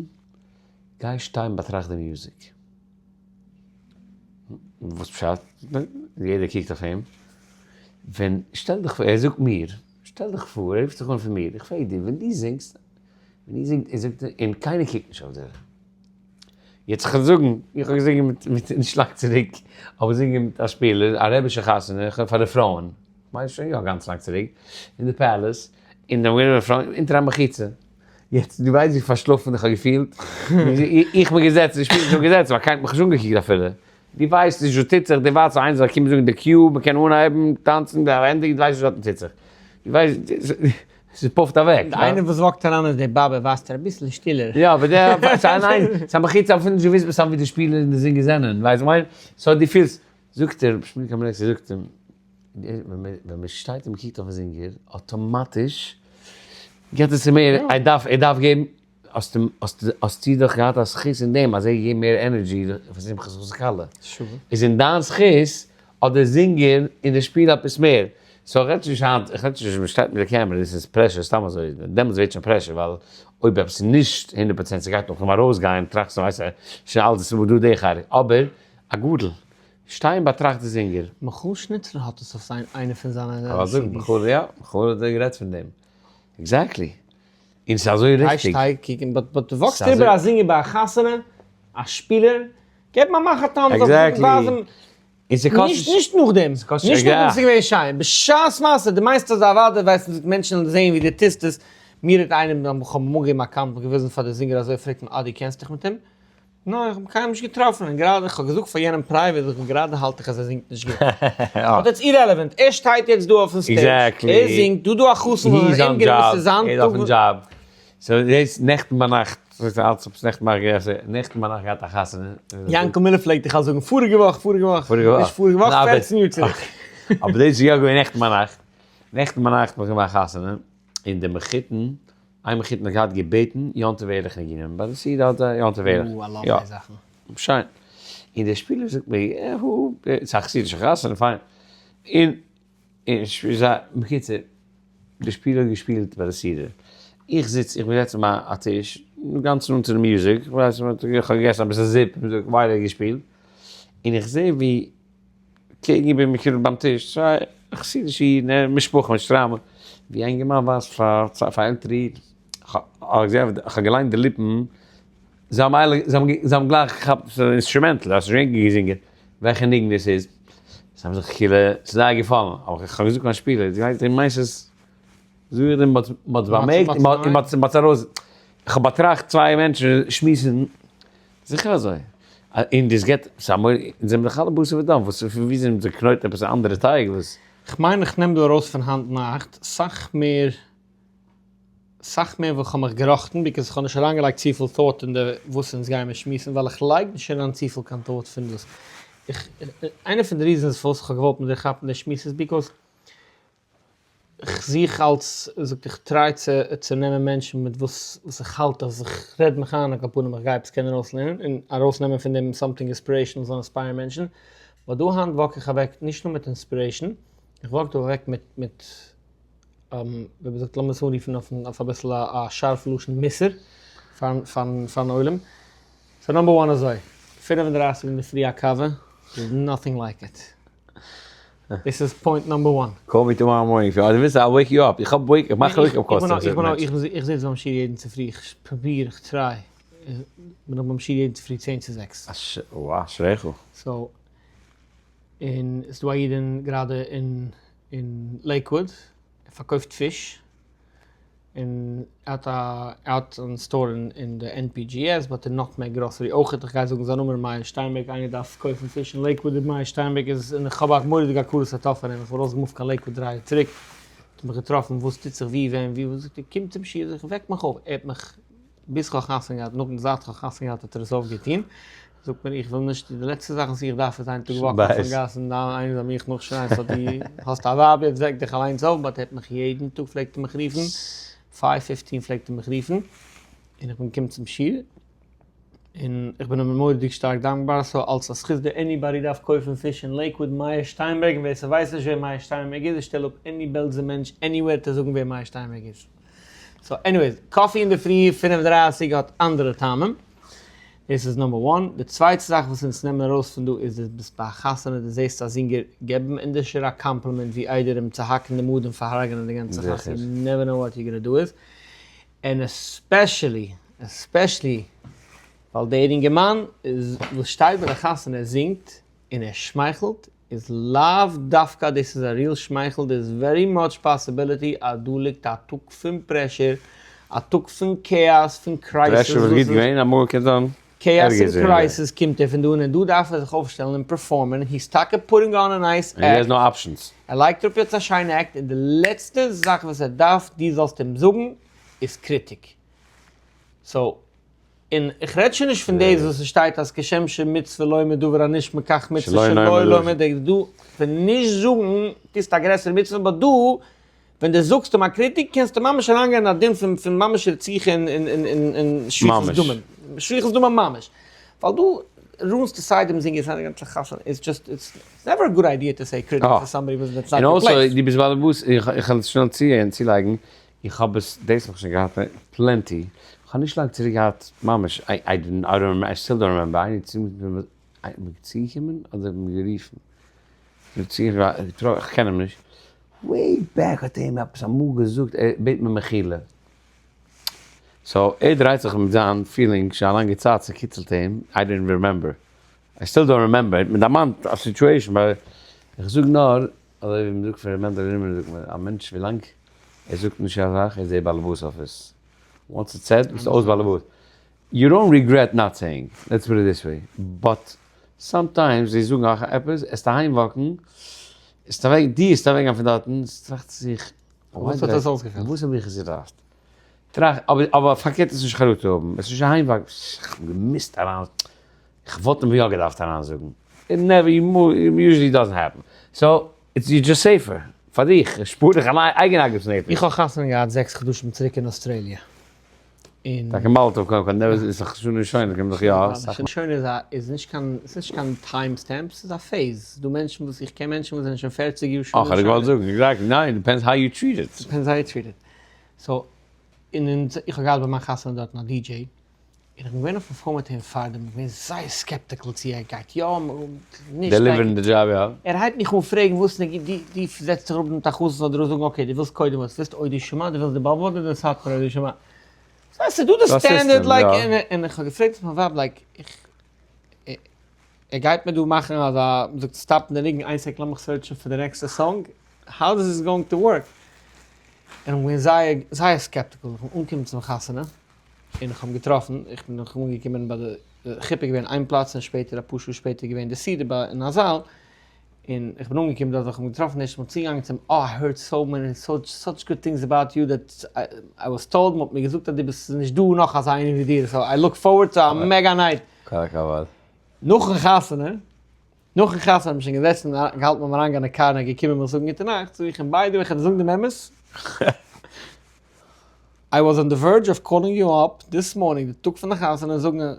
גיי שטיי און באטראכט די music. וואס פשט? יעדער קוקט אויף אים. ווען, שטעל דיך פאר, ער זאגט מיר, שטעל דיך פאר, ער רופט זיך אן פון מיר, איך פרעג דיר, ווען דו זינגסט, ווען איר זינגט, ער זאגט, און קיינער קוקט נישט אויף דיר. יעצט איך וועל זאגן, איך האב געזינגען מיט, מיט, נישט לאנג צוריק, האב איך געזינגען מיט א שפילער, א רבי'שע חתונה, פאר די פרויען, כ'מיין שוין יא גאנץ לאנג צוריק, אין די palace, און די פרויען אונטער א מחיצה. יעצט דו ווייסט ווי פארשלאפן איך האב געפילט? איך בין געזעצן, איך בין געזעצן, ווייל קיינער האט מיך נישט אנגעקוקט אפילו. דו ווייסט נישט וואס טוט זיך, דו ווארטסט איינער זאל קומען זאגן די cue, מען קען אנהייבן טאנצן, דו ענדיגט, דו ווייסט נישט וואס דארטן טוט זיך. דו ווייסט, ס'פאפט אוועק. די איינער וואס walk ט אריין איז די באבע, ווייזט ער אביסל שטילער. יא, אבער דער, ס'איז א ניין, ס'איז א מחיצה, אפילו נישט געוואוסט מסתם ווי די שפילער און די זינגער זענען, ווייסט וואס כ'מיין? so דו פילסט, זאגט ער, שמואל קאמינעצקי זאגט אים, ווען מען שטייט און מען קוקט אויפן זינגער, אטאמאטיש געבט עס אים מער, ער דארף, ער דארף געבן, האסטו דאך געהאט א זכות אין דעם אז ער האט געגעבן מער energy פאר שמחת חתן כלה, איז אין דיין זכות האט דער זינגער און דער שפילער עפעס מער, so איך רעד נישט היינט, איך רעד נישט ווען מען שטייט מיט די קעמערע, דאס איז pressure סתם אזוי, דעמאלטס ווערט שוין pressure ווייל אויב עפעס איז נישט 100% ס'גייט נאכדעם ארויסגיין טראכסטו ווייסט שוין אלעס איז דא די חלק, אבער א גדול. שטיי און באטראכט די זינגער. מיכאל שניצלער האט עס אויף זיין איינע פון זיינע CDs. מיכאל יא, מיכאל האט גערעדט פון דעם. exactly. און ס'איז אזוי ריכטיג. שטיי קוק און but but דו walk סט איבער א זינגער ביי א חתונה, א שפילער, געב אים א מאך א thumbs up, ווייז אים. און ס'קאסט נישט. נישט נאכדעם. נישט נאכדעם ס'איז געווען שיין. בשעת מעשה, דו מיינסט אז אוודאי ווייסן מענטשן זאלן זעהן ווי דו טוסט עס. מיר האט איינער, כ'האב אמאל געגעבן א קאמפ, געוויזן פאר די זינגער אזוי, פרעגט אים אה דו קענסט דיך מיט אים? ניין, איך האב קיינעם נישט געטראפן, און גראדע, איך האב געזאגט פאר יענעם private, איך גראדע האלט איך אז ער זינגט נישט גוט. but it's irrelevant, ער שטייט יעצט דא אויפן stage, ער זינגט, דא דא א חתן וואס איז אומגענומען, ס'איז זיין טאג. אויפן דזשאב. so דאס נעכטן ביינאכט, זאגט ער אלץ עפעס נעכטן ביינאכט, נעכטן ביינאכט געהאט א חתונה. יענקל מילער פלעגט דיך אלץ זאגן פאריגע וואך, פאריגע וואך, נישט פאריגע וואך, 14 יאר צוריק. אבער דאס איז יא געווען נעכטן ביינאכט, נעכטן ביינאכט האב איך געמאכט חתונה, און די מחותן איין מחותן האט געהאט געבעטן יום טוב ערליך ניגונים, ביי די סעודה האט ער יום טוב ערליך. אוי, I love די זאכן. שיין. און דער שפילער זאגט מיר, ס'איז א חסידישע חתונה, פיין. און, און, בקיצור, דער שפילער האט געשפילט ביי די סעודה. איך זיץ, איך בין געזעצן ביי א טיש, גאנץ נאנט צו די music, איך ווייס, איך האב געגעסן אביסל זופ, ווייל ער האט געשפילט. און איך זע ווי קעגן איבער מיר כאילו ביים טיש, צוויי חסידישע אידן, עה, משפחה מיט שטריימל, ווי א אינגערמאן ווייזט פאר פאר עלטערע איד, כ'האב געליינט די ליפן, זיי האבן אלע, זיי האבן גלייך געכאפט ס'איז א instrumental, אז ס'איז נישט געווען געזינגען, וועלכע ניגון דאס איז, זיי האבן זיך כאילו, ס'איז זייער געפאלן, אבער כ'האב געזאגט מיין שפילער, דו מיינסט עס זאג איך דיר, מ'האט עס באמערקט און מ'האט עס ארויס, כ'האב באטראכט צוויי מענטשן שמועסן, זיכער אזוי. און דאס געט, ס'איז א מורא, אונז זעמיר דאך אלע בשר ודם, וואס פון ווי זענען אונזער קנויטן עפעס א אנדערע טייג וואס. כ'מיין איך נעם דא ארויס פון היינט נאכט סאך מער, סאך מער ווי כ'האב מיך געראכטן, because כ'האב נישט אריינגעלייגט צופיל thought אין די וואס אונז גיימיר שמועסן, ווייל איך לייג נישט אריין צופיל קיין thought פון דאס. איך, איינע פון די reasons פארוואס כ'האב געוואלט מיט דיר כאפן די שמועס איז because כ'זוך אלץ, זאגט איך try צו צו נעמען מענטשן מיט וואס וואס איך האלט אז איך רעד מיך איין על כל פנים איך גיי עפעס קענען ארויסלערנען און ארויסנעמען פון דעם something inspirational זאל inspire ן מענטשן, but דא היינט walk איך אוועק נישט נאר מיט inspiration, איך walk דא אוועק מיט מיט ווי מ'זאגט לאמיר עס אנרופן אויפן אויף אביסל א שארף לשון מוסר פארן פארן פארן עולם. so number one אזוי, 35 אינדערפרי א קאווע, there's nothing like it. דאס איז point number one. Call me tomorrow morning if you want, דו ווילסט I'll wake you up, איך האב wake, איך מאך wake up calls. איך בין איך זיץ ביים שיעור יעדן צופרי, איך פרוביר, איך try, איך בין נאך ביים שיעור יעדן צופרי צען צו זעקס. וואו, אשריך. so, און ס'איז דא א איד אין גראדע אין אין לעיקוואוד, ער פארקויפט פיש. און ער האט א ער האט אן store אין די NPGS but אין Nutmeg Grocery אויכעט, איך גיי זאגן זיין נאמען מאיר שטיינבערג, איינער דארף קויפן פיש אין לעיקוואד איז מאיר שטיינבערג איז, און איך האב א מורא'דיגע הכרת הטוב פאר אים, איך בין ארויסגעמופט קיין לעיקוואד דריי יאר צוריק, האט ער מיך געטראפן וואס טוט זיך ווי ווען ווי וואס זאגט ער קום צום שיעור זאג איך וועק מיך אויף, ער האט מיך ביז כ'האב חתונה געהאט, נאכדעם זייט כ'האב חתונה געהאט האט ער עס אויפגעטון, זאגט מיר איך וויל נישט, די לעצטע זאך וואס איך דארף איז איין טאג walk ן אויפן גאס און איינער זאל מיך נאכשרייען so דו האסט א ווייב יעצט וועק דיך אליינס אויף, but ער האט מיך יעדן טאג פלעגט ער מיך רופן, 5:15 פלעגט ער מיך רופן, און איך בין געקומען צום שיעור, און איך בין אים מורא'דיג שטארק דאנקבאר, so אלס א זכות דער anybody דארף קויפן פיש אין לעיקוואד מאיר שטיינבערג, און ווער ס'ווייסט נישט ווער מאיר שטיינבערג איז, איך שטעל אפ any בעלזער מענטש anywhere וועט ער זאגן ווער מאיר שטיינבערג איז. so anyways, coffee אינדערפרי 5:30 האט אנדערע טעמים. דאס איז number one. די צווייטע זאך וואס אונז נעמען ארויס פון דא איז דו ביסט ביי א חתונה דו זעסט א זינגער געב אים ענדערשער א קאמפלימענט ווי איידער אים צו האקן דעם אדעם פארהרג'נען די גאנצע חתונה, you never know what you gonna do איז. און especially especially ווייל דער אינגערמאן איז וואס שטייט ביי די חתונה ער זינגט און ער שמייכלט איז לאו דווקא דאס איז א real שמייכל, דער איז very much possibility אז דא ליגט א טאג פון pressure, א טאג פון כאאס, פון crisis. pressure וואס גוט געווען אמאל קען זיין כאאס און crisis קומט ער פון דא און דא דארף ער זיך אויפשטעלן און perform ען, he is טאקע putting on a nice act. און he has no options. ער לייגט אראפ יעצט א שיינע act און די לעצטע זאך וואס ער דארף דו זאלסט אים זאגן איז קריטיק. so און איך רעד שוין נישט פון דאס וואס עס שטייט אז כשם שמצוה לומר דבר הנשמע כך מצוה שלא לומר דאס דא פון נישט זאגן טוסטו א גרעסערע מצוה but דא ווען דו זאגסט אים א קריטיק קענסטו ממש אריינגיין אין א דין פון פון ממש רציחה און און און און שפיכות דמים שפיכות דמים ממש ווייל דא ruin סטו סיי דעם זינגער סיי די גאנצע חתונה איז just it's never a good idea to say critic to somebody וואס that's not your place. און also דו ביסט באלעבאס איך וועל עס שנעל צולייגן איך האב עס, דאס האב איך שוין געהאט plenty, איך האב נישט לאנג צוריק געהאט ממש, I didn't, I don't, I still don't remember, איינער איז מיר צוגעקומען אדער מיר גערופן, מיר צוגעקומען, איך קען אים נישט, way back האט ער מיר עפעס אמאל געזאגט, ער בעט מיר מחילה, so ער דרייט זיך מיט זיין feeling שוין א לאנגע צייט, ס'קיצלט אים, I didn't remember, I still don't remember, מען דערמאנט א situation, but איך זאג נאר אזוי ווי מ'זאגט פון ר' מענדעלע רימינער זאגט מען א מענטש ווילאנג ער זאגט נישט א זאך איז ער באלעבאס אויף עס, once it's said ביסטו אויס באלעבאס, you don't regret not saying, let's put it this way, but sometimes זיי זאגן אויך עפעס, עסט אהיים walk ן, עסט אוועק, דו עסט אוועק גיין פון דארטן, טראכטסט זיך, וואס האט עס אויסגעפעלט? וואס האב איך עס געדארפט? טראכט, אבער אבער פארקערט איז נישט חרטה האבן, עס איז נישט אהיים walk ן, איך האב געמוזט אריין, איך וואלט אים יא געדארפט אריינזאגן, it never, usually doesn't happen, so it's you just safer, פאר דיך, שפאר דיך אליין אייגענע עגמת נפש. איך האב חתונה געהאט זעקס חדשים צוריק אין אוסטרעליע, און. טאקע מזל טוב קודם כל, נעבעך איז דאך שנה ראשונה, קומט דאך יא אסאך. שנה ראשונה איז א איז נישט קיין ס'איז נישט קיין time stamp, ס'איז א phase, ס'איז דא מענטשן וואס איך קען מענטשן וואס זענען שוין פערציג יאר שנה ראשונה. אה, כ'האב געוואלט זאגן, exactly, ניין, depends how you treat it. depends how you treat it. so, און אונז, איך האב געהאט ביי מיין חתונה דארטן א DJ, און איך בין געווען אויפן phone מיט אים פארדעם, איך בין געווען זייער skeptical צו ער גייט יא נישט. deliver ן די דזשאב יא. ער הייבט מיך אן פרעגן וואס נגיד דו דו זעצט זיך אראפ מיט א חתן אדער זאגן okay דו ווילסט קודם וואס ווילסט עוד ישמע דו ווילסט די באבוב אדער די סאטמאר עוד ישמע. ס'הייסט ס'איז דא די standard like און איך האב געפרעגט מיין ווייב like איך ער גייט מיר דא מאכן אזא מ'זאגט stop ן די ניגון איין sec לאמיך search ן פאר די נעקסטע song how this is going to work און איך בין געווען זייער זייער skeptical איך בין אנגעקומען צום חתונה. און איך האב אים געטראפן, איך בין נאך אנגעקומען ביי די חופה געווען איין פלאץ און שפעטער אפאר שעה שפעטער געווען די סעודה ביי אין א זאל, און איך בין אנגעקומען דארט איך האב אים געטראפן ערשט מאל צוגעגאנגען צו אים, אה I heard so many such good things about you that I was told, מען האט מיר געזאגט אז דו ביסט ס'איז נישט דא נאך אזא איינער ווי דיר, so I look forward to a mega night. כל הכבוד. נאכן חתונה, נאכן חתונה האט מען שוין געזעצן און געהאלטן ביים אריינגיין אין קאר און ער איז געקומען מיך זאגן גוטע נאכט, זאג איך אים by the way איך וועל דיר זאגן דעם אמת, I was on the verge of calling you up this morning די טאג פון די חתונה און זאגן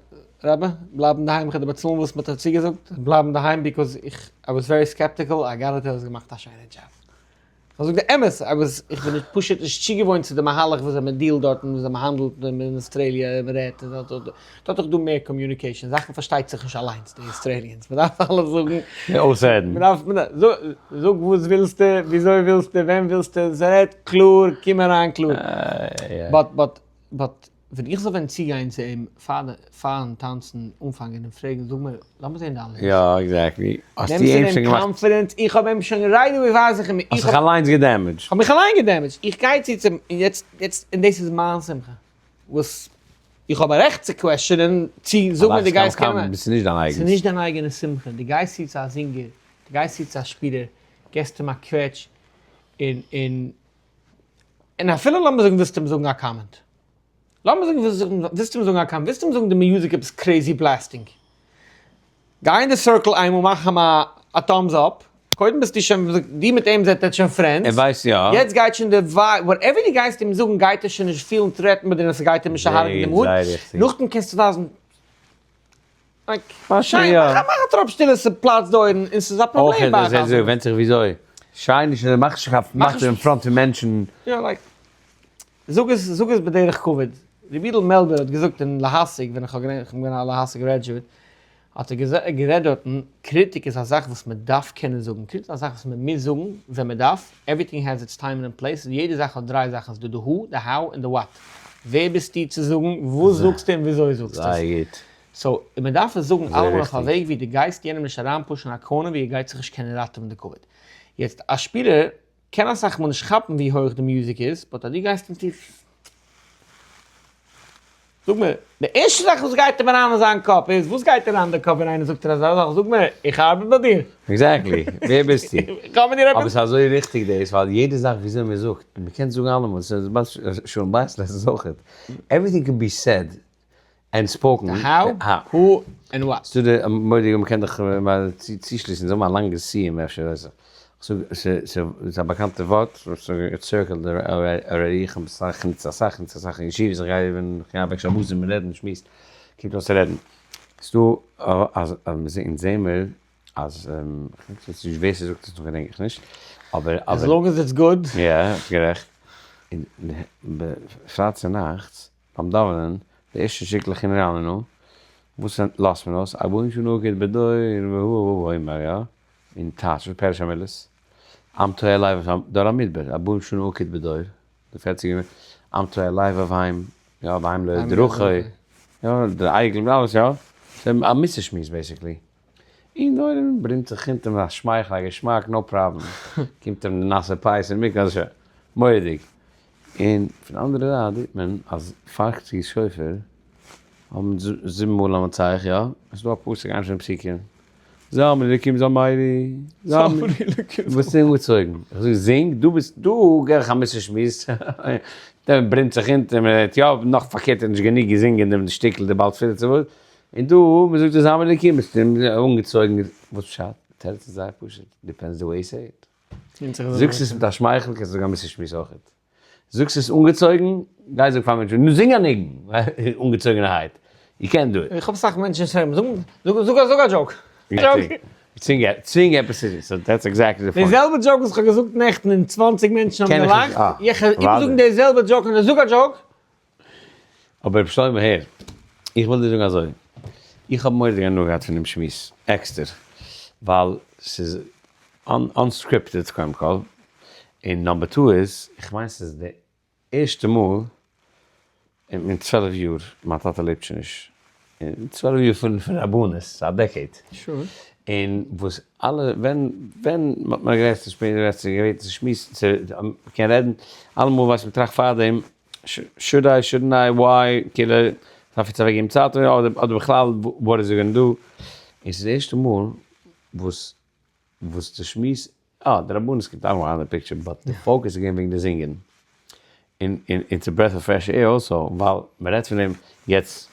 רבי בלייב אינדערהיים איך וועל דיר באצאלן וואס מען האט דיר צוגעזאגט, בלייב אינדערהיים because איך I was very skeptical, I got it האסט געמאכט א שיינע דזשאב. איך זאג די אמת, I was, איך בין נישט פשוט נישט צוגעוואוינט צו די מהלך וויאזוי מען deal ט דארטן, וויאזוי מען האנדלט אין אוסטרעליע, מען רעדט, דארט איז דאך דא מער communication, זאכן פארשטייט זיך נישט אליינס די Australians, מען דארף אלעס זאגן, אויסרעדן. מען דארף, זאג וואס ווילסטו, וויאזוי ווילסטו, ווען ווילסטו, רעד קלאר, קום אריין קלאר, but but but. ווען איך זאל ווען צוגיין צו אים פארן טאנצן אנפאנגען און פרעגן זאג מיר לאמיר זען דיין list. יא exactly. האסטו אים שוין געמאכט. confident, איך האב אים שוין right away ווייז איך אים. האסט זיך אליינס גע damage ט. כ'האב מיך אליין גע damage ט, איך גיי צו צום און יעצט יעצט און דאס איז מיין שמחה וואס איך האב א רעכט צו question ען צו זאג מיר די גייסט קענען. ס'איז נישט דיין אייגענס. ס'איז נישט דיין אייגענע שמחה, די גייסט צו צו א זינגער, די גייסט צו צו א שפילער, געסט אים א קוועטש און און און אפילו לאמיר זאגן ווילסט אים זאגן א comment, לאמיר זאגן ווילסט אים זאגן א comment, ווילסט אים זאגן די music עפעס crazy blasting, גיי אין די circle איינמאל מאך אים א thumbs up, קודם ביסטו שוין, דו מיט אים זענט יעצט שוין friends, ער ווייסט יא. יעצט גייט שוין די vibe, whatever דו גייסט אים זאגן גייט ער שוין נישט פילן threatened ביי דיר און ס'גייט אים נישט אהרג'ן די mood, נאכדעם קענסטו ווייזן שיין, מאך א טראפ שטילע ס'פלאץ דא און ס'איז א פראבלעם ביי א חתונה. ווענדט זיך וויאזוי. שריי נישט און מאך נישט קיין מאך אין front פון מענטשן. יא like זאג עס זאג עס בדרך כבוד. ר' יודל מעלבער האט געזאגט אין להשיג ווען איך האב געלערנט איך בין געווען א להשיג graduate האט ער גערעדט דארטן קריטיק איז א זאך וואס מען דארף קענען זאגן קריטיק איז א זאך וואס מען מוז זאגן ווען מען דארף everything has its time and place און יעדע זאך האט דריי זאכן ס'איז דא די who די how און די what ווער ביסטו צו זאגן וואס זאגסטו און וויאזוי זאגסטו עס. זייער גוט. so, און מען דארף עס זאגן אלעמאל אויף א וועג ווי דו גייסט יענעם נישט אריינ push ן א corner ווי ער גייט זיך נישט קענען ראטעווען די כבוד. יעצט, א שפילער קען אסאך מאל נישט כאפן ווי הויך די music איז, but אז דו גייסט אים צו. זאג מיר, די ערשטע זאך וואס גייט אים אריין אין זיין קאפ איז, וואס גייט אריין אין די קאפ ווען איינער זאגט דיר אזא זאך, זאג מיר, איך ארבעט ביי דיר? exactly, ווער ביסטו? איך האב מיט דיר עפעס? אבער ס'איז אזוי ריכטיג דאס, ווייל יעדע זאך וויאזוי מען זאגט, מען קען זאגן אלעמאל, ס'איז שלום בית lessons אויכעט, everything can be said and spoken. די how, who, and what. ס'דא די מורא'דיגע מ'קען דאך צושליסן, זיי האבן א לאנגע סיום אפשר ווייס איך. ס'איז א באקאנטע ווארט וואס איז circled already, איך האב אסאך גענוצט אסאך און אסאך אין ישיבות, איך גיי ווען איך גיי אוועק שבתים און רעדן און שמועסן, קומט אויס צו רעדן. ס'דא אז אונז זעהן מיר אז, כ'ווייס נישט ווער ס'זאגט עס נאך געדענק איך נישט, אבער. as long as it's good. יא, ביסט גערעכט. און פרייטאג צונאכטס ביים דאווענען, די ערשטע שטיקלעך אין רננו, וואס לאזט מען אויס? ארבעים שנה אקעד בדור והוא אומר, יא? און טייטש וואס פירוש המילות? עם תוהא לב אויף דור המדבר, ארבעים שנה אקעד בדור, די פערציג יאר, עם תוהא לב אויף היים, יא, והיים לא דרכו, יא, די עגל מיט אלעס, יא? ס'איז א מוסר שמועס basically. און דער עולם ברומט זיך אונטער מיט א שמייכל, א געשמאק, no problem. קומט אים די נאסע פאות אין מקווה, אזוי מורא'דיג. און פון די אנדערע זייט זעט מען אז פאר קציעות שופר האבן זיבן מאל למנצח, יא? עס איז דא א פסוק, איינס פון די פסוקים, זמרו אלקים זמרו, זמרו אלקים, וואס איז אנגעצויגן? איך זאג זינג, דו ביסט דא, גיב איך א מוסר שמועס, דער ברומט זיך אונטער, מען רעדט יא, נאך פארקערט ער האט נישט גענוג געזינגען דעם שטיקל די בעל תפילה צו וואס, און דא, מען זאגט זמרו אלקים, ביסטו אנגעצויגן, וואס פשט? תירוץ איז זייער פשוט, depends the way you say it. זאגסט עס מיט א שמייכל קענסטו זאגן א מוסר שמועס אויכעט. זאגסט עס אנגעצויגן, גיי זאג פאר מענטשן, נו זינג א ניגון! אנגעצויגענערהייט, יו קענט דו איט. איך האב אסאך מענטשן וואס פרעגן מיר, זאג זאג א joke. צווינג צווינג עפעס צו זאגן, so that's exactly די פוינט. די זעלבע joke וואס איך האב געזאגט נעכטן און 20 מענטשן האבן געלאכט, איך וועל איבערזאגן די זעלבע joke און זאג א joke. אבער רבי שלמה הער, איך וויל דיר זאגן אזוי, איך האב מורא'דיג הנאה געהאט פון דעם שמועס, עקסטער, ווייל ס'איז unscripted קודם כל, און number two איז, איך מיין ס'איז די ערשטע מאל אין 12 יאר, מיין טאטע לעבט שוין נישט, אין 12 יאר פון רבנות, ס'איז א decade, און וואס אלע, ווען ווען מ'האט מיר גערעדט צו שמועסן, גערעדט צו גערעדט צו שמועסן, צו מ'קען רעדן, אלעמאל ווייסט מ'טראכט פארדעם, should I, shouldn't I, why, כאילו, דארף איך אוועקגעבן צייט, אדער בכלל what is he gonna do, און ס'איז די ערשטע מאל וואס וואס די שמועס, אה, די רבנות קומט אלעמאל אריין אין די picture, but די focus איז געווען וועגן די זינגען, און און it's a breath of fresh air also, ווייל מען רעדט פון דעם יעצט,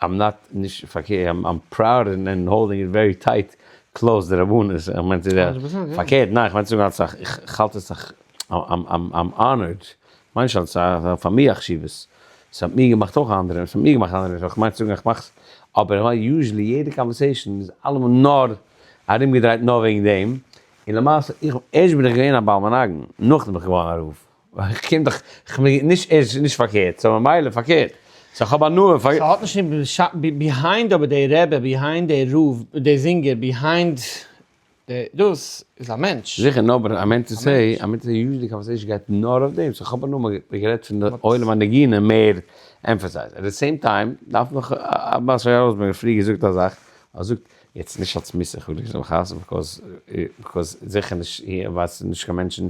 I'm not, נישט פארקערט, I'm proud and holding it very tight close די רבנות, איך מיין צו זאגן, פארקערט, ניין, איך מיין צו זאגן אלס איך האלט עס איך, I'm honored, כ'מיין נישט אלס א פאר מיר א חשיבות, ס'האט מיר געמאכט אויך אנדערע, ס'האט מיר געמאכט אנדערע, איך מיין צו זאגן איך מאך עס, אבער איך מיין usually יעדע conversation איז אלעמאל נאר ארומגעדרייט נאר וועגן דעם, און למעשה איך, ערשט בין איך געווען א בעל מנגן, נאכדעם בין איך געווארן א רב, איך קום דאך, איך בין נישט ערשט, נישט פארקערט, so ממילא פארקערט, so איך האב הנאה פאר. ס'האט נישט behind אבער די רבי, behind די רב, די זינגער, behind. דאס איז א מענטש. זיכער, no, but I meant to say, I meant to say, usually conversation גייט נאר אויף דעם, so כ'האב נאר גערעדט פון די עולם הנגינה מער emphasize. At the same time, דארף נאך אבאס ארויסברענגען, פריער געזאגט א זאך, ער זאגט, יעצט נישט אלס מוסר חלילה וחס, because because זיכער נישט, ווייסט נישט קיין מענטשן,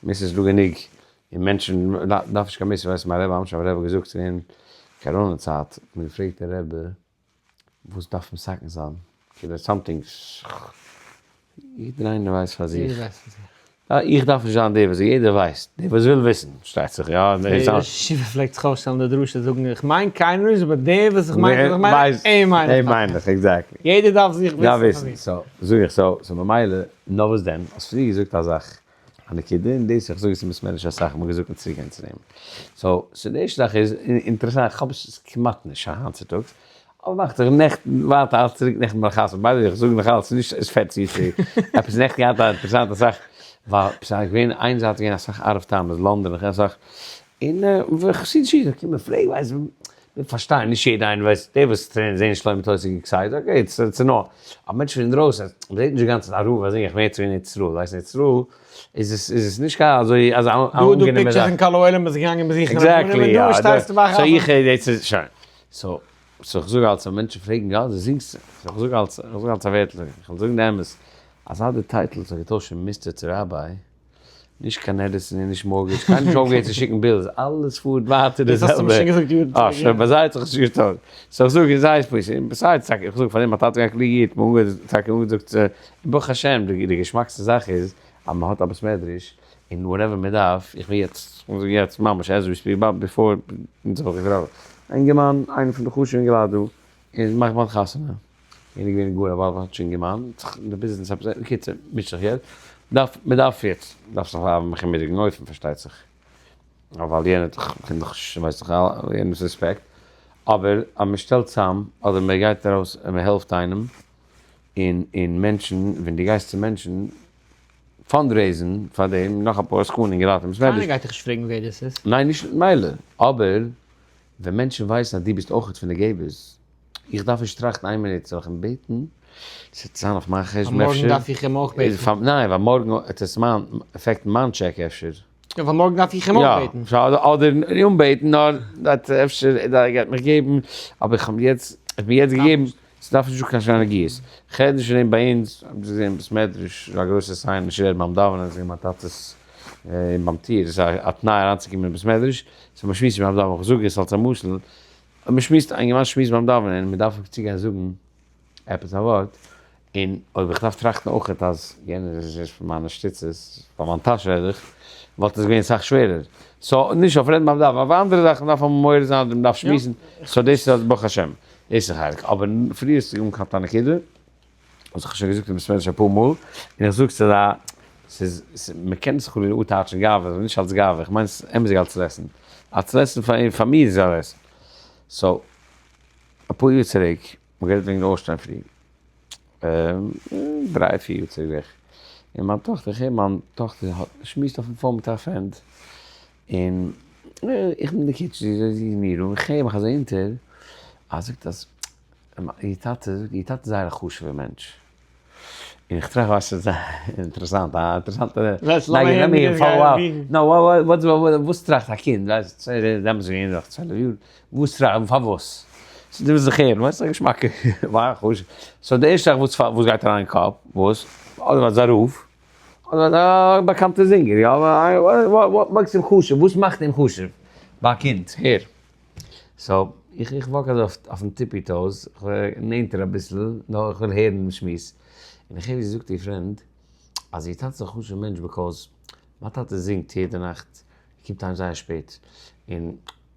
מוסר איז דא גענוג, און מענטשן דארף נישט קיין מוסר, ווייסט מיין רבי, אמשינאווער רבי האט געזאגט אין קאראנע צייט, האט מען געפרעגט דער רבי, וואס דארף מתקן זיין? כאילו something, יעדער איינער ווייסט פאר זיך. יעדער ווייסט פאר זיך. איך דארף נישט זיין דער וואס יעדער ווייסט, דער וואס וויל וויסן, פארשטייט זיך, יא. דער ראש ישיבה פלעגט זיך אויפשטעלן די דרשה זאגן איך מיין קיינער נישט אבער דער וואס איך מיין איך מיין אים מיין איך. אים מיין איך, exactly. יעדער דארף זיך וויסן פאר זיך. so זאג איך, so so ממילא, נאר וואס דען, האסט פריער געזאגט א זאך, א נקודה, און דאס איך זאג עס אין בית מדרש אסאך מאל געזאגט און צוריק גיין צו דעם. so so די ערשטע זאך איז, אינטערעסאנט, איך האב עס כמעט נישט היינט צוטאגס, אבער מאכט זיך נעכטן, ווייטער אלץ צוריק נעכטן ביי די חתונה, by the way איך זאג נאך אלץ נישט איז פערציג יאר צוריק, עפעס נעכטן געהאט א אינטערעסאנטע זאך, ווייל עפעס איז געווען איין זייט איז געווען אסאך out of towners, לאנדאן און אסאך, און חסידישע אידן קומען פרעגן ווייסט מיר פארשטייען נישט יעדע איינער ווייסט דער וואס טרעינט זעהן שלמה טויסיג excited okay it's it's נאר א מענטש פון אינדרויסן מען זעהט נישט די גאנצע צייט א רב אזוי איך מיין צו אין ארץ ישראל ווייסט אין ארץ ישראל איז עס איז עס נישט קיין אזוי אזא דא איז דא pictures אין כל העולם איז געגאנגען באזוכן exactly יא so איך דאס איז שוין so so איך זאג אלץ אז מענטשן פרעגן יא דו זינגסט so איך זאג אלץ איך זאג אלץ א ווערטל איך וועל זאגן די אמת אז זייט די title האט זיך געטוישט פון mister צו rabbi נישט קיין Edison און נישט mortgage, קיינער נישט אויפגעהערט צו שיקן bills, אלעס פארט ווייטער די זעלבע. דאס האסטו מיר שוין געזאגט יארן צוריק. אה, שוין, ביי זיי האט זיך עס נישט געטוישט. so איך זאג, און זיי איז פשוט, און besides טאקע, איך זאג פאר דעם מיין טאטע געווען א קלוגע איד, מ'האט אנגעהויבן טאקע אנגעזאגט, און ברוך השם די געשמאקסטע זאך איז אז מען האט א בית מדרש, און whatever מען דארף, איך בין יעצט, איך זאג יעצט ממש as we speak, before אונז האב איך געטראפן א אינגערמאן, איינער פון די חשוב'ע אינגעלייט דא, און מאכט באלד חתונה. און איז געווען גאר א בעל בתישע אינגערמאן, זיך אין די ביזנעס עפעס, בקיצור, מישט זיך יעצט, דארף, מען דארף יעצט, דארף זיך אויף א מחמיר'דיגן אופן פארשטייט זיך, ווייל יענער האט דאך, קען דאך, ווייסט דאך יענעמ'ס רעספעקט, אבער אז מען שטעלט צאם, אדער מען גייט ארויס און מען העלפט איינעם, און און מענטשן, ווען דו גייסט צו מענטשן fundraise ן פאר דעם, נאך אפאר עסקנים געראטעוועט, קיינער גייט דיך נישט פרעגן ווער דאס איז. ניין נישט מילא, אבער ווען מענטשן ווייסן אז דו ביסט אויכעט פון די געבערס, איך דארף נישט טראכטן איין מינוט, זאל איך אים בעטן? ס'וועט זיין אויף מיין חשבון אפשר. מארגן דארף איך אים אויך בעטן. ניין, ווייל מארגן וועט עס מיין affect ן מיין טשעק אפשר. יא, ווייל מארגן דארף איך אים אויך בעטן. יא, אדער נישט בעטן, נאר אפשר ער גייט מיך געבן, אבער איך האב יעצט, ער האט מיר יעצט געגעבן, ס'דארף נישט דא קיין שיינע גיוס. כ'רעד נישט פון דעם ביי אונז, האב איך געזען בית מדרש, א גרויסע sign, נישט רעדן ביים דאווענען, זאגן מיין טאטעס און ביים טיר, איז א תנאי אריינצוקומען אין בית מדרש, so מ'שמועסט נישט ביים דאווענען, כ'זאג עס אלס א משל, אויב מ'שמועסט, א אינגערמאן שמועסט ביים דאווענען און מ'דארף אים צוגיין זאגן עפעס א ווארט, און אויב איך דארף טראכטן אויכעט אז יענער איז נישט פון מיינע שטיצערס, פאר מיין טאש רעד איך, וואלט עס געווען סאך שווערער. so נישט אויף רעדן ביים דאווענען, אויף אנדערע זאכן דארף מען מעורר זיין אדער מ'דארף שמועסן, so דאס איז ברוך השם, דאס איז חלק. אבער פריער האסטו אנגעכאפט א נקודה, וואס איך האב שוין געזאגט אין בית מדרש אפאר מאל, און איך זאג ס'איז א, ס'איז, מ'קען עס חלילה אפטייטשן גאווה, אבער נישט אלס גאווה, איך מיין עס אמת'דיג אלס lesson. אלס lesson פאר פאר מיר איז א lesson. so, אפאר יאר צוריק, מ'האט גערעדט וועגן די אויפשטיין פרי, דריי פיר יאר צוריק בערך, און מיין טאכטער, איך הער מיין טאכטער האט שמועסט אויפן phone מיט א friend, און איך בין אין די kitchen, זי איז אין איר room, איך הער מיך אזוי אונטער, אז זאגט אז איר טאטע, זאגט איר טאטע איז זייער א חשוב'ער מענטש, און איך טראכט ווייסט ס'איז אינטערעסאנט, א אינטערעסאנטע וואס טראכט א קינד, ווייסט דעמאלטס איז געווען נאך 12 יאר, וואס טראכט, פארוואס? דו ווילסט זיך הערן, ווייסט א געשמאקע, so די ערשטע זאך וואס גייט אריין אין קאפ, וואס? אדער ווייל ס'איז א רב, אדער א באקאנטע זינגער, יא, what makes אים חשוב, וואס מאכט אים חשוב ביי א קינד, הער. so, איך איך walk אזוי אויפן tippy toes, איך נענטער אביסל, נאר איך וויל הערן דעם שמועס, און איך הער ווי זי זאגט איר friend, אז איר טאטע איז א חשוב'ער מענטש because מיין טאטע זינגט יעדע נאכט, ער קומט אהיים זייער שפעט, און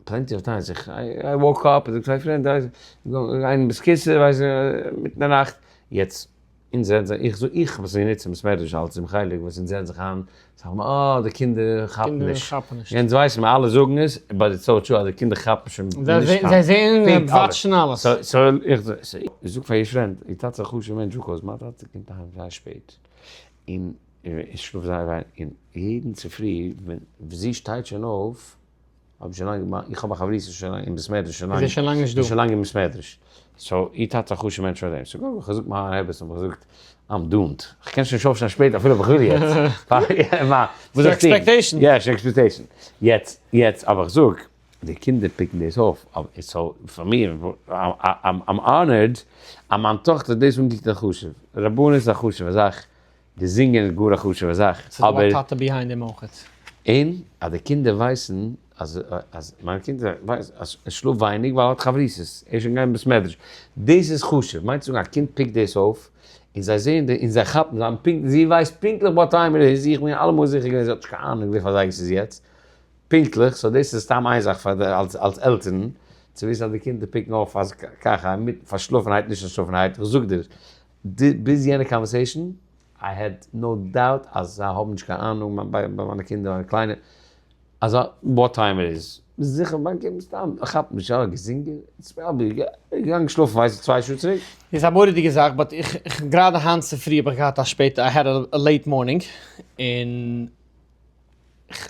plenty of times איך I woke up, זאגט מיין friend, גיין אין בית כסא, ווייס איך, מיטן די נאכט, יעצט אונז רעדן זיך, איך זאג איך וואס איך נוץ בית מדרש אלץ דעם חלק וואס אונז רעדן זיך איין, זאגן מיר אה די קינדער כאפן נישט, אונז ווייסן מיר אלע זאגן עס, but it's so true אז די קינדער כאפן שוין נישט היינט. זיי זעען און watch ן אלעס. so איך זאג פאר איר friend, איר טאטע איז א חשוב'ער מענטש because מיין טאטע קומט אהיים זייער שפעט, און איך שלאף זייער ווייניג, און יעדן צופרי ווען זי שטייט שוין אויף, האב שוין לאנג געמאכט, איך האב א חברותא שוין לאנג אין בית מדרש, שוין לאנג, איז ער שוין לאנג נישט דא. שוין לאנג אין בית מדרש. so איר טאטע איז א חשוב'ע מענטש פאר דעם, so קודם כל כ'האב געזאגט מיין רעבעצן האב איך געזאגט I'm doomed, כ'קען שוין נישט אויפשטיין שפעט אפילו אויב כ'וויל יעצט, וואס זאל איך טון? Expectation. יא, ס'איז expectation. יעצט, יעצט אבער כ'זאג, די קינדער pick ן דאס אויף, so פאר מיר, I'm honored אז מיין טאכטער האט דאס אנגעקוקט אלס חשוב, רבנות איז א חשוב'ע זאך, די זינגען איז גאר א חשוב'ע זאך, ס'איז דא א אבער. טאטע behind דעם אויכעט. און אז די קינדער ווייסן אז אז מיין קינד ווייסט אז ער שלאפט ווייניג ווייל ער האט חברותות, ער איז שוין געגאנגען בית מדרש, דאס איז חשוב, מיינט צו זאגן א קינד pick ט דאס אויף, און זיי זעען די און זיי כאפן, זיי האבן פונקט, זי ווייסט פונקטליך what time it is, איך בין אלעמאל זיכער געווען זי האט נישט קיין אהנונג וויפיל אזייגער ס'איז יעצט, פונקטליך, so דאס איז סתם איין זאך פאר די אלס אלס עלטערן, צו וויסן אז די קינדער pick ן אויף אז ככה, אינמיטן פארשלאפענהייט נישט פארשלאפענהייט, איך זאג דיר, ביז יענע conversation, I had no doubt אז זיי האבן נישט קיין אהנונג, ביי מיינע קינדער מיינע קליינע, אז what time it is, זיכער מיין קינד מסתם כאפט נישט, יא געזינגען, געגאנגען שלאפן ווייס איך צוויי שעה צוריק. איז א מורא'דיגע זאך, but איך איך גראדע היינט צופרי האב איך געהאט א שפעטע, I had a late morning, און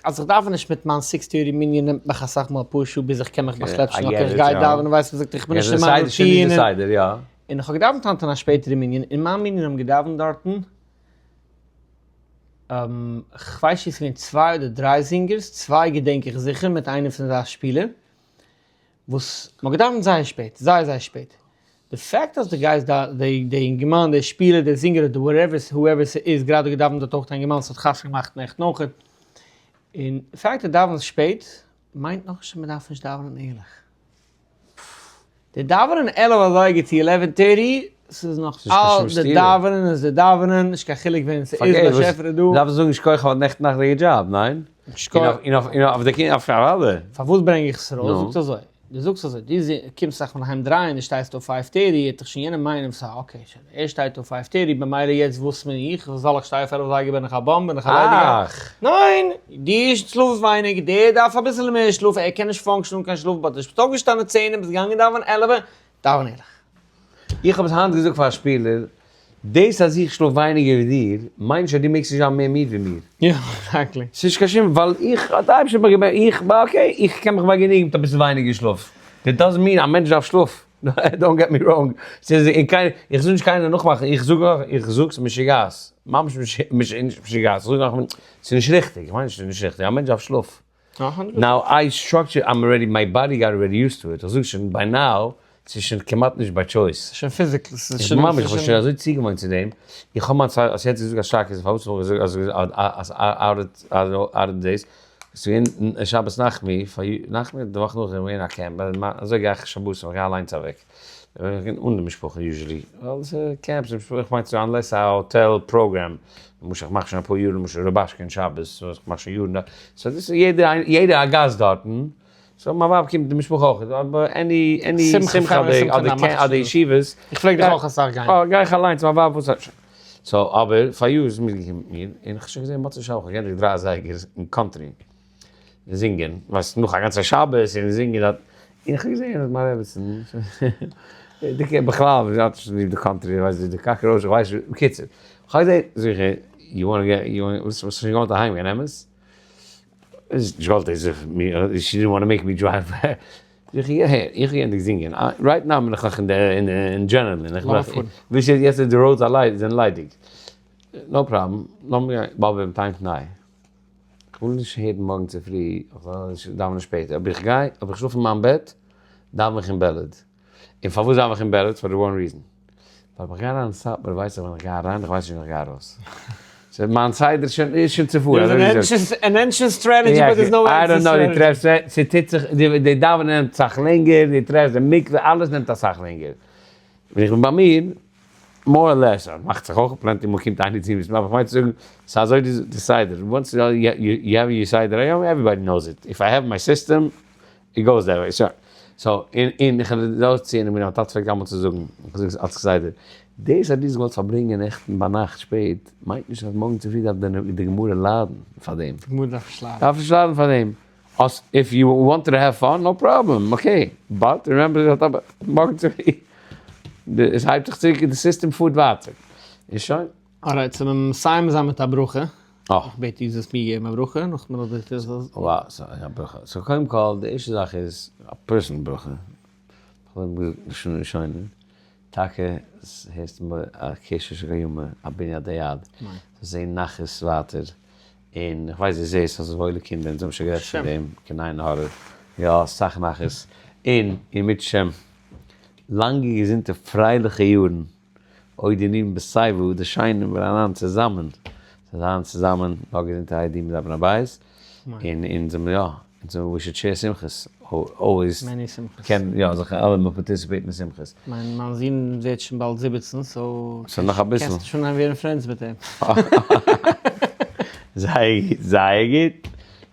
אז איך דאווען נישט מיט מיין 6:30 מנין נעמט מיך אסאך מאל אפאר שעה ביז איך קען מיך באשלעפשן, okay איך גיי דאווענען ווייסט וואס איך בין נישט אין מיין routine, און איך האב געדאווענט היינט אין א שפעטערע מנין, אין מיין מנין האבן געדאווענט דארטן, כ'ווייס נישט צו ס'איז געווען צוויי אדער דריי זינגערס, צוויי געדענק איך זיכער מיט איינער פון זיי א שפילער, וואס מ'האט געדאווענט זייער שפעט, זייער זייער שפעט. די fact אז די גייסט די די אינגערמאן, די שפילער, די זינגער אדער whatever whoever ס'איז, גראדע געדאווענט דארט אויך א אינגערמאן וואס האט חתונה געמאכט נעכטן אויכעט, און די fact אז דאווענסט שפעט מיינט נאכנישט אז מ'דארף נישט דאווענען ערליך. די דאווענען 11 אזייגער צו eleven thirty, ס'איז נאך אלץ די דאווענען איז די דאווענען, נישט קיין חילוק ווען ס'איז באשעפער איז דא. דארפסט זאגן שכוח האט נעכטן נאכט די דזשאב, ניין? שכוח. און אויף די קינד, אויף אוודאי. פארוואס ברענג איך עס ארויס? זאגסט אזוי, דו זאגסט אזוי, דו קומסט זיך פון אהיים דריי און דו שטייסט אויף five thirty, וועט דיך שוין יענער מיינען וואס א okay שוין, ער שטייט אויף five thirty, במילא יעצט וואס בין איך, וואס זאל איך שטיי אויף 11 אזייגער בין איך א bum, בין איך א ליידיגייער? ניין! דו שלאפסט ווייניג, דער דארף אביסעלע מער שלאף, ער קען נישט function אן קיין שלאף, but דו ביסט אויפגעשטאנען צען און ביסט געגאנגען דאווענען עלעווע, דאווען ערליך. איך האב עס היינט געזאגט פאר א שפילער, דאס אז איך שלאף ווייניגער ווי דיר, מיינט נישט אז דו מעגסט נישט זיין מער מיד ווי מיר. יא, exactly. ס'איז נישט קיין שום, ווייל איך, האט די אייבערשטער מיך געבענטשט, איך, okay, איך קען מיך באגעניגן מיט אביסל ווייניגער שלאף. That doesn't mean א מענטש דארף שלאף. Don't get me wrong, ס'איז אין קיין, איך זאג נישט קיינער נאכמאכן, איך זאג נאר, איך זאג ס'איז משוגעת, ממש נישט משוגעת, איך זאג נאר ס'איז נישט ריכטיג, איך מיין נישט ס'איז נישט ריכטיג, א מענטש דארף שלאף. Now I structure, I'm already, my body got already used to it, איך זאג שוין by now, ס'איז שוין כמעט נישט by choice. ס'איז שוין physical, ס'איז שוין. ממש, איך בין שוין אזוי צוגעוואוינט צו דעם, איך האב מיין צייט, אז יעצט געזאגט א שטארקע זאך, פארוואס האב איך געזאגט אז out of days, ס'איז געווען שבת נחמו, נחמו די וואך נאכדעם איז געווען א קעמפ, אזוי גיי איך שבתים, איך גיי אליינס אוועק, אן די משפחה usually, ווייל ס'איז camps, איך מיין צו unless א האטעל program, למשל איך מאך שוין אפאר יאר למשל רובאשקין שבת, איך מאך שוין יארן דארט, so דאס איז יעדער יעדער א גאסט דארטן, so מיין ווייב קומט די משפחה אויך, אבער any any שמחה אדער אדער ישיבות, איך פלעג דאך אויך אסאך גיין. אה גיי איך אליינס, מיין ווייב וואס. So אבער פאריאר איז מיטגעקומען מיט מיר, און איך האב שוין געזען מוצאי שבת, איך געענדיגט דריי אזייגער אין country זינגען, ווייסט נאך א גאנצע שבת און זינגען דארט, און איך האב געזען אז מיין רעבעצן, די קען בכלל, זי האט נישט ליב די country, ווייסט די cockroach, איך ווייס נישט, בקיצור, איך האב געזען, זאג איך איר, you wanna get, you wanna, וואס האסט שוין געוואלט אהיים גיין, אמת? זי האט נישט געוואלט, she didn't wanna make me drive, זאג איך איר, הער, איך האב געענדיגט זינגען, right now בין איך נאך אין די, אין adrenaline, איך בין, וויסט איר יעצט די roads זענען ליידיג, no problem, לאמיר גיין, באבע מיט איין תנאי, איך וויל נישט הערן מארגן צופרי, איך זאל נישט דאווענען שפעטער, אויב איך גיי, אויב איך שלאף אין מיין בעט, דאווען איך אין בעלעד, און פארוואס דאווען איך אין בעלעד, for the one reason, ווייל איך גיי אריין אין סאטמאר ווייס איך ווען איך גיי אריין, איך ווייס נישט ווען איך גיי ארויס. So מיין סדר איז שוין איז שוין צופארן. An entrance strategy but there's no exit strategy. I don't know, דו טרעפסט, ס'טוט זיך, די דאווענען נעמט אסאך לענגער, דו טרעפסט די מקווה, אלעס נעמט אסאך לענגער. ווען איך בין ביי מיר, more or less, מאכט זיך אויך plenty מאל קומט איינער צו מיר, אבער כ'מיין צו זאגן, ס'איז אזוי די סדר, once you have your סדר היום, everybody knows it, if I have my system, it goes that way, so, so, און און איך וועל דא אויסציען און מיין טאטע פלעגט אלעמאל צו זאגן, איך זאג עס אלץ כסדר, דאס אז דו האסט געוואלט פארברענגען נעכטן ביינאכט שפעט, מיינט נישט אז מארגן צופרי דארף די גמרא ליידן פאר דעם. די גמרא דארף נישט ליידן. דארף נישט ליידן פאר דעם. האסט, if you want to have fun, no problem, okay, but remember מארגן צופרי, עס הייבט זיך צוריק, די סיסטעם פארט ווייטער, און שוין. Alright, so מיר מסיים זיין מיט א ברכה. אה. איך בעט דיר זאלסט מיר געבן א ברכה, נאכדעם וועל איך דיר זאלסט. Wow, so א ברכה. So קודם כל, די ערשטע זאך איז א personal ברכה. שוין. טאקע הערסט א קשר של קיימא, א בנין דיד, זאלסט זען נחת ווייטער, און איך ווייס דו זעסט אז וואוילע קינדער, אונז האבן שוין גערעדט פון דעם, קיין עין הרע, יא אסאך נחת, און אם ירצה השם, לאנגע געזונטע פרייליכע יארן, אוי די ניבן בסייווא, די שיינעם ורענן צוזאמען, זיי זיין צוזאמען, נאר געזונטערהייט די מיט זיי בני בית, און אונז זעמיר יא, אונז זעמיר we should share שמחות, always, many שמחות. קען יא זיך אלע מאל participate ן אין שמחות. מיין מיין זון ווערט שוין באלד 17, so so נאך אביסל. קענסט שוין ווערן friends מיט אים. זייער גוט, זייער גוט,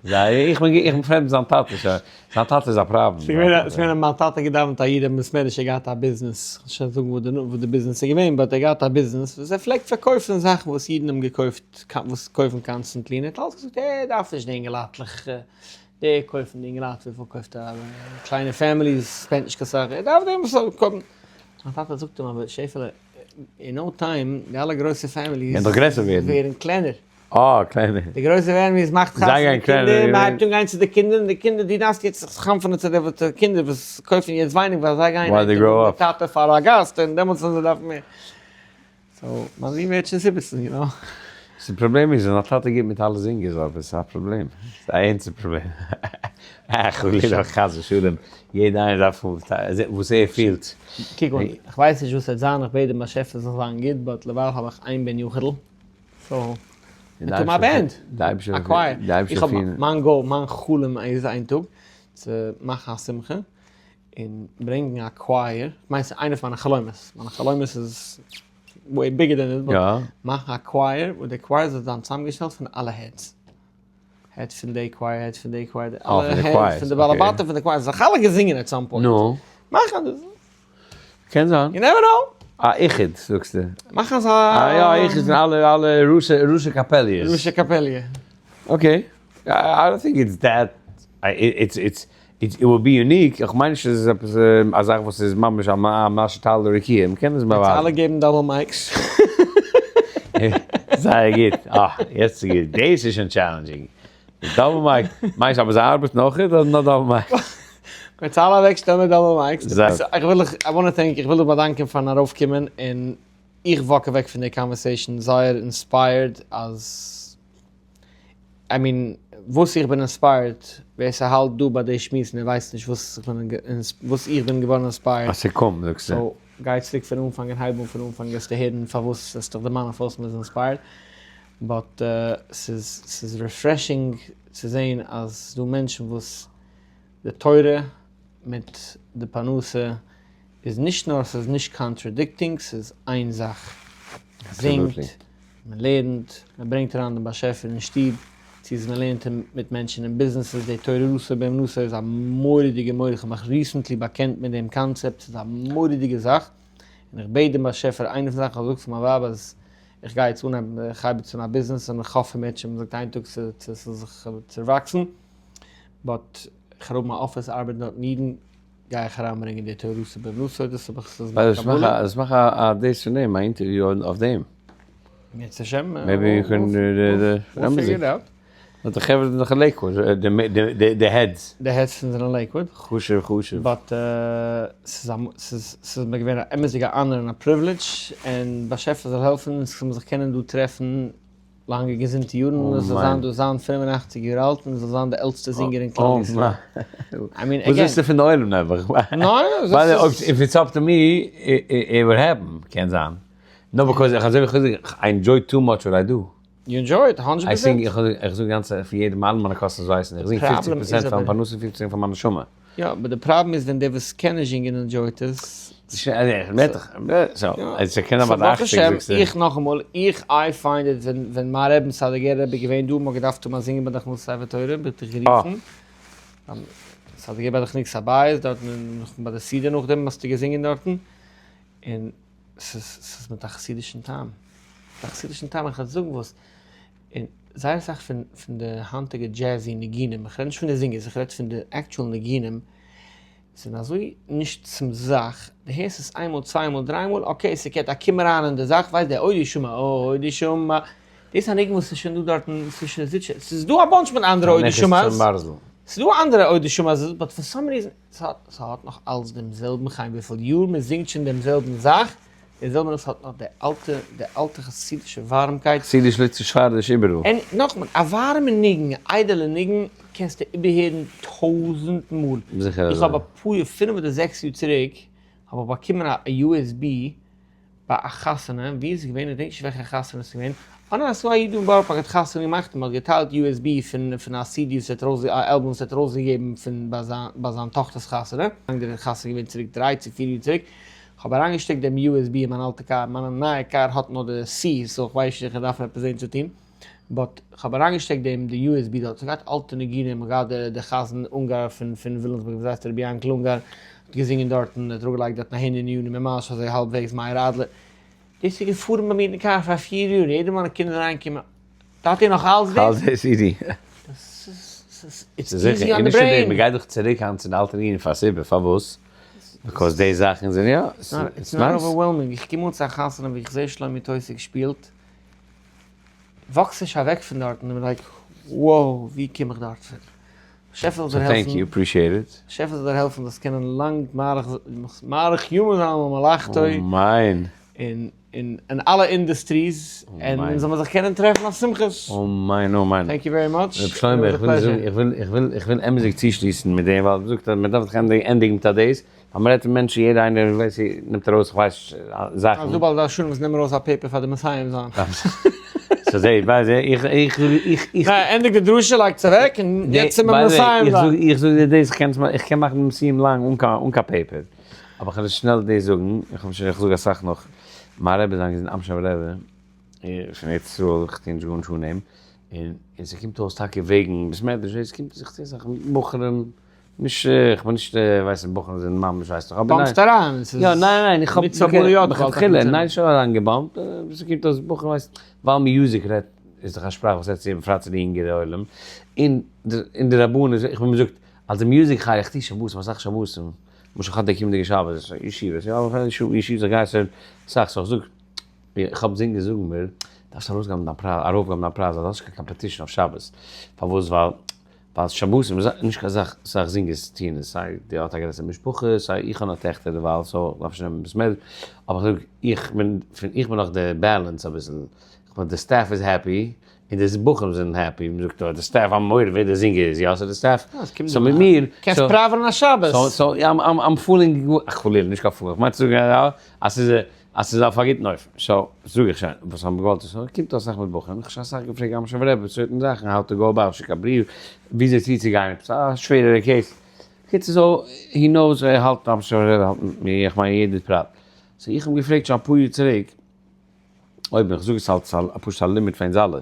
זייער, איך בין איך בין friend מיט זיין טאטע שוין, זיין טאטע איז א פראבלעם. ס'איז געווען ס'איז געווען אז מיין טאטע האט געדאווענט א איד אין בית מדרש ער געהאט א ביזנעס, כ'וועל נישט זאגן וואס די וואס די ביזנעס איז געווען but ער געהאט א ביזנעס וואס ער פלעגט פארקויפן זאכן וואס אידן האבן געקויפט וואס קויפן constantly און ער האט אלץ געזאגט ער דארף נישט די אינגעלייטלעך די קויפן די אינגעלייט וויפיל קויפט א קליינע family spend ט נישט קיין סאך ער דארף דעם וואס זאל קויפן. מיין טאטע זאגט אים אבער שעפעלע אין no time די אלע גרויסע families ווערן קלענער. אה, קלענער. די גרויסע families מאכט חתונה די קינדער, מען הייבט אן גיין צו די קינדער, און די קינדער, דו דארפסט יעצט זיך חנפ'ענען צו די קינדער וואס קויפן יעצט ווייניג ווייל זיי גייען היינט מיט די טאטע פאר א גאסט, און דעמאלטס ווען זיי דארפן מער. so, מיין זון ווערט שוין 17, יו נאו. די פראבלעם איז אז א טאטע גיבט מיט אלע זינגערס אבער ס'איז א פראבלעם. ס'איז א ערנסטע פראבלעם. אה, חלילה חס ושלום. יעדע איינער דארף האבן וואס ער פילט. קוק אן, איך ווייס נישט וואס ס'וועט זיין, איך בעט דעם באשעפער ס'זאל זיין גוט, but לערווייל האב איך איין בן יחיד'ל. so, מיט האבן א band, א choir. איך האב מיין goal, מיין חלום איז איין טאג צו מאכן א שמחה און ברענגן א choir, כ'מיין ס'איז איינע פון מיינע חלומות, מיינע חלומות איז way bigger than it, but מאכן א choir וואס די choir זאל זיין צוזאמגעשטעלט פון אלע heads. head פון די choir, head פון די choir, אלע heads פון די בעלי בתים פון די choir, זיך אלע געזינגען at some point. מאכן דאס. קען זיין. You never know. א איחוד זאגסטו. מאך אזא. אה יא א איחוד פון אלע אלע ראשי קאפעליעס. ראשי קאפעליע. okay. I don't think it's that it's it's it will be unique, איך מיין נישט אז עס איז עפעס א זאך וואס איז ממש א מה שתעלה לרקיע, מען קען עס באווייזן. אלע געבן double mics. זייער גוט, אה יעצט איז גוט, דאס איז שוין challenging. double mic, מיינסט אבער זיי ארבעטן אויך אדער נאר double mic? מ'וועט אלע אוועק שטעלן מיט double mics. איך וויל דיך, I wanna thank, איך וויל דיך באדאנקען פארן ארויף קומען, און איך walk אוועק פון די conversation זייער inspired אז, I mean, וואס איך בין inspired, ווער ס'האלט דא ביי די שמועס און ער ווייסט נישט וואס איך בין, וואס איך בין געווארן inspired. אז ס'קומט זאגסטו. so גיי צוריק פון אנפאנג און הייב אן פון אנפאנג וועסטו הערן פארוואס, וועסט דיך דערמאנען פארוואס מ'איז inspired. but ס'איז ס'איז refreshing צו זעהן אז ס'דא מענטשן וואס די תורה מיט די פרנסה איז נישט נאר ס'איז נישט contradicting ס'איז איין זאך. מ'זינגט, מ'לערנט, מ'ברענגט אריין דעם באשעפער אין שטוב, צו איז מ'לערנט מיט מענטשן אין ביזנעסעס, די תורתו באמונתו איז א מורא'דיגע מורא'דיגע, כ'האב מיך recently באקענט מיט דעם קאנצעפט, ס'איז א מורא'דיגע זאך, און איך בעט דעם באשעפער, איינע פון די זאכן כ'האב געזאגט פאר מיין ווייב אז איך גיי יעצט אנהייבן, איך הייב יעצט אן א ביזנעס און איך האף אם ירצה השם זאגט איין טאג ס'זאל זיך צעוואקסן, but איך האב מיין אפיס ארבעטן דארטן אידן, גיי איך אריינברענגען די תורתו באמונתו, דאס האב איך, ס'איז מיין קבלה. אז מאך א דאס פון דעם, א אינטערוויו אויף דעם. אם ירצה השם, maybe you can we'll figure it out. די חברה זענען דאך אין לעיקוואד, די heads. די heads זענען אין לעיקוואד. חשוב חשוב. but ס'איז ס'איז מיר געווען א אמת'דיגע honor און א privilege, און באשעפער זאל העלפן אונז זאל מען זיך קענען דא טרעפן לאנגע געזונטע יארן, און זאל זיין דא זיין 85 יאר אלט און זאל זיין די עלטסטע זינגער אין כלל ישראל. I mean, וואס ווילסטו פון די עולם נעבעך? ניין, ווייל אויב if it's up to me, it would happen, קען זיין. נאר because איך אזוי ווי איך זאג, I enjoy too much what I do. You enjoy it, hundred percent. איך זאג גאנצע פון יעדעם, אלע מיינע customers ווייסן, איך זינג 50% פאר מיין פרנסה, 50% פאר מיין נשמה. יא, but די פראבלעם איז ווען דער וואס קען נישט זינגען enjoy ט עס. ברוך השם, איך נאכאמאל, איך I find it ווען ווען מיין רעבין סאדיגערער רבי איז געווען דא, מ'האט געדארפט האבן א זינגער ביי די הכנסת ספר תורה, בין איך דיך גערופן, סאדיגער ביי די חנוכת הבית, דארטן ביי די סעודה נאכדעם האסטו געזינגען דארטן, און ס'איז ס'איז מיט א חסידישן טעם, מיט א חסידישן טעם, איך וועל זאגן וואס, און זייער אסאך פון פון די היינטיגע jazzy ניגונים, איך רעד נישט פון די זינגערס, איך רעד פון די actual ניגונים, זענען אזוי נישט צום זאך, דו הערסט עס איינמאל צוויי מאל דריי מאל, okay ס'קעט א קום אריין אין די זאך, ווייסט די אוי די שמע אוי די שמע, דאס איז א ניגון וואס איז שוין דא דארטן, ס'איז שוין, ס'איז דא א bunch מיט אנדערע אוי די שמע'ס. ס'איז דא אנדערע עוד ישמע אז but for some reason ס'האט נאך אלץ דעם זעלבן חן וויפיל יאר מ'זינגט שוין דעם זעלבן זאך, די זעלבע נאר ס'האט נאך די אלטע די אלטע חסידישע ווארעמקייט. חסידיש ליטוויש ספרדיש איבעראל. און נאכאמאל, א ווארעמע ניגון, א איידעלע ניגון, קענסטו איבערהערן טויזענט מאל. זיכער איך האב אזוי. אפאר יאר, פינף אדער זעקס יאר צוריק, האב איך באקומען א USB ביי א חתונה, ווי איז עס געווען? איך געדענק נישט וועלכע חתונה עס איז געווען, אה ניין, ס'איז דא א איד דא אין בארא פארק האט חתונה געמאכט און מ'האט געטיילט USB פון א CD וואס ער האט ארויס, א אלבום וואס ער האט ארויסגעגעבן פון ביי זיין ביי זיין טאכטער'ס חתונה, די חתונה איז געווען צוריק דריי צו פיר יאר צוריק, כ'האב אריינגעשטעקט דעם USB אין מיין אלטע קאר, מיין נייע קאר האט נאר די C, so כ'ווייס נישט איך דארף עפעס זען צו טון, but כ'האב אריינגעשטעקט דעם די USB דארט, ס'האט געהאט אלטע ניגונים, מ'האט געהאט די די חזן אונגאר פון פון וויליאמסבורג ווי הייסט ער רבי יענקל אונגאר האט געזינגען דארטן, ער האט אראפגעלייגט דארטן אהין ענינים ממש אזוי האלבוועגס מאיר אדלער, דאס איז געפארן ביי מיר אין קאר פאר פיר יאר, יעדע מאל א קינד איז אריינגעקומען, טאטי נאך אלץ דאס? אלץ די סידי. דאס איז, it's easy on the brain. מ'גייט דאך צוריק היינט צו די אלטע ניגונים פאר א סיבה, פארוואס? because די זאכן זענען יא, it's nice. Overwhelming, איך קום אן צו א חתונה ווי איך זעה שלומי טויסיג שפילט, וואקס נישט אוועק פון דארטן און בין like, wow, ווי קום איך דארט פון? באשעפער זאל דיר העלפן. Thank you, appreciate it. באשעפער זאל דיר העלפן זאלסט קענען לאנג מאריך ימים זיין על מלאכתו. אמן. און אין אלע industries, און זאל מען זיך קענען טרעפן אויף שמחות. אמן אמן. Thank you very much. רבי שלמה איך וויל זאגן איך וויל איך וויל איך וויל אמת'דיג צושליסן מיט דעם ווייל מ'זאגט אז מ'דארף זיך ענדיגן מיט א דאס, ווייל מ'רעדט פון מענטשן יעדער איינער ווייס איך נעמט ארויס איך ווייס זאכן. ס'דא באלד א שונא וואס נעמען ארויס א paper פאר די מסיים זיין. so זע ביי זע איך איך איך איך. ניין ענדיג די דרשה לייגטס אוועק און יעצט צום מסיים זיין. איך זאג דיר דאס איך קען איך קען מאכן דעם סיום לאנג אן קיין אן קיין paper. אבער כ'וועל שנעל דאס זאגן, איך האב שוין, איך זאג אסאך נאך, מיין רבי זיין געזונט אמשינאווער רבי, פון ארץ ישראל, איך טוה נישט גארנישט אן אים, און און ס'קומט אויס טאקע וועגן בית מדרש, עס קומט זיך צו אסאך בחורים, נישט, איך בין נישט, ווייסט בחורים זענען ממש ווייסט איך, אבער ניין. bump סט אריין, ס'איז יא, ניין ניין, איך האב, מצוה בלא יד, לכתחילה, ניין נישט אריין געבאמפט, ס'קומט אויס בחורים ווייסט, ווייל music רעדט, איז דאך א שפראך וואס רעדט צו בפרט צו די אינגערע עולם, און און די רבנות, איך בין מ'זאגט, אז די music חי איך טוה שבתים אסאך שבתים, למשל כ'האב די קומענדיגע שבת ישיבות, יא ישיבות איך גיי שוין אסאך, so איך זאג, איך האב זינגער זאגן מיר, דארפסט ארויסגעבן דיין פרייז, ארויפגעבן דיין פרייז, אז האסט נישט קיין competition אויף שבת, פארוואס ווייל ווייל שבתים איז נישט קיין סאך סאך זינגערס טוען עס, סיי די האט א גרעסערע משפחה, סיי איך האב נאך טעכטער דערווייל so איך דארף נישט נעמען בית מדרש, אבער איך זאג איך בין איך בין נאך די balance אביסל, איך בין די staff איז happy, און די בחורים זענען happy, מען זאגט די staff האבן מורא ווער די זינגער איז, יא סאיז די staff, so מיט מיר, קענסט פראווענען א שבת. so I'm fooling, חלילה נישט קיין fool, איך מיין צו זאגן אז ס'איז אז ס'איז אויף א גוטן אופן, so זאג איך שוין וואס האבן געוואלט, so קומט אסאך מיט בחורים, איך האב שוין אסאך געפרעגט אמשינאווער רבי certain זאכן, how to go about, שיק א בריוו, וויאזוי צוצוגיין, עפעס א שווערערע case, בקיצור so he knows ער האלט אמשינאווער רבי האלט מיט מיר, איך מיין יעדער פרט, so איך האב געפרעגט שוין אפאר יאר צוריק, אויב איך זאג עס אלס א פשוט א לימוד פאר אונז אלע,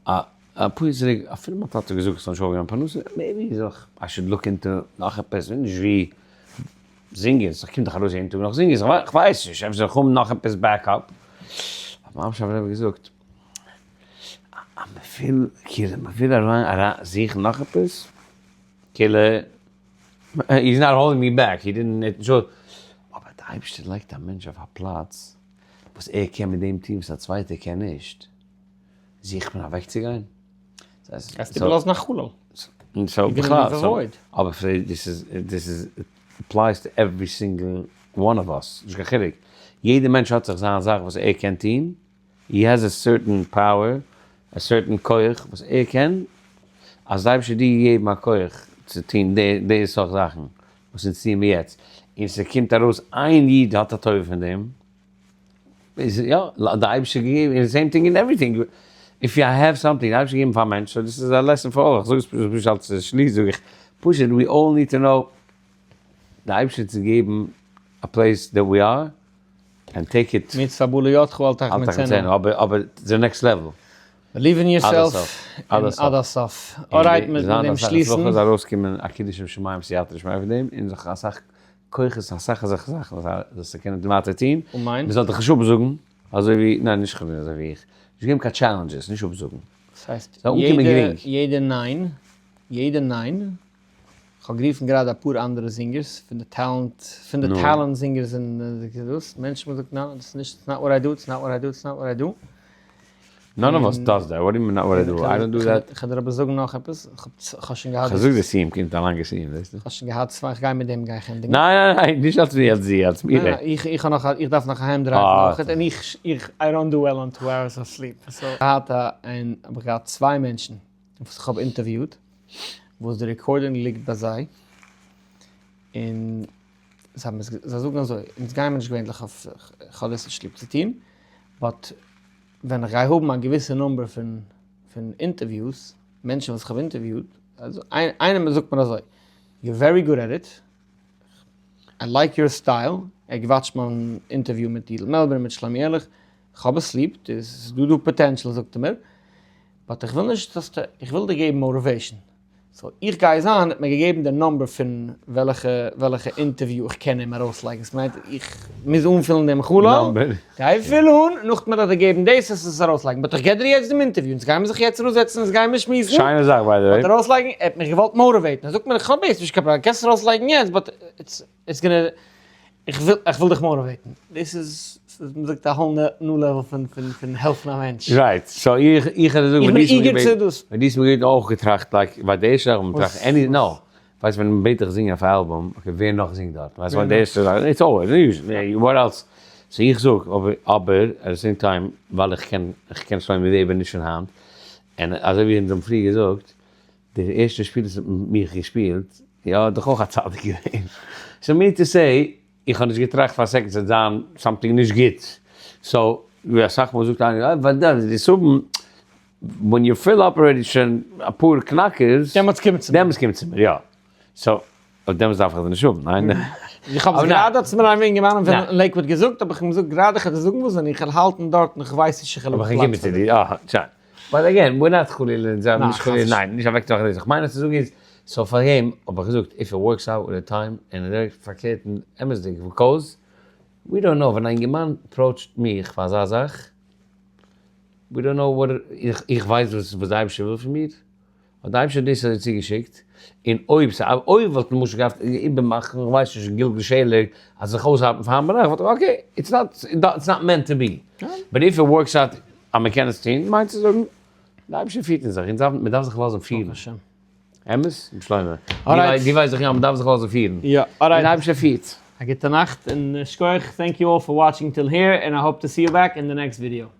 א אפאר יאר צוריק אפילו מיין טאטע האט געזאגט איך זאל נישט אויפגעבן פרנסה, maybe זאל איך, I should look into נאך עפעס, נישט ווי זינגערס, איך קום דאך ארויס יעדן טאג נאך זינגערס, איך ווייס נישט, אפשר זאל איך האבן נאך עפעס backup, האט מיין אמשינאווער רבי געזאגט, אז מען וויל, כאילו מען וויל אריין אריין זוכן נאך עפעס, כאילו, he is not holding me back, he didn't, אבער די אייבערשטער לייגט א מענטש אויף א פלאץ, וואס ער קען מיט דעם טון וואס א צווייטער קען נישט, זוכט מען אוועקצוגיין? גייסט איבערלאזן א חלל. so בכלל, אבער דאס איז, דאס איז applies to every single one of us, נישט קיין חילוק, יעדער מענטש האט זיך זיין זאך וואס ער קען טון, he has a certain power, א certain כח וואס ער קען, אז די אייבערשטער האט דיר געגעבן א כח צו טון די סארט זאכן וואס אונז טוען מיר יעצט, און ס'קומט ארויס איין איד האט א טובה פון דעם, איז יא, די אייבערשטער געגעבן, און same thing in everything, if you have something, די אייבערשטער געגעבן פאר א מענטש, so דאס איז א lesson פאר all, איך זאג עס פשוט נישט אלס שליס זאג איך, פשוט we all need to know, די אייבערשטער האט אונז געגעבן א place that we are, and take it. מצוה הבאה לידך אל תחמיצנה. אבער די next level. Believe in yourself און עד הסוף. Alright מיט דעם שליסן. און זיין אסאך ארויסקומען א קידוש שם שמים סייעתא דשמיא פון דעם, און זיך אסאך כוחות אסאך אזעלכע זאכן זאלסטו קענען ווייטער טון. אמן. מען זאל דיך נישט אפזאגן, אזוי ווי, ניין נישט חלילה אזוי ווי איך, נישט געבן קיין challenges, נישט אפזאגן. דאס הייסט זאל אנקומען גרינג. יעדע ניין, יעדע ניין, כ'האב גערופן גראדע אפאר אנדערע זינגערס פון די talent, פון די talent זינגערס און דאס, מענטשן האבן געזאגט ניין, דאס איז נישט, it's not what I do, it's not what I do, it's not what I do. None of us does that, what do you mean what I do? I don't do that. כ'וועל דיר אבער זאגן נאך עפעס, כ'האב שוין געהאט. כ'זאג די סיום קומט א לאנגע סיום ווייסטו. כ'האב שוין געהאט צוויי, כ'גיי מיט דעם גיי איך ענדיגן. ניין ניין ניין, נישט אלס מיר אלס זי, אלס מיר. ניין איך האב נאך, איך דארף נאך אהיים drive ן אויכעט, און איך איך I don't do well on two hours of sleep, so. געהאט א און האב איך געהאט צוויי מענטשן וואס איך האב אינטערוויוט, וואס די recording ליגט ביי זיי, און זיי האבן עס, זיי זאגן אזוי, אונז גייען מיר נישט געווענליך אויף, כ'האב דאס נישט ליב צו טון, but ווען איך גיי האבן א געוויסע number פון פון interviews, מענטשן וואס איך האב אינטערוויוט, איינער זאגט מיר אזוי, you're very good at it, I like your style, ער האט געוואטשט מיין אינטערוויו מיט יודל מעלבער און מיט שלומי ערליך, איך האב עס ליב, ס'איז דא דא potential זאגט ער מיר, but איך וויל נישט זאלסטו, איך וויל דיר געבן motivation. So איך גיי זיין האט מיר געגעבן די number פון וועלכע וועלכע אינטערוויו איך קען אים ארויסלייגן, ס'מיינט איך מוז אנפילן דעם חלל, גיי פיל אן, נאכדעם וועט ער דיר געבן דאס וועסט עס ארויסלייגן, but איך געב דיר יעצט דעם אינטערוויו, אונז גיימיר זיך יעצט אראפזעצן אונז גיימיר שמועסן, שיינע זאך by the way. But ארויסלייגן, ער האט מיך געוואלט motivate ן, ער זאגט מיר איך האב בעצם נישט קיין פראבלעם, קענסט עס ארויסלייגן יעצט but it's it's gonna איך וויל איך וויל דיך motivate ן, דאס איז ווי מ'זאגט א whole new level פון פון פון העלפן א מענטש. Right, so איך איך וועל דיר זאגן איך בין eager צו דאס. ווען דו האסט מיר געבעטן אויך געטראכט like ביי די ערשטע זאך האב איך געטראכט any no, ווייסט ווען מ'בעט דיך זינגען אויף א album, okay ווער נאך זינגט דארט, ווייסט ווען די ערשטע זאך, it's always what else, so איך זאג אבער אבער at the same time ווייל איך קען איך קען שלומי וועבער נישט פון היינט, און אזוי ווי אונז האבן פריער געזאגט, די ערשטע שפיל וואס האט מיט מיך געשפילט, יא, איז דאך אויך א צדיק געווען. So meaning to say, איך האב נישט געטראכט פאר א second ס'וועט זיין something נישט גוט. So, ווי אסאך מאל זאגט איינער, אה, וואדען, דאס האבן, when you fill up already שוין אפאר קנאקערס, דעמאלטס קומט צו מיר. דעמאלטס קומט צו מיר, יא. So, אויף דעמאלטס דארף איך דיר נישט האבן, ניין? איך האב עס גראדע האט עס מיר איין אינגערמאן פון לעיקוואד געזאגט, האב איך אים געזאגט גראדע איך וועל דיר זאגן וואס, ווען איך וועל האלטן דארטן, איך ווייס נישט איך וועל האבן פלאץ פאר דיר. אהא, שוין. But again, we're not חלילה, אונז זענען נישט חלילה, ניין, נישט אוועקצומאכן דאס, איך מיין אז צו זאגן איז, so פאר אים האב איך געזאגט, if it works out with the time, און ער זאגט פארקערט און אמת'דיג, because we don't know, ווען א אינגערמאן approach ט מיך פאר אזא זאך, we don't know what, איך ווייס וואס די אייבערשטער וויל פון מיר, האט די אייבערשטער דאס אזוי צוגעשיקט, און אויב ס' אויב וואלט למשל געדארפט איבערמאכן, איך ווייס נישט, גלגול שלג, אז זיך אויסהאלטן פאר היינט ביינאכט, וואלט איך okay, it's not it's not meant to be, but if it works out אז מען קען עס טון, מיינט צו זאגן, די אייבערשטער פירט אונז זיך, אונז דארפן, מען דארף זיך לאזן פירן. אמת? ר' שלמה, דו ווייסט דאך יא, מען דארף זיך לאזן פירן. יא, alright. און די אייבערשטער פירט. א גוטע נאכט און שכוח, thank you all for watching till here, and I hope to see you back in the next video.